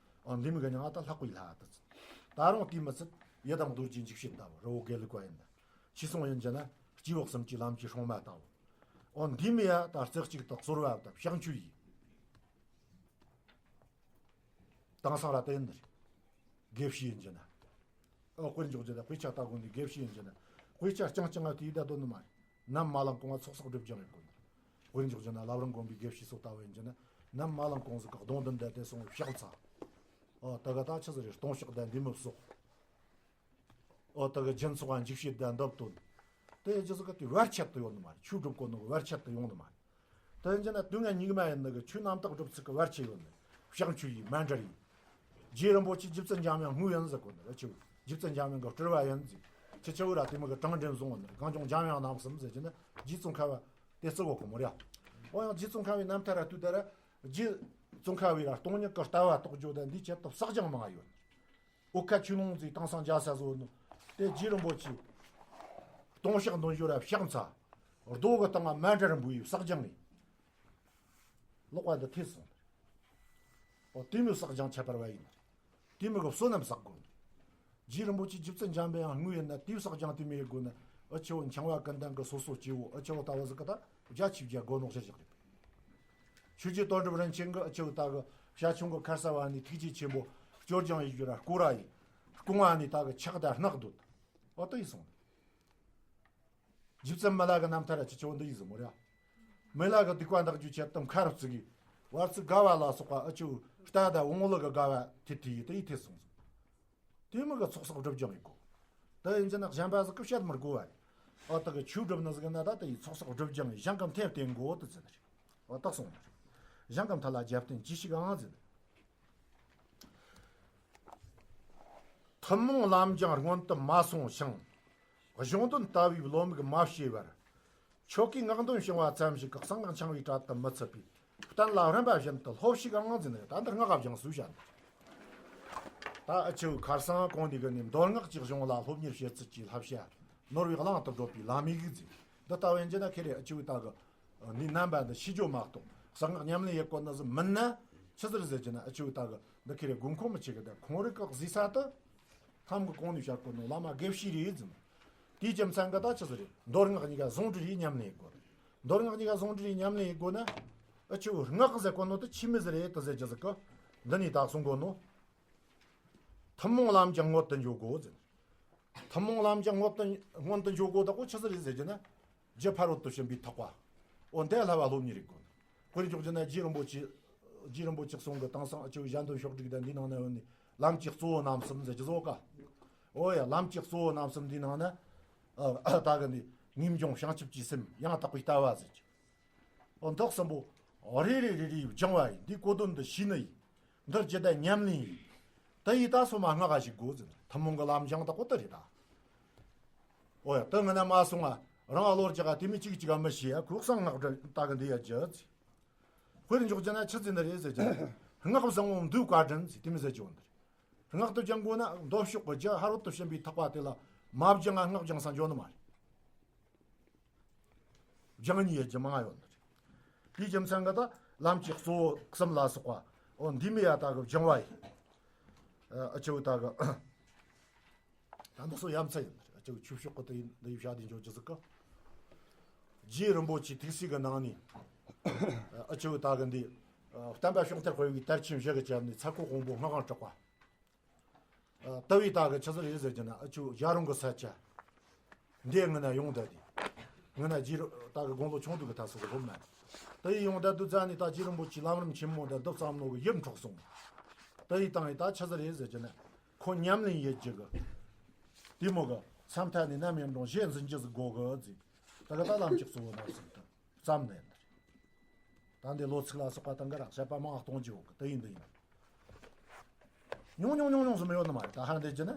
ཨ་འདི་མོ་གི་མྱིང་ང་ད་ལྷག་པའི་ལྷ་ད་ཟེར། ད་རུང་དེ་མི་ཚད་ཡི་དམ་རྡོ་རྗེ་འཇིགས་བྱེད་ལྟ་བུ་རི་བོ་དགེ་ལུགས་པ་ཡིན་ན། ཅི་སོང་ཡིན་རྒྱུ་ན་སྐྱེས་བུ་གསུམ་གྱི་ལམ་གྱི་སྲུང་མ་ལྟ་བུ། འོ་འདི་མོ་ཡ་ད་རྩེ་གཅིག་ཏུ་གསོལ་བ་དང་ཕྱག་མཆོད་ཡིན། དེང་སང་ར་དེ་ཡིན་ནི་རེད། དགེ་བཤེས་ཡིན་རྒྱུ་ན། ཨོ་དཔེར་འཇོག་རྒྱུ་ན་དཔེ་ཆ་ལྟ་དགོས་ནི་དགེ་བཤེས་ཡིན་རྒྱུ་ན། དཔེ་ཆ་རྐྱང་རྐྱང་ང་དེའི་བསྡད་དོན་ནི་མ་རེད། ནམ་མ་ལངས་གོང་ང་ཚོགས་བསགས་སྒྲུབ་སྦྱང་ཡེད་དགོས་ནི། དཔེར་འཇོག་རྒྱུ་ན་བླ་བྲང་དགོན་པའི་དགེ་བཤེས་སོགས་ལྟ་བུ་ཡིན་རྒྱུ་ན་ནམ་མ་ལངས་གོང་ཟིག་གི་གདུང་མདུན་བསྡད་དེ་སོང་བའི་ཕྱག་འཚལ། ཨོ་ད་ག་ད་ཆི་ཟིག་རེད། ལྟུང་བཤགས་དང་འདི་མོ་སོགས། ཨོ་ད་གི་སྦྱིན་སོགས་ཨ་འཇིགས་བྱེད་དང་འདབ་སྟོན། དེ་རྒྱུ་ཟིག་གི་དེ་བར་ཆད་དུ་ཡོང་ནི་མ་རེད། ཆོས་སྒྲུབ་དགོས་ནོ་གི་བར་ཆད་དུ་ཡོང་ནི་མ་རེད། དེ་ཡིན་རྒྱུ་ན་དུས་ངན་སྙིགས་མ་ཡིན་ནི་གི་ཆོས་རྣམ་དག་སྒྲུབ་ཚུལ་གི་བར་ཆད་ཡོད་ནི། ཕྱག་མཆོད་ཡིན། མཎྜལ་ཡིན། རྗེ་རིན་པོ་ཆེ་རྗེ་བཙུན་འཇམ་དབྱངས་དངོས་ཡིན་ཟེར་གོ་ནི་རེད། ཆོས་རྗེ་བཙུན་འཇམ་དབྱངས་གི་སྤྲུལ་བ་ཡིན་ཟེར། ཁྱེད་ཆོ་ར་དེ་མོ་གི་དྲང་འདྲེན་བཟུང་ནི་རེད། གངས་ལྗོངས་འཇམ་དབྱངས་རྣམ་གསུམ་ཟེར་རྒྱུ་ན་རྗེ་ཙོང་ཁ་པ་དེ་བརྩི་གོ་གི་མོ་རེད། འོ་ཡང་རྗེ་ཙོང་ཁ་པའི་རྣམ་ཐར་ར་ལྟོས་ད་ར་རྗེ་ཙོང་ཁ་པའི་ར་སྟོང་ཉིད་གི་ལྟ་བ་རྟོགས་རྒྱུ་དང་འདིའི་ཆེད་དུ་བསགས་སྦྱང་མང་ཡོད། འོ་ཁ་ཆོས་ལུང་ཟིག་དེང་སང་རྒྱ་ས་བཟོ་ནོ། དེ་རྗེ་རིན་པོ་ཆེ། ལྟུང་བཤགས་འདོན་རྒྱུ་ར་ཕྱག་འཚལ། རྡོ་གི་སྟེང་ང་མཎྜལ་འབུལ་བའི་བསགས་སྦྱང་ངས། ལོག་པ་འདི་ཐེ་སོང་། འོ་དེ་མོ་བསགས་སྦྱང་ཁྱད་པར་བ་ཡིན། དེ་མོ་གི་བསོད་ནམས་བསགས་དགོས། རྗེ་རིན་པོ་ཆེ་རྗེ་བཙུན་འཇམ་པའི་དབྱངས་དངོས་ཡིན་ན་དེའི་བསགས་སྦྱང་དེ་མོ་ཡེད་དགོས་ན་ཨ་ཆེ་བོ་འཆང་བ་ཀུན་ལྡན་གི་སོ་སོ་སྐྱེ་བོ་ཨ་ཆེ་བོ་ལྟ་བུ་ཟིག་གི་ད་བརྒྱ་ཆིབས་བརྒྱ་དགོས་ནོ་ཞིག་རེད། ཆོས་རྗེ་དོན་གྲུབ་རིན་ཆེན་གྱིས་ཨ་ཆེ་བོ་ད་གི་བྱ་ཁྱུང་གི་ཁར་ས་བ་ནས་ཐུགས་རྗེ་ཆེན་པོ་སྐྱོར་སྦྱང་ཡེད་རྒྱུ་ར་སྐོར་ར་ཡིན། རྐང་བ་ནས་ད་གི་ཕྱག་དང་སྔགས་འདོན། འོ་དེ་ཡིན་སོང་། རྗེ་བཙུན་མི་ལ་གི་རྣམ་ཐར་ར་ཅི་ཆེ་བོ་འདི་ཡིན་ཟིག་མོ་ར། མི་ལ་གི་སྡིག་པ་འདག་རྒྱུའི་ཆེད་དུ་མཁར་བརྩིགས་གི། བར་ཚིག་དགའ་བ་ལ་སོགས་པ་ཨ་ཆེ་བོ་རྟ་དང་བོང་ལུ་གི་དགའ་བ་ཐེ་ཐེ་ཡིས་དེ་ཡིས་ཐེ་སོང་ཟིག་དེ་མོ་གི་ཚོགས་བསགས་སྒྲུབ་སྦྱང་ཡེད་དགོས། དེ་ཡིན་རྒྱུ་ན་གཞན་པ་ཟིག་གིས་བཤད་མི་དགོས་པ་རེད། ཨ་ད་གི་ཆོས་སྒྲུབ་ནི་ཟིག་ན་ད་དེ་ཡི་ཚོགས་བསགས་སྒྲུབ་སྦྱང་ཡེད། ཞིང་ཁམས་མཐའ་བསྟེན་དགོས་དེ་ཟེར་ནི་རེད། ཨ་ད་སོང་ནི་རེད། ཞིང་ཁམས་མཐའ་ལ་རྒྱབ་རྟེན་གྱིས་ཤིག་ཨང་ཟེར་ནི། ཐུན་མོང་ལམ་སྦྱང་སྔོན་དུ་མ་སོང་ཞིང་། གཞུང་དོན་ལྟ་བུའི་བློ་མིག་མ་ཕྱེ་བར། ཆོ་གའི་སྔགས་འདོན་བྱུང་བ་ཙམ་ཞིག་གིས་གསང་སྔགས་འཆང་བའི་གྲལ་དུ་མི་ཚུད་པས། གཏན་ལ་རིམ་པ་བཞིན་དུ་སློབས་ཤིག་ཨང་ཟེར་ནས། ད་འདིར་སྔགས་སྦྱང་ཟེར་བཤད་ནི། ད་ཨ་ཆེ་བོ་ཁར་སང་གོང་ནས་གི་ནས་མདོ་སྔགས་ཀྱི་གཞུང་ལ་སློབ་གཉེར་བྱེད་ཚུལ་གྱི་བསླབ་བྱ་ནོར་བུའི་གླིང་དུ་བགྲོད་པའི་ལམ་ཡིག་ཟེར། འདི་ལྟ་བུ་ཡིན་རྒྱུ་ན་ཁེ་རེ་ཨ་ཆེ་བོ་ད་གི་འདིའི་རྣམ་པ་འདི་ཤེས་རྒྱུ་མ་གཏོགས་གསང་སྔགས་ཉམས་ལེན་ཡེད་གོ་ནི་ཟིག་མིན་ན། ཆི་ཟིག་རེད་ཟེར་རྒྱུ་ན་ཨ་ཆེ་བོ་ད་གི་འདི་ཁེ་རེ་དགོས་མཁོ་མི་ཆེ་གི། ད་ཁོང་རང་གི་གཟིགས་ས་དེ། ཁམས་ཀྱི་གོང་ནས་བཤད་གོ་ནོ་བླ་མ་དགེ་བཤེས་རེད་ཟེར། དེའི་རྒྱུ་མཚན་གྱིས་ད་ཆི་ཟིག་རེད། མདོ་སྔགས་གཉིས་ཀ་ཟུང་འབྲེལ་ཡེད་ཉམས་ལེན་ཡེད་དགོས། མདོ་སྔགས་གཉིས་ཀ་ཟུང་འབྲེལ་ཡེད་ཉམས་ལེན་ཡེད་དགོས་ན། ཨ་ཆེ་བོ་སྔགས་ཟེར་གོ་ནོ་དེ་ཆི་མོ་ཟིག་རེད་དེ་ཟེར་རྒྱུ་ཟིག་གི། འདི་ནས་ད་གསུང་གོ་ནོ། ཐུན་མོང་ལམ་སྦྱང་སྔོན་དུ་འཇུག་དགོས་ཟེར། ཐུན་མོང་ལམ་སྦྱང་སྔོན་དུ་སྔོན་དུ་འཇུག་དགོས་དག་པོ་ཆི་ཟིག་རེད་ཟེར་རྒྱུ་ན། རྒྱུ་ཕ་རོལ་ཏུ་ཕྱིན་པའི་ཐེག་པ། འོ་འདི་བསླབ་པ་སློབ་གཉེར་ཡེད་དགོས། དཔེར་འཇོག་རྒྱུ་ན་རྗེ་རིན་པོ་ཆེ། རྗེ་རིན་པོ་ཆེ་གསུང་གི་དེང་སང་ཨ་ཆེ་བོ་གཞན་དོན་ཕྱོགས་བསྒྲིགས་དང་འདིའི་ནང་ན་ཡོད་ནི་ལམ་གྱི་གཙོ་བོ་རྣམ་གསུམ་ཟེར་རྒྱུ་ཟིག་ཡོད་ཀ། འོ་ཡ་ལམ་གྱི་གཙོ་བོ་རྣམ་གསུམ་འདིའི་ནང་ན། ཨ་ད་གི་འདི་ངེས་འབྱུང་བྱང་ཆུབ་ཀྱི་སེམས་ཡང་དག་པའི་ལྟ་བ་ཟེར་རྒྱུ། འོ་འདི་གསུམ་པོ། རེ་རེ་རེ་རེ་སྦྱང་བ་ཡིན། འདིའི་གོ་དོན་འདི་ཤེས་ནི་ཡིན། འདིར་ཇི་ལྟར་ཉམས་ལེན་ཡིན། དེ་ཡིས་ད་སོ་མ་སྔགས་ཞིག་དགོས་ཟེར། ཐུན་མོང་གི་ལམ་སྦྱང་དག་པོ་དེ་རེད་ད། འོ་ཡ་དེ་ངས་ན་མ་སོང་ང་རང་བློ་རྒྱག་ག་དེ་མི་གཅིག་གཅིག་ག་མི་ཤེས་ཡ། ཁོ་གསང་སྔགས་འདི་ལྟ་གི་འདི་ཡ་རྒྱུ་ཟེར། དཔེར་འཇོག་རྒྱུ་ན་ཆི་ཟེར་ནི་རེད་ཟེར་རྒྱུ་ན། སྔགས་བཟང་པོ་མདོའི་བཀའ་དྲིན་ཟེར་དེ་མི་ཟེར་རྒྱུ་བོ་འདི་རེད། སྔགས་དེ་སྦྱང་དགོས་ན་མདོ་ཕྱོགས་ཀྱི་རྒྱུ་ཕ་རོལ་ཏུ་ཕྱིན་པའི་ཐེག་པ་དེ་ལ་མ་སྦྱང་ང་སྔགས་སྦྱང་ས་འཇོག་ནི་མ་རེད། སྦྱང་ནི་ཡི་རྒྱུ་མང་ཡོད་ནི་རེད། དེའི་རྒྱུ་མཚན་གྱིས་ད་ལམ་གྱི་གཙོ་བོ་གསུམ་ལ་སོགས་པ། འོ་འདི་མོ་ཡ་ད་གི་སྦྱང་བ་ཡིན། ཨ་ཆེ་བོ་ད་གི། ད་འདི་ཚོ་ཡ་མཚན་ཡིན་ནི་རེད། ཆོས་ཕྱོགས་ཀྱི་དེ་འདི་ཡི་བྱ་དེ་འཇོག་རྒྱུ་ཟིག་གི། རྗེ་རིན་པོ་ཆེ་ཐུགས་སྲས་ཀྱི་ནང་ནས། ཨ་ཆོས་ད་གི་འདི། བསྟན་པ་ཕྱོགས་མཐར་སྤེལ་བའི་དར་ཆེན་བཞི་གི་ཆ་ནས་ཚ་ཁོ་དཔོན་པོ་སྔགས་དབང་གྲགས་པ། ལྟ་བའི་ད་གི་ཆི་ཟིག་རེད་ཟེར་གྱི་ན། ཨ་ཆོས་རྒྱལ་རོང་གི་ས་ཆ། འདི་ངི་ན་ཡོང་ད་དེ། ངི་ན་རྗེ་ར་ད་གི་དགུང་ལོ་ཆུང་དུས་ཀྱི་ད་སོ་གི་སློབ་མ། དེ་ཡི་ཡོང་ད་དུས་ཙ་ནས་ད་རྗེ་རིན་པོ་ཆེ་ལམ་རིམ་ཆེན་མོ་ད་འདི་བརྩམས་ནོ་གི་ཡིད་འཕྲོག་སོང་། དེ་ཡི་སྟེང་ཡི་ད་ཆི་ཟིག་རེད་ཟེར་གྱི་ན། ཁོ་ཉམས་ལེན་ཡེད་རྒྱུ་གི། དེ་མོ་གི་ས་མཐའ་ནས་ནམ་ཡིན་རུང་གཞེས་འཛིན་རྒྱུ་ཟིག་དགོ་གི་ཟེར། ད་གི་ད་ལམ་གྱི་གཙོ་བོ་རྣམ་གསུམ་དུ་བརྩམས་ནས་ད། ད་འདི་ལོ་ཚིགས་ལ་སོགས་པ་དང་གི་ར་བཤད་པ་མང་གཏོང་རྒྱུ་ཡོད་གི། དེ་ཡིན་འདི་ཡིན། ཉུང་ཉུང་ཉུང་ཉུང་ཟིག་མི་ཡོད་ནི་མ་རེད། ད་ཧར་འདི་ཅི་ན།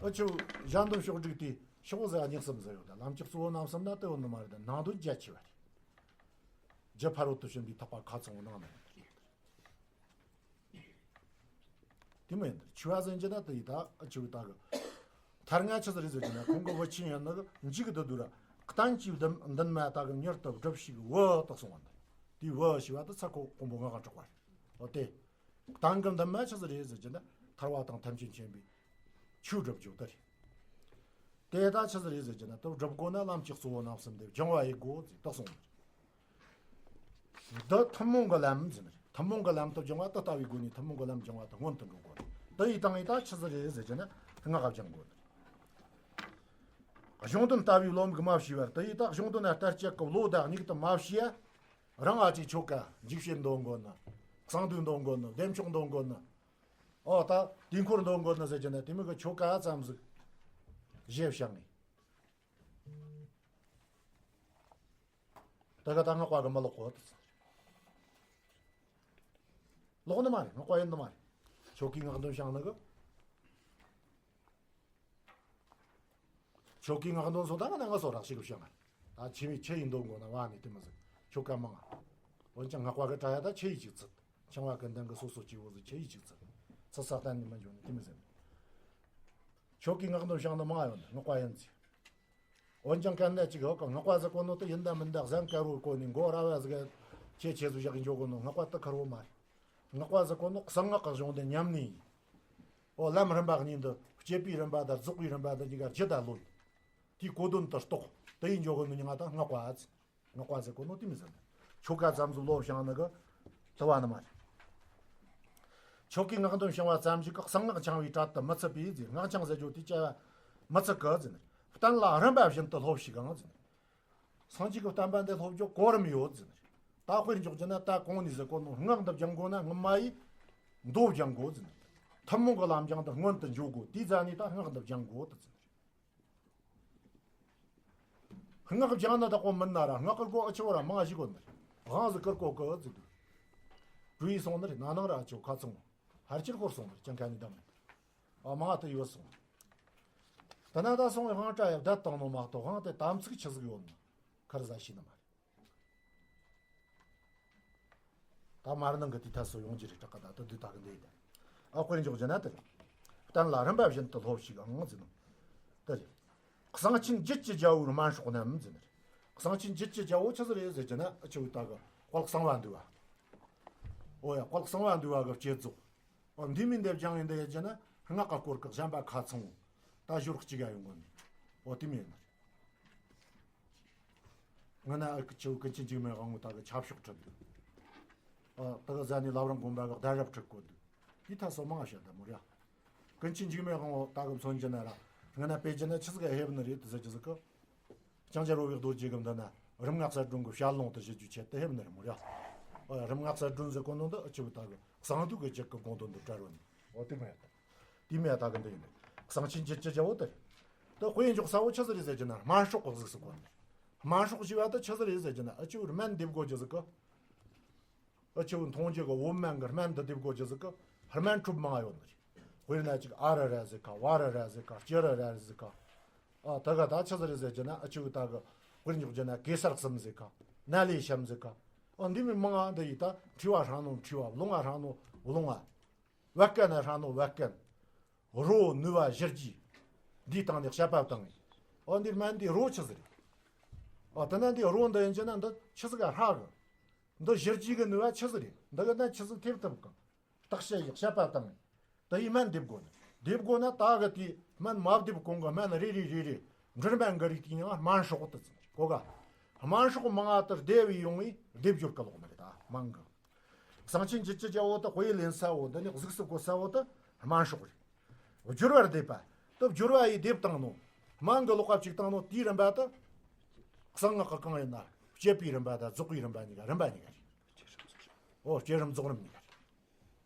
ཨ་ཆོས་གཞལ་འདོན་ཕྱོགས་བསྒྲིགས་ཏེ་ཕྱོགས་ཟེར་གཉིས་གསུམ་ཟིག་ཡོད། ད་ལམ་གྱི་གཙོ་བོ་རྣམ་གསུམ་ན་དེ་ཡོད་ནི་མ་རེད། ད་ནང་དོན་རྒྱ་ཆེ་བ་རེད། རྒྱུ་ཕ་རོལ་ཏུ་ཕྱིན་པའི་ཐེག་པ་ཁ་ཚང་བོ་ནང་ན་ཡོད་རེད། དེ་མོ་ཡིན་ད། ཆོས་པ་ཟེར་གྱི་ན་དེ་ཡི་ད་ཨ་ཆོས་ད་གི། ཐར་ང་ཆི་ཟིག་རེད་ཟེར་གྱི་ན། ཁོང་གི་བུ་ཆེན་ཡིན་ནི་གི་འཇིག་གི་དུ་དུ་ར། གཏན་གྱི་འདུན་འདུན་མ་ད་གི་མྱུར་དུ་སྒྲུབས་ཤིག་བུ་དག་གསུངས་པ་འདི། དེའི་བུ་ཞེས་པ་དེ་ཚ་ཁོ་དཔོན་པོ་སྔགས་དབང་གྲགས་པ་རེད། འོ་དེ། གཏན་གྱི་འདུན་མ་ཆི་ཟིག་རེད་ཟེར་གྱི་ན། ཐར་བ་དང་ཐམས་ཅད་མཁྱེན་པའི་ཆོས་སྒྲུབ་རྒྱུ་དེ་རེད། དེ་ད་ཆི་ཟིག་རེད་ཟེར་གྱི་ན། དེ་སྒྲུབ་དགོས་ན་ལམ་གྱི་གཙོ་བོ་རྣམ་གསུམ་དེ་སྦྱང་བ་ཡེད་དགོས་ཟེར་དག་གསུངས་པ་རེད། འདི་ཐུན་མོང་གི་ལམ་ཟེར་ནི་རེད། ཐུན་མོང་གི་ལམ་དུ་སྦྱང་བ་དེ་ལྟ་བུའི་སྒོ་ནས་ཐུན་མོང་གི་ལམ་སྦྱང་བ་དེ་སྔོན་དུ་འགྲོ་དགོས་རེད། དེ་ཡི་སྟེང་ཡི་ད་ཆི་ཟིག་རེད་ཟེར་གྱི་ན། སྔགས་སྦྱང་དགོས་རེད། གཞུང་དོན་ལྟ་བུའི་བློ་མིག་མ་ཕྱེ་བར། དེ་ཡི་ད་གཞུང་དོན་ལ་ལྟ་དཔྱད་ཀྱི་བློ་དང་མིག་དེ་མ་ཕྱེ་ཡ། རང་ཨ་ཅེ་ཆོ་ག་འཇིགས་བྱེད་འདོན་དགོས་ནི། གསང་འདུས་འདོན་དགོས་ནི། བདེ་མཆོག་འདོན་དགོས་ནི། ཨོ་ད་དུས་འཁོར་འདོན་དགོས་ནི་ཟེར་གྱི་ན། དེ་མོ་གི་ཆོ་ག་ཙམ་ཟིག་བཞེས་བཞག་ནས། ད་ག་ད་སྔགས་པ་གི་མི་ལོག་གོ་ད། ལོག་ནི་མ་རེད། སྔགས་པ་ཡིན་ནི་མ་རེད། ཆོ་གའི་སྔགས་འདོན་བྱང་ནི་གི། ཆོ་གའི་སྔགས་འདོན་སོ་ད་ང་ན་ང་སོ་རག་ཞིག་བྱང་ང་། ད་ཆེ་བའི་ཆེ་ཡིན་འདོན་དགོས་ན་བ་ནི་དེ་མི་ཟིག་ཆོ་ག་མང་ང་། འོན་ཀྱང་སྔགས་པ་གི་གྲྭ་ཡ་ད་ཆེ་ཡི་ཅིག་ཚིག། ཆང་བ་གི་འདང་གི་སོ་སོ་སྐྱེ་བོ་ཟིག་ཆེ་ཡི་ཅིག་ཚིག། ཚིག་ས་གཏན་ནས་མི་འཇོག་ནི་དེ་མི་ཟིག། ཆོ་གའི་སྔགས་འདོན་བྱང་ནི་མང་ང་ཡོད་ནི་སྔགས་པ་ཡིན་ཚེ། འོན་ཀྱང་གལ་ཏེ་ཅིག་ཡོད་ཀ། སྔགས་པ་ཟེར་གོ་ནོ་དེ་ཡིན་ད་མིན་ད་གཟན་དཀར་བོའི་གོ་ནས་མགོ་ར་བ་ཟིག་ག་ཆེ་ཆེ་ཟིག་བཞག་གི་འཇོག་གོ་ནོ་སྔགས་པ་དེ་ཁེར་བོ་མ་རེད། སྔགས་པ་ཟེར་གོ་ནོ་གསང་སྔགས་ཀྱི་གཞུང་དེ་ཉམས་ནས། འོ་ལམ་རིམ་པ་གཉིས་འདི་སྤྱད་པའི་རིམ་པ་དང་རྫོགས་པའི་རིམ་པ་འདི་གཉིས་ཀ་རྒྱུད་ད་ལོན། དེའི་གོ་དོན་དེ་རྟོགས། དེ་ཡིན་འཇོག་གོ་ནོ་མྱིང་ང་ད་སྔགས་པ་ཟེར། སྔགས་པ་ཟེར་གོ་ནོ་དེ་མི་ཟེར། ཆོ་ག་ཙམ་ཟིག་བློ་བྱང་ནི་གི་དུ་བ་ནི་མ་རེད། ཆོ་གའི་སྔགས་འདོན་བྱང་བ་ཙམ་ཞིག་གིས་གསང་སྔགས་འཆང་བའི་གྲལ་དུ་མི་ཚུད་པས་ཟེར། སྔགས་འཆང་ཟེར་རྒྱུ་དེ་བྱ་བ་མི་ཚུད་གི་ཟེར། གཏན་ལ་རིམ་པ་བཞིན་དུ་སློབས་ཤིག་ཨང་ཟེར། སངས་རྒྱས་ཀྱི་བསྟན་པ་འདི་སློབ་རྒྱུ་གོ་རིམ་ཡོད་ཟེར། ད་དཔེར་འཇོག་རྒྱུ་ན་ད་གོང་ནས་ཟེར་གོ་ནོ་སྔགས་འདི་སྦྱང་དགོས་ན་སྔོན་མ་ཡི་མདོ་སྦྱང་དགོས་ཟེར། ཐུན་མོང་གི་ལམ་སྦྱང་དུ་སྔོན་དུ་འཇུག་དགོས། དེའི་རྗེས་ནས་ད་སྔགས་འདི་སྦྱང་དགོས་ད་ཟེར། སྔགས་སྦྱང་ན་དག་པོ་མིན་ན་ར་སྔགས་བཀུར་གོ་ཨ་ཆོ་ར་མང་ཞིག་གོ་ནི་རེད། དབང་ཟིག་བཀུར་གོ་གི་ཟིག་དུ། བྲོས་སོང་ནི་རེད། ན་ནིང་ར་ཨ་ཆོ་ཁ་ཚང་ཧར་ཅིར་ཤོར་སོང་ནི་རེད། ཅང་ཁ་ནི་དམ་ཨ་མ་དུ་ཡོད་སོང་། ད་ན་ད་སོང་བའི་དབང་གྲྭ་ཡ་བསྡད་བཏང་ནོ་མ་གཏོགས་དབང་དེ་དམ་ཚིག་ཆི་ཟིག་ཡོད་ནི་ཁར་ཟ་ཤེས་ནི་མ་རེད། ད་མར་ནང་གི་དེ་ཐ་སོ་ཡོང་རྒྱུ་རེད་དྲག་ག་ད་ད་དུས་ད་གི་འདི་ཡིན། ཨ་དཔེར་འཇོག་རྒྱུ་ན་དེ་རེད། གཏན་ལ་རིམ་པ་བཞིན་དུ་སློབས་ཤིག་ཨང་ཟེར་ནོ། དེ་རེད། གསང་ཆེན་རྒྱུད་ཀྱི་རྒྱལ་པོའི་དམན་སྲོག་རྣམས་ཟེར་ནི་རེད། གསང་ཆེན་རྒྱུད་ཀྱི་རྒྱལ་པོ་ཆི་ཟིག་རེད་ཟེར་རྒྱུ་ན་ཨ་ཆོ་ད་གི་དཔལ་གསང་བ་འདུས་པ། ཨོ་ཡ་དཔལ་གསང་བ་འདུས་པ་གི་བསྐྱེད་རྫོགས། ཨོ་འདི་མིན་འདི་སྦྱང་ཡིན་འདི་ཡེད་རྒྱུ་ན་སྔགས་ཀྱི་སྐོར་གི་གཞན་པ་ཁ་ཚང་བོ། ད་ཞོར་གཅིག་ག་ཡོང་གོ་ནི། ཨོ་དེ་མིན་ཡིན་ནི་རེད། ང་ན་ཨ་ཁུ་ཆེའུ་ཀུན་མཁྱེན་འཇིགས་མེད་དབང་པོ་ད་གི་ཆབ་ཤོག་ཁྲིད་འདུག་ཨ་ད་གི་ཟ་ནི་བླ་བྲང་དགོན་པ་གི་གདན་རབས་ཁྲིད་གོ་འདུག་དེ་ཐ་སོ་མང་བཤད་ད་མོ་ར། ཀུན་མཁྱེན་འཇིགས་མེད་དབང་པོ་ད་གི་མཚོན་གྱི་ན་ར། ང་ན་དཔེ་རྒྱུ་ན་ཆི་ཟིག་ག་ཧེབ་ནི་རེད་དེ་ཟེར་རྒྱུ་ཟིག་གི། ལྕང་སྐྱ་རོ་བའི་རྡོ་རྗེ་གི་འདི་ན་རིམ་ལྔ་གསལ་སྒྲོན་གི་ཞལ་ལུང་དུ་བཞེད་རྒྱུའི་ཆེད་དུ་ཧེབ་ནི་རེད་མོ་ར། ཨ་རིམ་ལྔ་གསལ་སྒྲོན་ཟེར་གོ་ནོ་འདི་ཨ་ཆོ་ད་གི་གསང་འདུས་གི་རྒྱུད་གི་དགོངས་དོན་འདི་བཀྲལ་བ་ནི། ཨོ་དེ་མོ་ཡ་ད། དེ་མོ་ཡ་ད་གི་འདི་ཡིན། གསང་ཆེན་རྒྱུད་ཀྱི་རྒྱལ་པོ་དེ་རེད། དེ་དཔེ་འཇོག་ས་བོ་ཆི་ཟིག་རེད་ཟེར་རྒྱུ་ན་དམན་སྲོག་གི་གཟུགས་སུ་གོ་ནི། དམན་སྲོག་ཞེས་པ་དེ་ཆི་ཟིག་རེད་ཟེར་རྒྱུ་ན་ཨ་ཆོ་སྨན་འདེབས་དགོས་རྒྱུ་ཟིག་གི། ཨ་ཆོ་མཐོང་རྒྱུ་གི་བོད་སྨན་གི་སྨན་འདི་འདེབས་དགོས་རྒྱུ་ཟིག་གི་སྨན་གྲུབ་མང་ཡོད་ནི་རེད། དཔེར་ན་ཅིག་ཨ་རུ་ར་ཟེར་ཁ། ཝ་རུ་ར་ཟེར་ཁ། སྐྱི་རུ་ར་ཟེར་ཁ། ཨ་ད་ག་ད་ཆི་ཟིག་རེད་ཟེར་རྒྱུ་ན་ཨ་ཆོ་ད་གི་དཔེར་འཇོག་རྒྱུ་ན་གེ་སར་གསུམ་ཟེར་ཁ། ན་ལེ་ཤམ་ཟེར་ཁ། ཨ་འདི་མི་མང་ང་འདི་ཡི་ད་མཁྲིས་པ་ཧྲ་ནོ་མཁྲིས་པ། རླུང་ང་ཧྲ་ནོ་རླུང་ང་། བད་ཀན་ན་ཧྲ་ནོ་བད་ཀན། རོ་ནུས་པ་གཞིར་བྱས། འདིའི་སྟེང་ནས་དཔྱད་པ་བཏང་ངས། ཨོ་འདིར་སྨན་འདིའི་རོ་ཆི་ཟིག་རེད། ཨོ་དེ་ན་འདིའི་རོ་འདི་ཡིན་གྱི་ན་འདི་ཆི་ཟིག་ག་ཧྲ་གི། འདི་གཞིར་བྱས་གི་ནུས་པ་ཆི་ཟིག་རེད། འདི་གི་ན་ཆི་ཟིག་ཐེབས་ཐུབ་གི། བརྟག་དཔྱད་ཡག་དཔྱད་པ་བཏང་ངས། དེ་ཡི་སྨན་འདེབས་དགོས་ནི། འདེབས་དགོས་ན་ད་གི་དེའི་ སྨན་མ་བསྡེབས་གོང་གི་སྨན་རེ་རེ་རེ་རེ་མགྲིན་པ་འགའ་རེ་དེ་ཡང་སྨན་སྲོག་ཏུ་ཟེར་གོ་ག། སྨན་སྲོག་མང་ང་དུ་སྡེབ་བས་ཡོང་བས་སྡེབ་སྦྱོར་གི་ལོག་ནི་རེད་ད་སྨན་གི། གསང་ཆེན་བཅུ་གཅིག་བརྒྱ་བོ་དུ་དཔེ་ལེན་ས་བོ་འདི་ནི་གཟུགས་སུ་བཀོད་ས་བོ་དུ་སྨན་སྲོག་རེད། སྦྱོར་བར་བསྡེབས་པ་དུ་སྦྱོར་བ་ཡིས་སྡེབ་བཏང་ནོ། སྨན་གི་ལོག་པ་གཅིག་བཏང་ནོ་དེའི་རིམ་པ་དུ། གསང་སྔགས་གི་གང་ཡིན་ན་བསྐྱེད་པའི་རིམ་པ་དང་རྫོགས་པའི་རིམ་པ་གཉིས་ཀ་རིམ་པ་གཉིས་ཀ་རེད། ཨོ་བསྐྱེད་རིམ་རྫོགས་རིམ་གཉིས་ཀ་རེད།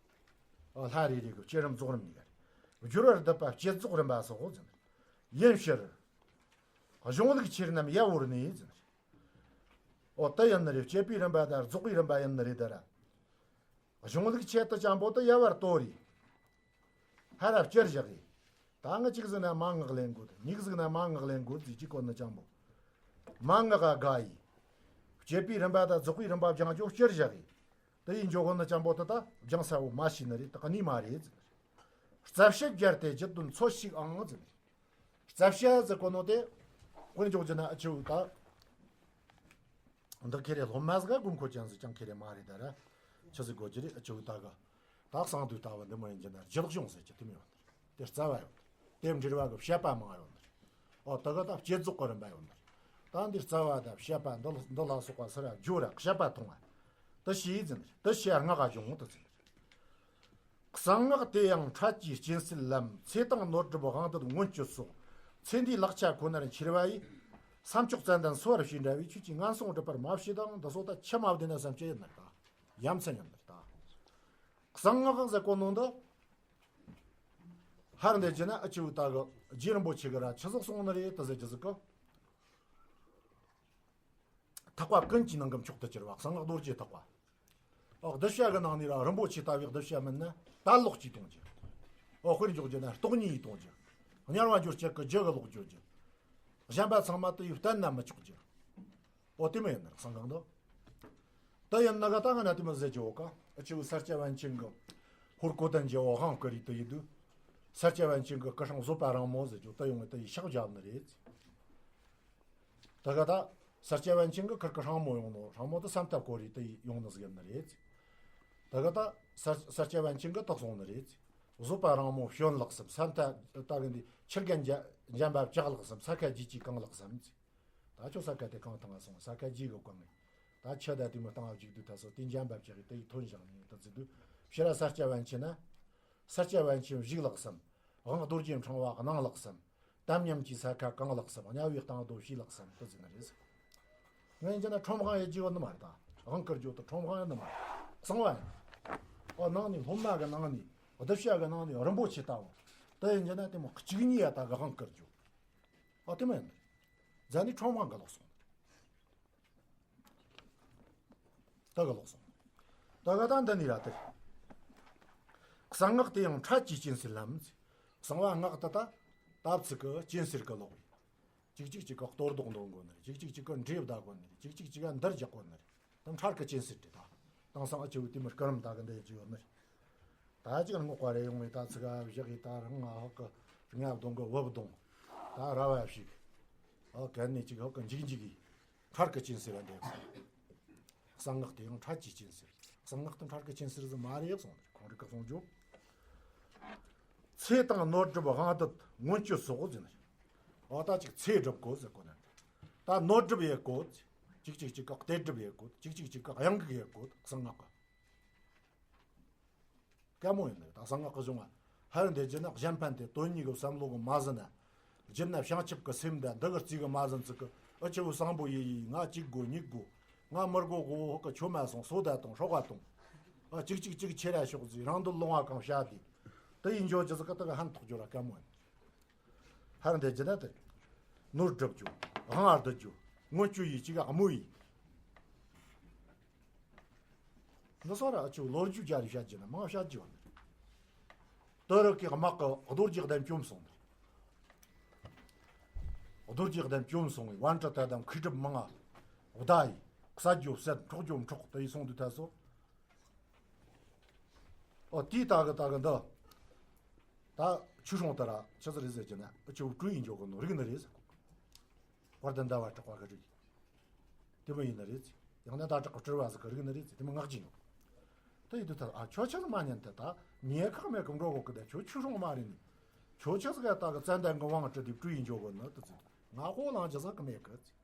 ཨོ་ལྷ་རེ་རེ་གི་བསྐྱེད་རིམ་རྫོགས་རིམ་གཉིས་ཀ་རེད། སྦྱོར་བར་བསྡེབས་པ་བསྐྱེད་རྫོགས་རིམ་པ་སོགས་ཟེར། ཡིན་ཕྱིར། གཞུང་ལུགས་ཆེར་རྣམས་ཡབ་བོར་ནས་ཟེར། ཨོ་དེ་ཡིན་ནི་རེད། བསྐྱེད་པའི་རིམ་པ་དང་རྫོགས་པའི་རིམ་པ་ཡིན་ནི་རེད་ད་ར། གཞུང་ལུགས་ཆེད་དུ་ཅང་པོ་དུ་ཡབ་བར་དོ་རེད། ཧ་ར་བསྐྱར་བཞག་གི། ད་ང་གཅིག་ཟིག་ན་མན་ངག་ལེན་དགོས། གཉིས་ཟིག་ན་མན་ངག་ལེན་དགོས་ཟིག་གཅིག་གོ་ནི་ཅང་པོ། མན་ངག་ག་ག་ཡིས། བསྐྱེད་པའི་རིམ་པ་དང་རྫོགས་པའི་རིམ་པ་སྦྱང་རྒྱུ་བསྐྱར་བཞག་གི། དེ་ཡིན་འཇོག་གོ་ནི་ཅང་པོ་དུ་ད་སྦྱང་ས་བོ་མ་ཤེས་ནི་རེད། དེ་གནས་མ་རེད་ཟེར། རྩ་བཤད་སྦྱར་ཏེ་རྒྱུད་དོན་འཚོལ་ཞིག་ཨང་ཟེར། རྩ་བཤད་ཟེར་གོ་ནོ་དེ། དཔེར་འཇོག་རྒྱུ་ན་ཨ་ཆུ་ད། འདི་ཁེ་རེ་སློབ་མ་ཟིག་ག་དགོས་མཁོ་ཅན་ཟིག་ཀྱང་ཁེ་རེ་མ་རེད་ད་ར། ཆི་ཟིག་དགོས་ཀྱི་རེད་ཨ་ཆུ་ད་ག། ད་གསང་དུས་ལྟ་བུ་འདི་མ་ཡིན་རྒྱུ་ན་རྒྱུད་གཞུང་ཟེར་གྱི་དེ་མི་ཡོང་ནི་རེད། དེ་རྩ་བ་ཡོད་ནི་རེད། དེ་འབྲེལ་བ་གི་བཤད་པ་མང་ཡོད་ནི་རེད། ཨོ་ད་ག་ད་བསྐྱེད་རྫོགས་གི་རིམ་པ་ཡོད་ནི་རེད། ད་འདི་རྩ་བ་དང་བཤད་པ་འདི་འདི་ལ་སོགས་པ་སི་ར་བརྗོད་ར་བཤད་པ་མཐོང་བ། དེ་ཤེས་ཟིན་ནི་རེད། དེ་ཤེས་སྔགས་ག་སྦྱོང་དུ་ཟིན་ནི་རེད། གསང་སྔགས་དེ་ཡང་འཕྲལ་གྱི་སྤྱིན་སྲེད་ལམ། ཚེ་དང་ནོར་སྒྲུབ་དབང་དུ་མངོན་སྤྱོད་སོགས། ཚེ་འདིའི་ལག་ཆ་ཁོ་ནར་འཁྱེར་བ་ཡིས། བསམ་ཅོག་ཙན་དན་སོ་བར་བྱེད་འདྲ་བའི་ཆོས་ཀྱི་ངན་སོང་སྒྲུབ་པར་མ་བྱེད་དང་། འདི་སོགས་ད་ཆི་མ་བདེ་ན་བསམ་ཅི་ཡིན་ནར་ད། ཡ་མཚན་ཡིན་ནར་ད། གསང་སྔགས་ཟེར་གོ་ནོ་འདི། ཧར་འདི་བྱས་ན་ཨ་ཆུ་ད་གི་རྗེ་རིན་པོ་ཆེ་གི་ར་ཆི་ཟིག་གསུངས་ནི་རེད་དེ་ཟེར་གྱི་ཟིག་གི། ཐེག་པ་ཀུན་གྱི་ནང་གི་མཆོག་ཏུ་གྱུར་པ་གསང་སྔགས་རྡོ་རྗེ་ཐེག་པ། ཨོ་གདུལ་བྱ་གི་ནང་ནས་ར་རིན་པོ་ཆེ་ལྟ་བུའི་གདུལ་བྱ་མིན་ན་དད་ལོག་གིས་གཏོང་རྒྱུ། ཨོ་དཔེར་འཇོག་རྒྱུ་ན་སྟོང་ཉིད་ཡིས་གཏོང་རྒྱུ། དམྱལ་བ་འགྱུར་བྱེད་ཀྱི་རྒྱུ་གི་ལོག་འགྱུར་རྒྱུ། གཞན་པ་ཚང་མ་དུ་ཡིས་བསྟན་ན་མི་ཆོག་རྒྱུ། ཨོ་དེ་མོ་ཡིན་ནི་གསང་སྔགས་འདི། དེ་ཡིན་ན་ག་ད་ང་ན་དེ་མོ་ཟེར་རྒྱུ་ཡོད་ཀ། ཨ་ཆུ་ས་སྐྱ་པཎ་ཆེན་གྱི་ཧོར་གོ་དན་གྱི་འོ་ཧང་ཀི་རི་དུ་ཡིན་དུས། ས་སྐྱ་པཎ་ཆེན་གྱི་སྐུ་སྲུང་བཟོད་པ་རིང་མོ་ཟེར་རྒྱུ་དེ་ཡོང་བའི་དེ་ཡི་ཕྱག་བརྒྱབ་ནི་རེད། ད་ག་ད་ས་སྐྱ་པཎ་ཆེན་གྱི་ཁུར་གི་སྲིང་མོ་ཡོང་ནོ། སྲིང་མོ་དེ་ས་མཐའ་བསྐོར་རེ་དེ་ཡོང་ནི་ཟིག་ཡིན་ནི་རེད། ད་ག་ད་ས་ས་སྐྱ་པཎ་ཆེན་གྱི་དེ་སོང་ནི་རེད། བཟོད་པ་རིང་མོ་བྱོན་ལགས་སམ། ས་མཐའ་ད་གི་འདི་ཆུ་རྒན་འཇམ་པ་བཅག་ལགས་སམ། ས་ཁ་རྗེས་ཀྱིས་གང་ལགས་སམ། ད་ཁྱོད་ས་ཁ་དེ་གང་བཏང་ང་སོང་། ས་ཁ་རྗེས་གི་བཀང་ངས། ད་ཆུ་ད་དེ་མོ་བཏང་ང་བཅུག་དུས་ད་སོ་དེ་འཇམ་པ་བཅག་གི་དེ་ཡི་ཐོན་བཞག་ནས་ད་ཟེར་དུས་ཕྱི་ར་ས་སྐྱ་པཎ་ཆེན་ན། ས་སྐྱ་པཎ་ཆེན་བཞུགས་ལགས་སམ། དབང་རྡོ་རྗེ་འཕྲེང་བ་གནང་ལགས་སམ། དམ་ཉམས་ཀྱི་ས་ཁ་གང་ལགས་སམ། དམྱལ་བའི་གཏིང་རྡོ་ཕྱིས་ལགས་སམ་དུ་ཟེར་ནི་རེད། ང་ཡིན་གྱི་ན་ཁྲོམ་དབང་ཡེ་རྒྱུ་ཡོད་ནི་མ་རེད་ད། དབང་བསྐུར་རྒྱུ་དུ་ཁྲོམ་དབང་ཡོད་ནི་མ་རེད། གསང་བ་ཡིན། ཨོ་ནང་ནས་སློབ་མ་གི་ནང་ནས་གདུལ་བྱ་གི་ནང་ནས་རིན་པོ་ཆེ་ལྟ་བུ། དེ་ཡིན་གྱི་ན་དེ་མོ་གཅིག་གཉིས་ཡ་ད་གི་དབང་བསྐུར་རྒྱུ། ཨོ་དེ་མོ་ཡིན་ནི་རེད། རྫ་ནི་ཁྲོམ་དབང་གི་ལོག་སོང་། ད་ག་ལོག་སོང་། ད་ག་ད་འདི་ནི་ར་དེ། གསང་སྔགས་དེ་ཡང་འཕྲལ་གྱི་སྤྱིན་སྲེད་ལམ། གསང་བ་སྔགས་དེ་ད་སྟབས་ཚིག་གི་སྤྱིན་སྲེད་གི་ལོག་ཡིན། གཅིག་གཅིག་གཅིག་གི་གཏོར་བཟློག་འདོན་དགོས་ནི་རེད། གཅིག་གཅིག་གཅིག་གི་འདྲེ་བདའ་དགོས་ནི་རེད། གཅིག་གཅིག་གཅིག་ག་འདིར་རྒྱག་དགོས་ནི་རེད། དེ་འཕྲལ་གྱི་སྤྱིན་སྲེད་དེ་ད། དེང་སང་ཨ་ཆུ་བོ་དེ་མི་སྐུ་རིམ་ད་གི་འདི་ཡི་ཅི་ཡོད་ནི་རེད། ད་ཅིག་སྔོག་པ་རེ་ཡོང་བའི་ད་ཚིག་ག་བཞག་གི་ད་རང་ང་ཧོག་གི་ང་གདོང་གི་བུབ་གདོང་། ད་ར་བ་ཞིག་ཨོ་གན་ནས་ཅིག་ཧོག་གི་འཇིག་འཇིག་གི། འཕྲལ་གྱི་སྤྱིན་སྲེད་ལ་འདེབས། གསང་སྔགས་དེ་ཡང་འཕྲལ་གྱི་སྤྱིན་སྲེད། གསང་སྔགས་དེ་འཕྲལ་གྱི་སྤྱིན་སྲེད་ཟིག་མ་རེད་གསུངས་ནས་ཁོང་རིག་ག་གསུང་རྒྱུ། ཚེ་དང་ནོར་སྒྲུབ་དབང་དུ་མངོན་སྤྱོད་སོགས་ཟེར་ནས། ཨོ་ད་ཅིག་ཚེ་སྒྲུབ་དགོས་ཟེར་གོ་ནས། ད་ནོར་སྒྲུབ་ཡེད་དགོས། ཅིག་ཅིག་ཅིག་ག་གཏེར་སྒྲུབ་ཡེད་དགོས། ཅིག་ཅིག་ཅིག་ག་གཡང་འགུགས་ཡེད་དགོས་གསང་སྔགས་གི། དཀའ་མོ་ཡིན་ནི་རེད་ད་གསང་སྔགས་ཀྱི་གཞུང་ང་། ཧ་ར་འདི་བྱས་ན་གཞན་ཕན་དེ་དོན་གཉིས་ཀྱི་བསམ་བློ་གི་མ་ཟིན་ན། རྒྱུད་ན་བྱང་ཆུབ་ཀྱི་སེམས་དང་འདི་གི་རྩིས་ཀྱི་མ་ཟིན་ཚིག་གི་ཨ་ཆུ་བོ་བཟང་པོ་ཡེ་ཡེ་ང་གཅིག་དགོས་གཉིས་དགོས། ང་མི་དགོས་དགོས་ཧོ་ཀ་ཆོ་མ་སོང་སོ་ད་དང་ཧྲོག་ག་དང་། ཨ་གཅིག་གཅིག་གཅིག་ཁྱེར་ར་ཤོག་ཟེར་རང་འདོད་ལོང་བ་གང་བྱ་དེ། དེ་ཡིན་འཇོག་རྒྱུ་ཟིག་གི་དེ་གི་ཧན་ཐོག་འཇོག་ར་དཀའ་མོ་ཡིན། ཧ་ར་འདི་བྱས་ན་དེ། ནོར་སྒྲུབ་རྒྱུ། དབང་བསྡུ་རྒྱུ། མངོན་སྤྱོད་ཡེ་གཅིག་ག་དམོད་ཡེ། འདི་སོགས་ར་ཨ་ཆུ་ལོ་རྒྱུས་རྒྱ་རེ་བཤད་རྒྱུ་ན་མང་བཤད་རྒྱུ་བ་མེད། དེ་རུ་ཀའི་དམག་གི་རྡོ་རྗེ་གདན་བཅོམ་སོང་ནས། རྡོ་རྗེ་གདན་བཅོམ་སོང་བས་པཎ་གྲུབ་དད་དང་མཁས་གྲུབ་མང་ང་བདའ་ཡི། བསད་རྒྱུ་བསད་འཕྲོག་རྒྱུ་འཕྲོག་དེ་ཡི་སོང་དུས་ཐལ་སོ། ཨོ་དེའི་ད་གི་ད་གི་འདི། ད་ཆུ་སྲུང་དེ་ར་ཆི་ཟིག་རེད་ཟེར་གྱི་ན་ཨ་ཆུ་བོ་སྤྲུལ་ཡིན་འཇོག་གི་ནོ་རིག་ནི་རེད་ཟེར། བར་དུ་འདའ་བ་དྲག་པ་གི་རིགས། དེ་མོ་ཡིན་ནི་རེད། ཡང་ན་ད་དྲག་པ་སྤྲུལ་བ་ཟིག་གི་རིག་ནི་རེད། དེ་མོ་ངག་ཅིག་ཡོད། དེ་ཡིན་དུས་ད་ཨ་ཁྱོད་ཆི་ཟིག་མ་ཉན་དེ་ད་ཉེ་ཁག་མེད་གི་འགྲོ་གོ་གི་དེ་ཁྱོད་ཆུ་སྲུང་མ་རེད་ནི། ཁྱོད་ཆི་ཟིག་ག་ད་གི་ཙན་དན་གི་དབང་སྤྲད་དེ་སྤྲུལ་ཡིན་འཇོག་གི་ནི་དུ་ཚིག་ང་སྤོ་ལངས་རྒྱུ་ཟིག་གི་མེད་གི་ཚིག་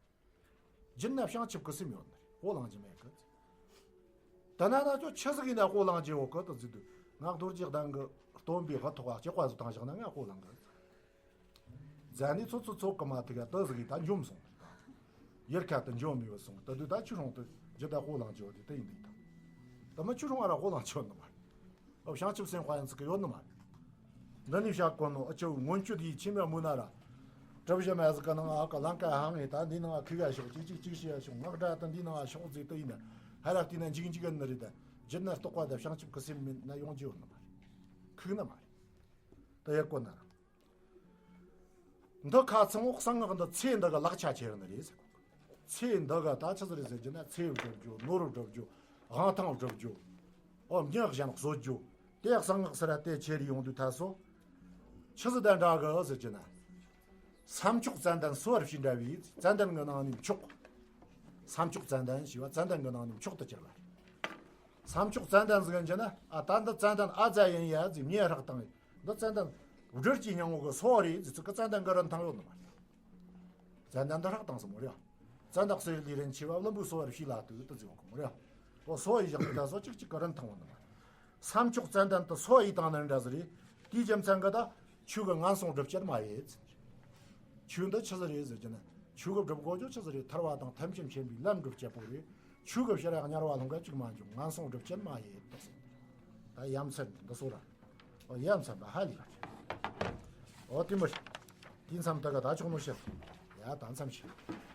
རྒྱུན་ན་བྱང་ཆུབ་ཀྱི་སེམས་ཡོད་ནི་རེད། སྤོ་ལངས་རྒྱུ་མེད་གི་ཚིག་ད་ན་ན་ཁྱོད་ཆི་ཟིག་ཡིན་ན་སྤོ་ལངས་རྒྱུ་ཡོད་གི་དུ་ཚིག་དུས་ང་རྡོ་རྗེ་གདན་གི་སྟོན་པའི་དབུ་ཐོག་ག་སྐྱེ་བ་ཟིག་བཏང་བཞག་ན་ང་སྤོ་ལངས་གི་ཚིག་རྫ་ནི་ཚོ་ཚོ་ཚོ་གི་མ་ཐུག་ཡ་དུ་ཟིག་ཡིན་ད་འཇོམས་སོང་། ཡུལ་ཁ་དུ་འཇོམས་མི་བུད་སོང་། དུ་དུས་ད་ཆུ་ཧྲོང་དུ་རྒྱུ་ད་སྤོ་ལངས་རྒྱུ་ཡོད་དེ་དུ་ཡིན་དུས་ད་ད་མི་ཆུ་ཧྲོང་ཨ་ར་སྤོ་ལངས་རྒྱུ་ཡོད་ནི་མ་རེད། ཨོ་བྱང་ཆུབ་སེམས་དཔའ་ཡིན་ཚིག་གི་ཡོད་ནི་མ་རེད། འདི་ནས་བཤད་དགོས་ནོ་ཨ་ཅོ་སྔོན་སྐྱོད་ཡིས་ཆི་མེ་མུ་ན་ར། གྲུ་བཞི་མ་ཟིག་གི་ནང་ཨ་ཀ་ལང་ཀ་ཧང་ངེ་ད་འདི་ནང་ཨ་ཁུ་ག་ཤོག་ཅིག་ཅིག་ཅིག་ཤི་ཡ་ཤོག་ངག་སྒྲ་དང་འདི་ནང་ཨ་ཤོག་ཟིག་དུ་ཡིན་ན་ཧ་ར་ཏི་ན་འཇིག་འཇིག་ནི་རེད། ད་རྒྱུད་ན་རྟོགས་པ་དང་བྱང་ཆུབ་ཀྱི་སེམས་མེད་ན་ཡོང་རྒྱུ་ཡོད་ནི་མ་རེད། ཁུག་ནི་མ་རེད། ད་ཡག་གོ་ན་ར། འདི་ཁ་ཚང་འོག་གསང་སྔགས་འདི་ཚེ་འདི་གི་ལག་ཆ་ཁྱེར་ནི་རེད་ཟེར་གོ། ཚེ་འདི་ག་ད་ཆི་ཟིག་རེད་ཟེར་རྒྱུ་ན་ཚེ་སྒྲུབ་རྒྱུ་ནོར་སྒྲུབ་རྒྱུ་དབང་ཐང་སྒྲུབ་རྒྱུ། ཨོ་མྱི་གཞན་གསོད་རྒྱུ། དེ་གསང་སྔགས་ཟེར་ར་དེ་ཁྱེར་ཡོང་དུས་ད་སོ། ཆི་ཟིག་དང་འདྲ་གི་ཟེར་རྒྱུ་ན། སམ་མཆོག་ཙན་དན་གསོ་བར་བྱེད་འདྲ་བའི་ཙན་དན་གི་ནང་ནས་མཆོག་སམ་མཆོག་ཙན་དན་ཞེས་པ་ཙན་དན་གི་ནང་ནས་མཆོག་ཏུ་གྱུར་པ་རེད། སམ་མཆོག་ཙན་དན་ཟིག་ཡིན་རྒྱུ་ན་ཨ་ད་འདི་ཙན་དན་ཨ་ཙ་ཡིན་ཡ་ཟིག་མྱི་ཧྲག་བཏང་ཡིན། འདི་ཙན་དན་སྦྲུལ་གྱི་སྙིང་བོ་གི་སོ་རེད་ཟེར་ཚིག་གི་ཙན་དན་གི་རིན་ཐང་ཡོད་ནི་མ་རེད། ཙན་དན་འདི་ཧྲག་བཏང་སོང་མོ་རེད། ཙན་དན་གསེར་ལས་རིན་ཆེ་བ་བླུན་པོའི་སོ་བར་བྱིས་ལ་ལྟོས་དུ་ཟེར་བ་གི་མོ་རེད། འོ་སོ་ཡི་བཞག་པའི་ད་སོ་གཅིག་གཅིག་གི་རིན་ཐང་ཡོད་ནི་མ་རེད། སམ་མཆོག་ཙན་དན་དུ་སོ་ཡི་བཏང་ནི་འདྲ་ཟིག་རེད། དེའི་རྒྱུ་མཚན་གི་ད་ཆོས་གི་ངན་སོང་སྒྲུབ་བྱེད་མ་ཡིན། ཆོས་འདི་ཆི་ཟིག་རེད་ཟེར་རྒྱུ་ན་ཆོས་གི་སྒྲུབ་དགོས་རྒྱུ་ཆི་ཟིག་རེད། ཐར་བ་དང་ཐམས་ཅད་མཁྱེན་པའི་ལམ་སྒྲུབ་བྱེད་པོ་རེད། ཆོས་གི་ཕྱིར་ཡང་དམྱལ་བ་ལྷུང་ག་གཅིག་མ་འཇུག་ངན་སོང་སྒྲུབ་བྱེད་མ་ཡིན་དུ་གསུངས། ད་ཡ་མཚན་འདི་སོ་ར། ཨོ་ཡ་མཚན་པ་ཧ་ལས་པ་རེད། ཨོ་དེ་མོ་རེད། དེ་མཚམས་ད་ག་ད་ཆོག་ནོ་ཤེས། ཡ་ད་མཚམས་ཤེས།